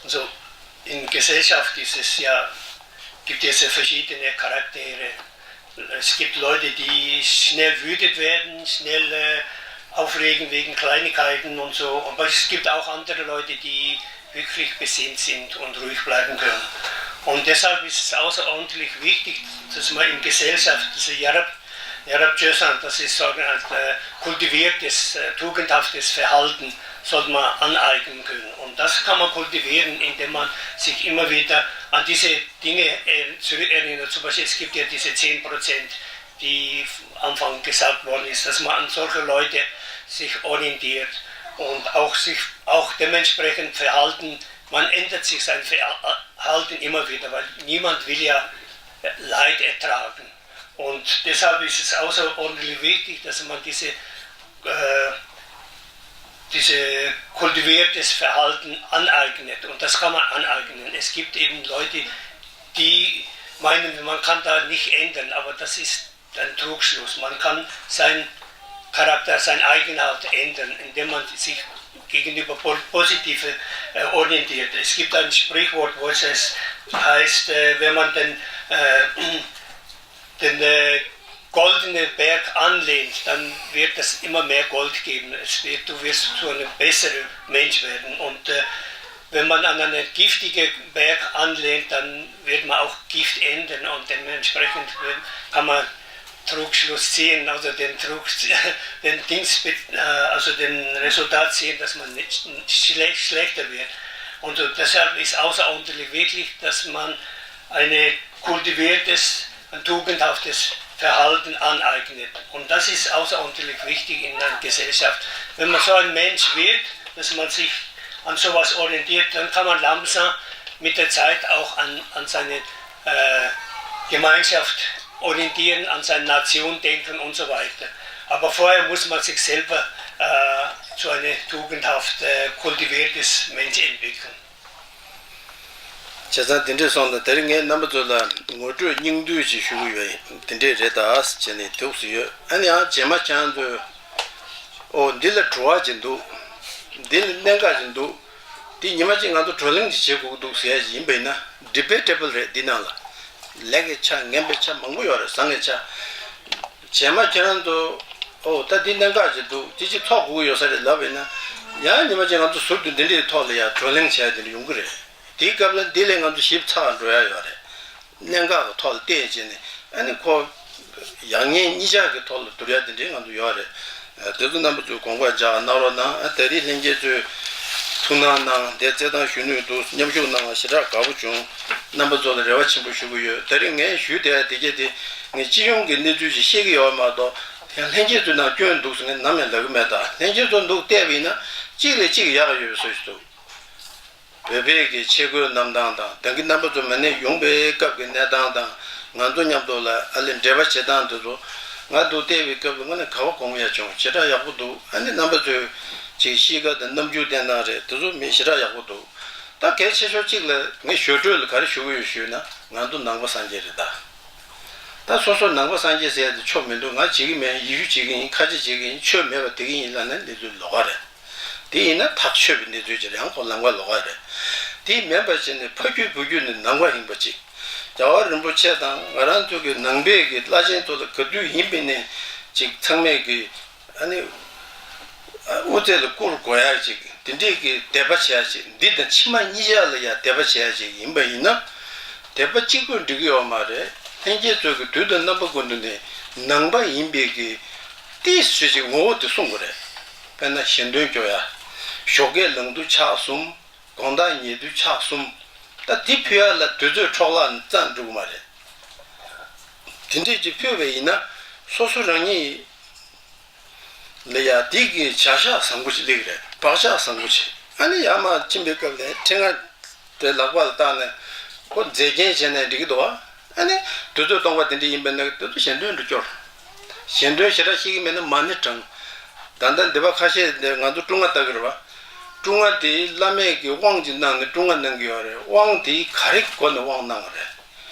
So, in Gesellschaft ist es ja, gibt es ja verschiedene Charaktere. Es gibt Leute, die schnell wütend werden, schnell äh, aufregen wegen Kleinigkeiten und so. Aber es gibt auch andere Leute, die wirklich besinnt sind und ruhig bleiben können. Und deshalb ist es außerordentlich wichtig, dass man in Gesellschaft, diese Yarab, Yarab Jösan, das ist so ein äh, kultiviertes, äh, tugendhaftes Verhalten, sollte man aneignen können. Und das kann man kultivieren, indem man sich immer wieder an diese Dinge äh, zurückerinnert. Zum Beispiel, es gibt ja diese zehn Prozent, die am Anfang gesagt worden ist, dass man an solche Leute sich orientiert und auch sich auch dementsprechend verhalten. Man ändert sich sein Verhalten immer wieder, weil niemand will ja Leid ertragen. Und deshalb ist es außerordentlich wichtig, dass man diese äh, diese kultiviertes Verhalten aneignet. Und das kann man aneignen. Es gibt eben Leute, die meinen, man kann da nicht ändern, aber das ist ein Trugschluss. Man kann seinen Charakter, seine Eigenart ändern, indem man sich gegenüber positiv äh, orientiert. Es gibt ein Sprichwort, wo es heißt, äh, wenn man den, äh, den äh, goldenen Berg anlehnt, dann wird es immer mehr Gold geben. Es wird, du wirst zu einem besseren Mensch werden. Und äh, wenn man an einen giftigen Berg anlehnt, dann wird man auch Gift ernten und dementsprechend kann man Trugschluss ziehen, also den Trug, den Dings, äh, also den Resultat ziehen, dass man nicht schle schlechter wird. Und deshalb ist außerordentlich wichtig, dass man ein kultiviertes, ein tugendhaftes Verhalten aneignet. Und das ist außerordentlich wichtig in einer Gesellschaft. Wenn man so ein Mensch wird, dass man sich an sowas orientiert, dann kann man langsam mit der Zeit auch an, an seine äh, Gemeinschaft orientieren, an seine Nation denken und so weiter. Aber vorher muss man sich selber äh, zu einem tugendhaft äh, kultiviertes Mensch entwickeln. བྱས་ཙང་དེ་འདྲས་སོང་ཙང་དེ་རིང་ངས་རྣམ་པ་ཚོ་ལ་ངོ་སྤྲོད་སྙིང་བསྡུས་ཤིག་ཞུ་གི་ཡོད། དེ་འདྲས་རེད་ད་ཟེར་ནས་འདུག་སེ་ཡོད། ཨ་ནི་ཡང་རྗེས་མ་ཁྱེད་རང་ཚོས། ཨོ་འདི་ལ་དྲི་བ་ཅིག་འདུག་འདི་ལ་གནད་འགག་ཅིག་འདུག་འདི་ཉི་མ་གཅིག་ང་ཚོ་བགྲོ་གླེང་ཅིག་བྱེད་དགོས་ཀྱི་འདུག་ཟེར་ཡ་ཅིག་ཡིན་པ་ཡིན་ན། ཌི་བེ་ཊེ་བལ་རེད། འདི་ནང་ལ་ལེགས་པའི་ཆ་ངན་པའི་ཆ་མང་པོ་ཡོད་རེད། བཟང་པའི་ཆ། རྗེས་མ་ཁྱེད་རང་ཚོ་ཨོ་ད་འདི་གནད་འགག་ཅིག་འདུག་འདི་ཅིག་ཚོགས་དགོས་ཀྱི་ཡོད་ས་རེད་ལབ་པ་ཡིན་ན། ཡང་ཉི་མ་གཅིག་ང་ཚོ་ཟུར་དུ་འདི་འདྲའི་ཐོག་ལ་ཡང་བགྲོ་གླེང་བྱེད་ཡ་དེ་འདྲ་ཡོང་གི་རེད། དེའི་སྐབས་ལ་འདི་ལས་ང་ཚོ་ཞིབ་ཚགས་འགྲོ་ཡ་ཡོད་རེད། གནད་འགག་གི་ཐོག་ལ་བལྟས་བྱས་ནས། ཨ་ནི་ཁོ་ཡག་ཉེས་གཉིས་ཆ་གི་ཐོག་ལ་བསྡུར་ཡ་དེ་འདྲའི་ང་ཚོ་ཡོད་རེད། དེ་ཚོ་རྣམ་པ་ཚོས་དགོངས་པ་འཇགས་གནང་རོགས་གནང་། ཨ་ད་རེས་ལྷན་རྒྱས་ཚོས་ཐུགས་སྣང་གནང་། དེ་རྩེད་ཐང་གཞོན་ནུས་འདུག་མཉམ་ཞུགས་གནང་བ་ཞེ་དྲག་དགའ་པོ་བྱུང་། རྣམ་པ་ཚོ་ལ་རེ་བ་ཆེན་པོ་ཞུ་གི་ཡོད། དེ་རིང་ངས་ཞུས་བསྡད་ཡ་དེ་གྱད་དེ་ངས་སྤྱི་ཡོངས་ཀྱི་གནས་ཚུལ་ཞིག་བཤད་ཀྱི་ཡོད་མ་གཏོགས། དེ་ལྷན་རྒྱས་ཚོའི་ནང་སྐྱོན་འདུག་ཟེར་ངས་ནམ་ཡང་ལབ་ཀྱི་མེད། ད་ལྷན་རྒྱས་ཚོ་འདུག་བལྟས་པ་ཡིན་ན་གཅིག་ལས་གཅིག་ཡག་ཡོད་པའི་བཟོ་ཞིག་འདུག་བོད་པའི་གི་ཆས་གོས་གནམ་ཐང་དང་། ད་གིན་རྣམ་པ་ཚོ་མ་ཎི་ཡོང་པའི་སྐབས་ཀྱི་གནས་སྟངས་དང་། ང་ཚོ་མཉམ་དུ་ལ་ཨ་ལེ་འབྲེལ་བ་བྱེད་སྟངས་དེ་ཚོ། ང་འདུག་བལྟས་པའི་སྐབས་ལ་དངོས་གནས་དགའ་བ་གོང་ཡ་བྱུང་། ཞེ་དྲག་ཡག་པོ་འདུག་ཨ་ནི་རྣམ་པ་ཚོའི་ཅིག་གཤིས་ཀ་དང་རྣམ་འགྱུར་བསྟན་སྟངས་རེད། དེ་ཚོ་མི་ཞེ་དྲག་ཡག་པོ་འདུག་ད་གལ་ཆེ་ཤོས་གཅིག་ལ་ངས་ཞུ་སྒྲོས་ལ་ག་རེ་ཞུ་གི་ཡོད་ཞུས་ན། ང་ཚོ་ནང་པ་སངས་རྒྱས་རེད་ད། ད་སོ་སོ་ནང་པ་སངས་རྒྱས་ཟེར་ཡ་དེ་ཆོ་མི་འདུག་ང་བྱེད་ཀྱི་མེད། ཡེ་ཤུ་བྱེད་ཀྱི་ཡིན། ཁ་ཆེ་བྱེད་ཀྱི་ཡིན། ཆོས་མེད་པ་དེ་གི་ཡིན་ལབ་ན་གནས་ཚུལ་ལོགས་ཀ་རེད། དེ་ཡིན་ན་ཐག་ཆོད་པའི་གནས་ཚུལ་ཅིག་རེད། ཡང་ཁོ་ལམ་ཁ་ལོགས་ཀ་རེད། དེ་མིན་པ་བྱས་ནས་ཕ་རྒྱུད་བུ་རྒྱུད་ནས་ནང་པ་ཡིན་པ་ཅིག་རྒྱལ་བ་རིན་པོ་ཆེ་དང་ང་རང་ཚོ་གི་ནང་པའི་གི་བླ་ཆེན་ཚོ་ལ་ག་དུས་ཡིན་པའི་ནས་ཅིག་ཚང་མས་གི་ཨ་ནི། དབུ་རྩེ་ལ་བཀུར་དགོས་ཡ་ཅིག་དེ་འདྲས་ཀྱི་དད་པ་བྱེད་ཡ་ཅིག་འདི་དང་ཕྱི་མ་གཉིས་ཆ་ལ་ཡ་དད་པ་བྱེད་ཡ་ཅིག་ཡིན་པ་ཡིན་ན། དད་པ་གཅིག་པུས་འགྲིག་གི་ཡོད་མ་རེད། ལྷན་རྒྱས་ཚོས་ཀྱི་དུས་དང་རྣམ་པ་ཀུན་ཏུ་ནས་ནང་པ་ཡིན་པའི་གི་ཏིས་ཞེས་ཅིག་ངོ་བོ་དེ་གསུང་དགོས་རེད། དཔེར་ན་ཞལ་འདོན་སྐྱོར་ཡ། ཞོགས་ཀས་ལངས་དུས་ཕྱག་གསུམ། དགོང་དག་ཉལ་དུས་ཕྱག་གསུམ། ད་དེ་ཕུལ་ཡ་ལ་དུས་ཚོད་འཕྲོ་བརླག་ཙམ་འགྲོ་གི་མ་རེད། དེ་འདྲས་ཅིག་ཕུལ་བ་ཡིན་ན་སོ་སོ་རང་ཉིད་ལ་ཡ་དེ་གི་བྱ་གཞག་བཟང་པོ་ཞིག་སླེབས་རེད། བག་ཆགས་བཟང་པོ་ཞིག་ཨ་ནི་ཡར་མར་ཕྱིན་པའི་སྐབས་ལ་ཕྲེང་བ་དེ་ལག་པ་ལ་བཏགས་ནས་ཁོ་མཛེས་རྒྱན་བྱས་ནས་འགྲིག་གི་འདུག་ཨ་ནི་དུས་ཚོད་སྟོང་པ་དེ་འདྲ་ཡིན་པས་ན་དེ་ཚོ་ཞལ་འདོན་དུ་སྐྱོར། ཞལ་འདོན་ཞེ་དྲག་ཤེས་ཀྱི་མེད་ན་མ་ཎི་བགྲང་། ད་ལྟ་འདི་པ་ཁ་ཤས་འདི་ང་ཚོ་སྒྲུབ་ལྔ་ལྟ་གི་རེད་པ། སྒྲུབ་ལྔ་དེ་བླ་མས་ཀྱི་དབང་ཅིག་གནང་ནས་སྒྲུབ་ལྔ་གནང་གི་ཡོད་རེད། དབང་དེ་ག་རེ་སྒོ་ནས་དབང་གནང་བ་རེད།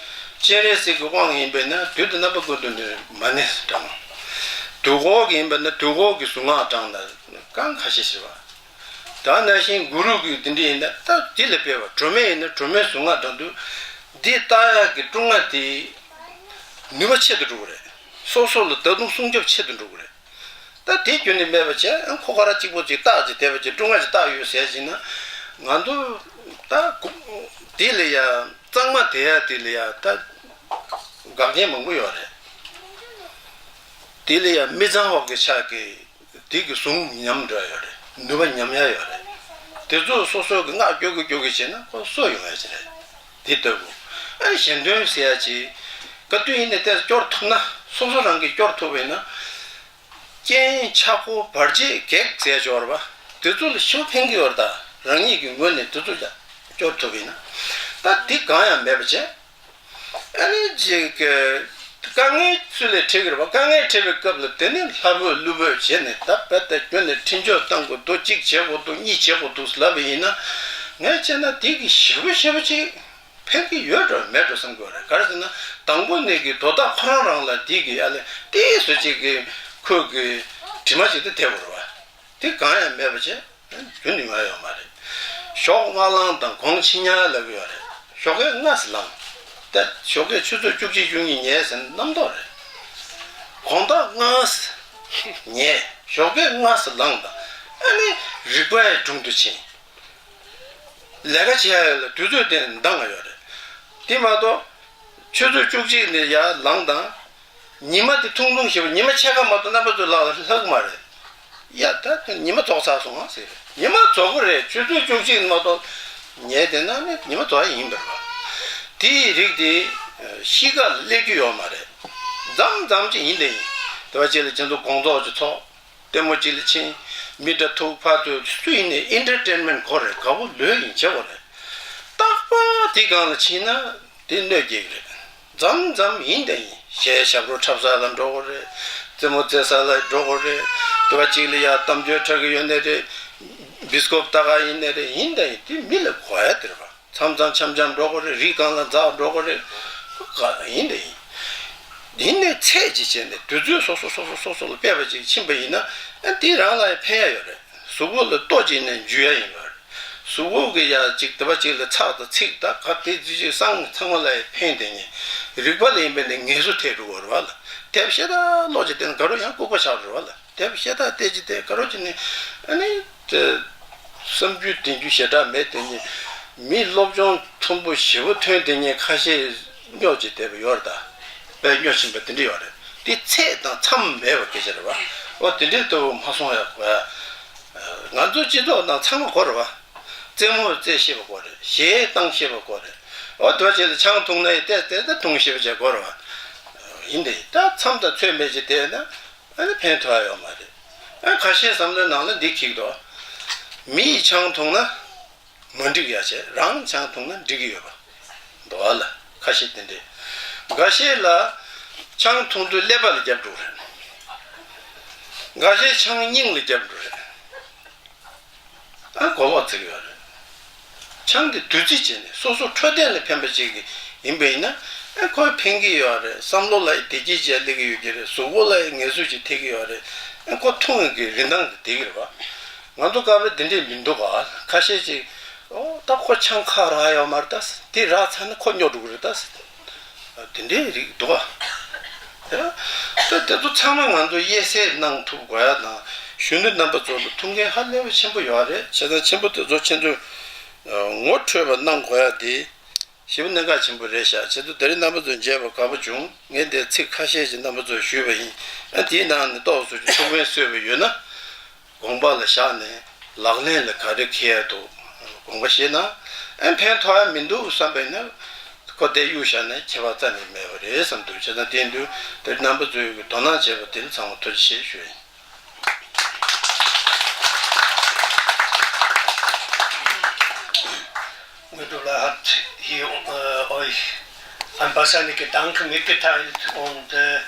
སྤྱན་རས་གཟིགས་ཀྱི་དབང་ཡིན་པས་ན་དུས་དང་རྣམ་པ་ཀུན་ཏུ་ནི་མ་ཎི་བགྲང་། དུས་འཁོར་གྱི་ཡིན་པས་ན་དུས་འཁོར་གྱི་གཟུངས་སྔགས་བགྲང་ན་གང་ཁ་ཤས་ཤིག་བ། ད་ནང་བཞིན་གུ་རུ་གི་དེ་འདྲ་ཡིན་ན་ད་དེ་ལ་དཔེ་བ། སྒྲོལ་མ་ཡིན་ན་སྒྲོལ་མའི་གཟུངས་སྔགས་བགྲང་དུས་འདི་ལྟ་ཡག་གི་སྒྲུབ་ལྔ་དེ་ནུས་པ་ཆེ་དུ་འགྲོ་གི་རེད། སོ་སོ་ལ་ད་དུང་སྲུང་སྐྱོབ་ཆེ་དུ་འགྲོ་གི་རེད། ད་དེ་རྒྱུན་ནས་མེད་པ་བྱས་ཨ་ཁོ་ག་ར་གཅིག་པོ་ཅིག་བཏགས་ཅིག་བསྡད་པ་ཅིག་སྒྲུབ་ལྔ་ཅིག་བཏགས་ཡོད་ཟེར་ཞིག་ན། ང་ཚོ་ད་དེ་ལ་ཡ་གཙང་མ་དེ་ཡ་དེ་ལ་ཡ་ད་དགག་རྒྱན་མང་པོ་ཡོད་རེད། དེ་ལ་ཡ་མི་གཙང་བ་གི་ཆ་གི་དེ་གི་གཟུངས་ཉམས་འགྲོ་ཡ་ཡོད་རེད། ནུས་པ་ཉམས་ཡ་ཡོད་རེད། དེ་ཚོ་སོ་སོ་གི་སྔགས་སྐྱོ་གི་སྐྱོ་གི་བྱས་ན་ཁོ་གསོ་ཡོང་ཡ་ཅིག་རེད། དེ་ལྟ་བུ་ཨ་ཞལ་འདོན་ཟེར་ཡ་ཅིག་ག་དུས་ཡིན་ནའི་ཏོག་ཙམ་སྐྱོར་ཐུབ་ན། སོ་སོ་རང་གིས་སྐྱོར་ཐུབ་པ་ཡིན་ན། རྐྱེན་ཆག་སྒོ་བར་ཆད་གེགས་ཟེར་ཡ་ཅིག་ཡོད་རེད་པ། དེ་ཚོ་ལ་ཞེ་པོ་ཕན་གྱི་ཡོད་རེད་ད། རང་ཉིད་ཀྱི་ངོས་ནས་དེ་ཚོ་ཡ་སྐྱོར་ཐུབ་པ་ཡིན་ན། ད་དེ་གང་ཡང་མེད་པ་བྱས། ཨ་ནི་ཅིག་དཀའ་ངལ་ཚུར་ལ་འཕྲད་ཀྱི་རེད་པ། དཀའ་ངལ་འཕྲད་པའི་སྐབས་ལ་དེ་ནི་ལྷ་འབོད་ཀླུ་འབོད་བྱས་ནས་ད་རྦད་དེ་ཁྱོན་ནས་འཕྲིན་བཅོལ་བཏང་དགོས་འདུག་གཅིག་བྱེད་དགོས་འདུག་གཉིས་བྱེད་དགོས་འདུག་ལབ་པ་ཡིན་ན། ངས་བྱས་ན་དེ་གི་ཞེ་པོ་ཞེ་པོ་ཅིག་ཕན་གྱི་ཡོད་འགྲོ་མེད་འགྲོ་བསམ་གྱི་ཡོད་རེད། ག་རེ་ཟེར་ན་དང་པོ་ནས་ཀྱི་དོ་བདག་ཁོ་རང་རང་ལ་དེ་གི་ཡ་ལས་ཏོག་ཙམ་ཅིག་གི་ཁོས་གི་དྲི་མ་ཅིག་དེ་ཐེབས་དགོས་རེད་པ། དེ་གང་ཡང་མེད་པ་བྱས། རྒྱུན་ནས་ཡོང་ཡ་ཡོད་མ་རེད། ཞོགས་སྔ་ལངས་དང་གོང་ཕྱི་ཉལ་ལབ་ཀྱི་ཡོད་རེད། ཞོགས་ཀས་སྔ་ཙམ་ལངས། ད་ཞོགས་ཀས་ཆུ་ཚོད་བཅུ་གཅིག་བཅུ་གཉིས་ཉལ་ཟེར་ན་རྣམ་རྟོག་རེད། དགོང་དག་སྔ་ཙམ་ཉལ། ཞོགས་ཀས་སྔ་ཙམ་ལངས་དང་ཨ་ནི་རིག་པ་ཡི་དྲུང་དུ་ཕྱིན། ལས་ཀ་བྱེད་ཡ་ལ་དུས་ཚོད་དེ་འདང་ང་ཡོད་རེད། དེ་མ་གཏོགས་ཆུ་ཚོད་བཅུ་གཅིག་ནས་ཡར་ལངས་དང་། ཉི་མ་དེ་ཐུང་ཐུང་ཞེ་པོ། ཉི་མ་ཕྱེད་ཀ་མ་གཏོགས་རྣམ་པ་ཚོའི་ལག་ལ་ལྷག་གི་མ་རེད། ཡ་ད་ཉི་མ་རྫོགས་ཚར་སོང་ཨ་ཟེར། ཉི་མ་རྫོགས་ཀྱི་རེད། ཆུ་ཚོད་བཅུ་གཅིག་མ་གཏོགས་ཉལ་བསྡད་ན་ནི་ཉི་མ་རྫོགས་ཡ་ཡིན་པ་རེད་པ། དེའི་རིགས་དེ་གཤིས་ཀ་ལ་སླེབས་རྒྱུ་ཡོད་མ་རེད། མཚམས་མཚམས་ཅིག་ཡིན་དེ་ཡིན། དེ་བ་ཅིག་ལ་ཁྱེད་ཚོ་དགོང་ཚོགས་ཅིག་ཚོགས། ལྟད་མོ་གཅིག་ལ་ཕྱིན། མི་འདྲ་ཐུག་ཕར་ཚུར་སུ་ཡིན་ནའི་ཨེན་ཊར་ཊེན་མེན་ཊི་དགོས་རེད། དགའ་པོ་ལོས་ཡིན་བྱེད་དགོས་རེད། རྟག་པར་དེ་སྒང་ལ་ཕྱིན་ན་དེ་གནོད་སྐྱེལ་གྱི་རེད། མཚམས་མཚམས་ཡིན་དང་ཡིན། གཞས་ཞབས་བྲོ་འཁྲབ་ས་ལ་འགྲོ་དགོས་རེད། རྩེད་མོ་རྩེ་ས་ལ་འགྲོ་དགོས་རེད། དེ་བ་གཅིག་ལ་ཡ་གཏམ་བརྗོད་འཁྲབ་ཀྱི་ཡོད་ནའི་རེད། བི་སི་ཀོབ་ལྟ་ག་ཡིན་ནའི་རེད། ཡིན་དང་ཡིན། དེ་མི་ལ་གོ་ཡ་དེ་རེད་པ། མཚམས་མཚམས་འཆམ་འཆམ་འགྲོ་དགོས་རེད། རི་སྒང་ལ་འཛེགས་འགྲོ་དགོས་རེད། ག་ཡིན་དེ་ཡིན། ཡིན་ནའི་ཚད་ཅིག་བྱས་ནས་དུས་ཚོད་སོ་སོ་སོ་སོ་སོ་སོ་ལ་དཔག་པ་ཅིག་ཕྱིན་པ་ཡིན་ན་ཨ་དེ་རང་ལ་ཡང་ཕན་ཡ་ཡོད་རེད། གཟུགས་པོ་ལ་ལྟོ་བྱིན་ནས་འཇུ་ཡ་ཡིན་པ་རེད། གཟུགས་པོ་གི་ཡ་ཅིག་དེ་བ་ཅིག་ལ་ཚགས་དང་ཚིགས་དང་ག་དེ་ཅིག་ཅིག་སང་ཚང་མ་ལ་ཡང་ཕན་དེ་ཉིད། རིག་པ་ལ་ཡིན་པས་ནས་ངལ་གསོ་ཐེབས་འགྲོ་གི་རེད་པ་ལ། དེབ་ཤ་སྟག་ཀློག་ཅིག་བལྟས་ན་དགའ་རབ་ཡང་ལྐུགས་པ་ཆགས་འགྲོ་བ་ལ། དེབ་ཤ་སྟག་བལྟས་ཅིག་བལྟས་དགའ་རབ་ཅིག་ནི་ཨ་ནི། དེ་བསམ་རྒྱུ་བདེན་རྒྱུ་ཞེ་དྲག་མེད་དེ་ཉིད། མི་སློབ་སྦྱོང་མཐོན་པོ་ཞེ་པོ་ཐོན་དེ་ཉིད་ཁ་ཤས་སྨྱོ་ཅིག་བསྡད་པ་ཡོད་རེད་ད། དཔེ་སྨྱོ་ཕྱིན་པ་དེ་འདྲ་ཡོད་རེད། དེ་ཚད་དང་མཚམས་མེད་པ་སྐད་ཆ་རེད་པ། འོ་དེ་འདྲའི་ལྟ་བུ་མ་སོང་ཡ་དགོས་ཡ། ང་ཚོ་སྤྱི་ཚོགས་ནང་ཚང་མ་དགོས་རེད་པ། རྩེད་མོ་རྩེ་ཤེས་པ་དགོས་རེད། གཞས་བཏང་ཤེས་པ་དགོས་རེད། འོ་དེ་བ་ཅིག་ལ་ཆང་འཐུང་ན་ཡི་བལྟས་བལྟས་ད་འཐུང་ཤེས་པ་ཅིག་དགོས་རེད་པ། ཡིན་དེ་ད་མཚམས་དང་ཚོད་མེད་ཅིག་བསྡད་ན། ཨ་ནི་ཕན་ཐོགས་ཡ་ཡོད་མ་རེད། ཨ་ཁ་ཤས་བསམ་བློའི་ནང་ལ་འདི་འཁྱེར་འདུག་མི་ཡིས་ཆང་འཐུང་ན་མ་འགྲིག་ཡ་བྱས། རང་ཆང་འཐུང་ན་འགྲིག་གི་ཡོད་པ་འདུག་ཨ་ལ། ཁ་ཤས་དེ་འདྲས། འགའ་ཤས་ལ་ཆང་འཐུང་དུས་ཀླད་པ་ལ་རྒྱབ་འགྲོ་རེད། འགའ་ཤས་ཆང་སྙིང་ལ་རྒྱབ་འགྲོ་རེད། ཨ་མགོ་ལོག་བརྩི་གི་ཡོད་རེད། ཆང་དེ་བདུད་རྩི་བྱས་ནས་སོ་སོ་འཕྲོད་བསྟེན་ལ་ཕན་པ་ཅིག་ཡིན་པ་ཡིན་ན། ཨེ་ཁོས་ཕན་གྱི་ཡོད་རེད། བསམ་བློ་ལ་བདེ་སྐྱིད་ཅིག་སླེབས་ཀྱི་ཡོད་ཀྱི་རེད། གཟུགས་པོ་ལ་ངལ་གསོ་ཅིག་ཐེབས་ཀྱི་ཡོད་རེད། ཨེ་ཁོ་འཐུང་ཡོང་གི་རིན་ཐང་དེ་བསྡད་ཀྱི་རེད་པ། ང་ཚོ་སྐབས་རེ་དེ་འདྲས་མི་འདུག་ག་ཁ་ཤས་ཅིག་ཨོ་ད་ཁོ་ཆང་ཁ་རག་ཡོད་མ་རེད་ད། དེ་རག་ཚར་ན་ཁོ་སྨྱོ་འགྲོ་གི་རེད་ད། དེ་འདྲའི་རིགས་འདུག་ག་དེ་ད་དེ་ཚོ་ཚང་མ་ང་ཚོ་དབྱེ་གསེས་གནང་ཐུབ་དགོས་ཡ་དང་། གཞོན་ནུ་རྣམ་པ་ཚོ་ལ་ཐུགས་འགན་ཧ་ལས་པ་ཆེན་པོ་ཡོད་རེད། བྱས་ཙང་ཆེན་པོ་དེ་ཚོ་ཁྱེད་ཚོས་ངོ་འཕྲོད་པ་གནང་དགོས་ཡ་དེ་ཞེ་པོ་གནད་འགག་ཆེན་པོ་རེད་ཤག་བྱས་ཙང་དེ་རིང་རྣམ་པ་ཚོ་མཇལ་བ་དགའ་པོ་བྱུང་། ངས་འདིར་ཚིག་ཁ་ཤས་ཤིག་རྣམ་པ་ཚོར་ཞུས་པ་ཡིན། ཨ་དེའི་ནང་ནས་ཏོག་ཙམ་ཅིག་ཐུགས་ཕན་གསོས་པ་ཡོད་ན། དགོངས་པ་ལ་བཞག་ནས་ལག་ལེན་ལ་ག་རེ་འཁེལ་ཡ་འདུག་དགོངས་པ་བཞེས་ན། ཨེ་ཕན་ཐོགས་ཡ་མི་འདུག་བསམ་པ་ཡིན་ན། ཁོ་དེ་གཡུག་བཞག་ན་ཁྱད་པར་རྩ་ནས་མེད་པ་རེད་བསམ་འདུག་བྱས་ཙང་དེ་ཡིན་དུས་དེ་རྣམ་པ་ཚོས་དོ་སྣང་བྱས་པ་དེ་ལ་ཚང་མ་ཐུགས་རྗེ་ཆེ་ཞུ་ཡིན། Gundula hat hier äh, euch ein paar seiner Gedanken mitgeteilt und äh,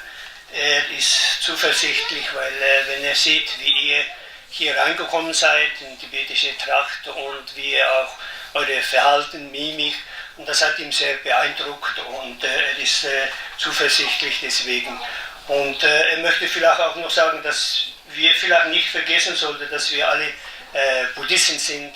er ist zuversichtlich, weil äh, wenn er sieht, wie ihr hier reingekommen seid in die tibetische Tracht und wie ihr auch eure Verhalten, Mimik, und das hat ihn sehr beeindruckt und äh, er ist äh, zuversichtlich deswegen. Und äh, er möchte vielleicht auch noch sagen, dass wir vielleicht nicht vergessen sollten, dass wir alle äh, Buddhisten sind.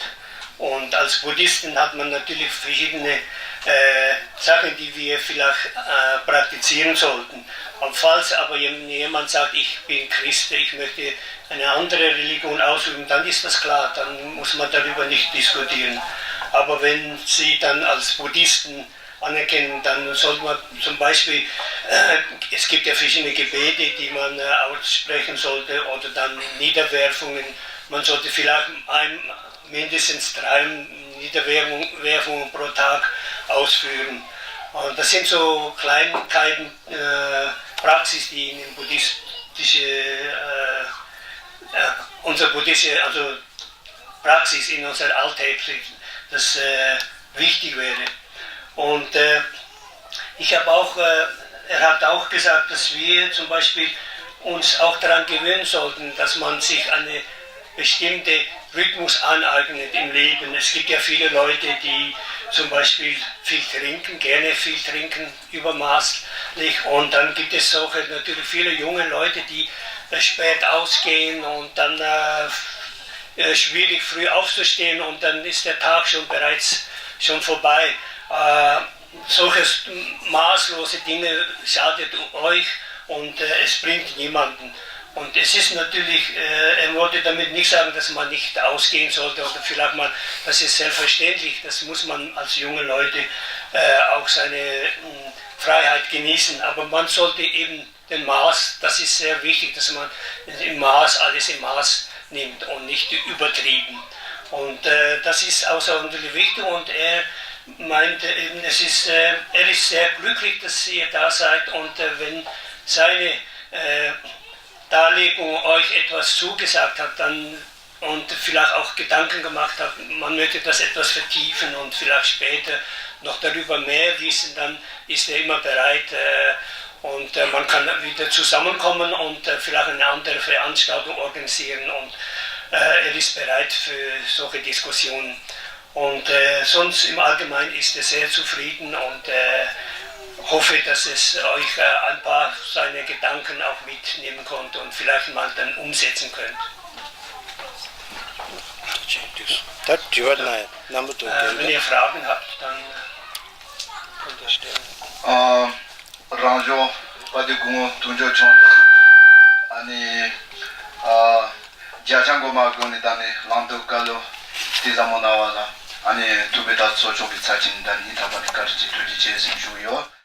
Und als Buddhisten hat man natürlich verschiedene äh, Sachen, die wir vielleicht äh, praktizieren sollten. Und falls aber jem- jemand sagt, ich bin Christ, ich möchte eine andere Religion ausüben, dann ist das klar, dann muss man darüber nicht diskutieren. Aber wenn Sie dann als Buddhisten anerkennen, dann sollte man zum Beispiel, äh, es gibt ja verschiedene Gebete, die man äh, aussprechen sollte, oder dann Niederwerfungen. Man sollte vielleicht ein, mindestens drei Niederwerfungen pro Tag ausführen. Und das sind so Kleinigkeiten, äh, Praxis, die in dem buddhistische, äh, äh, unser buddhistische, also Praxis in unserem Alltag, das äh, wichtig wäre. Und äh, ich habe auch, äh, er hat auch gesagt, dass wir zum Beispiel uns auch daran gewöhnen sollten, dass man sich eine bestimmte Rhythmus aneignet im Leben. Es gibt ja viele Leute, die zum Beispiel viel trinken, gerne viel trinken, übermaßlich. Und dann gibt es solche natürlich viele junge Leute, die äh, spät ausgehen und dann äh, äh, schwierig früh aufzustehen und dann ist der Tag schon bereits schon vorbei. Äh, solche maßlose Dinge schadet euch und äh, es bringt niemanden. Und es ist natürlich, äh, er wollte damit nicht sagen, dass man nicht ausgehen sollte oder vielleicht mal, das ist selbstverständlich, das muss man als junge Leute äh, auch seine äh, Freiheit genießen. Aber man sollte eben den Maß, das ist sehr wichtig, dass man im Maß, alles im Maß nimmt und nicht übertrieben. Und äh, das ist außerordentlich wichtig und er meinte eben, es ist, äh, er ist sehr glücklich, dass ihr da seid und äh, wenn seine äh, Darlegung euch etwas zugesagt hat, dann und vielleicht auch Gedanken gemacht hat, man möchte das etwas vertiefen und vielleicht später noch darüber mehr wissen, dann ist er immer bereit äh, und äh, man kann wieder zusammenkommen und äh, vielleicht eine andere Veranstaltung organisieren und äh, er ist bereit für solche Diskussionen. Und äh, sonst im Allgemeinen ist er sehr zufrieden und äh, hoffe, dass es euch äh, ein paar seiner Gedanken auch mitnehmen konnte und vielleicht mal dann umsetzen könnt. ད་དྲི་བ་ན་རྣམ་པ་ཚོ་ཨ། Wenn ihr Fragen habt, dann könnt ihr stellen. ཨ། རང་གཞུང་དཔལ་ལྡན་སྐུ་ངོ་དོན་གཅོད་མཆོག་ནས་ཨ་ནི་ཨ་རྒྱ་ཆང་གོ་མ་དགོས་ནས་ད་ནི་ལང་དུ་བཀའ་སློབ་དེ་ཟབ་མོ་གནང་བ་ལ་ཨ་ནི་ཐུབ་པའི་ད་ཚོགས་ཆོག་གི་ཚར་ཕྱིན་ད་ནི་ཐག་པ་ནས་བཀའ་དྲིན་ཆེ་ཐུགས་རྗེ་ཆེ་ཟེར་ཞུ་གི་ཡོད།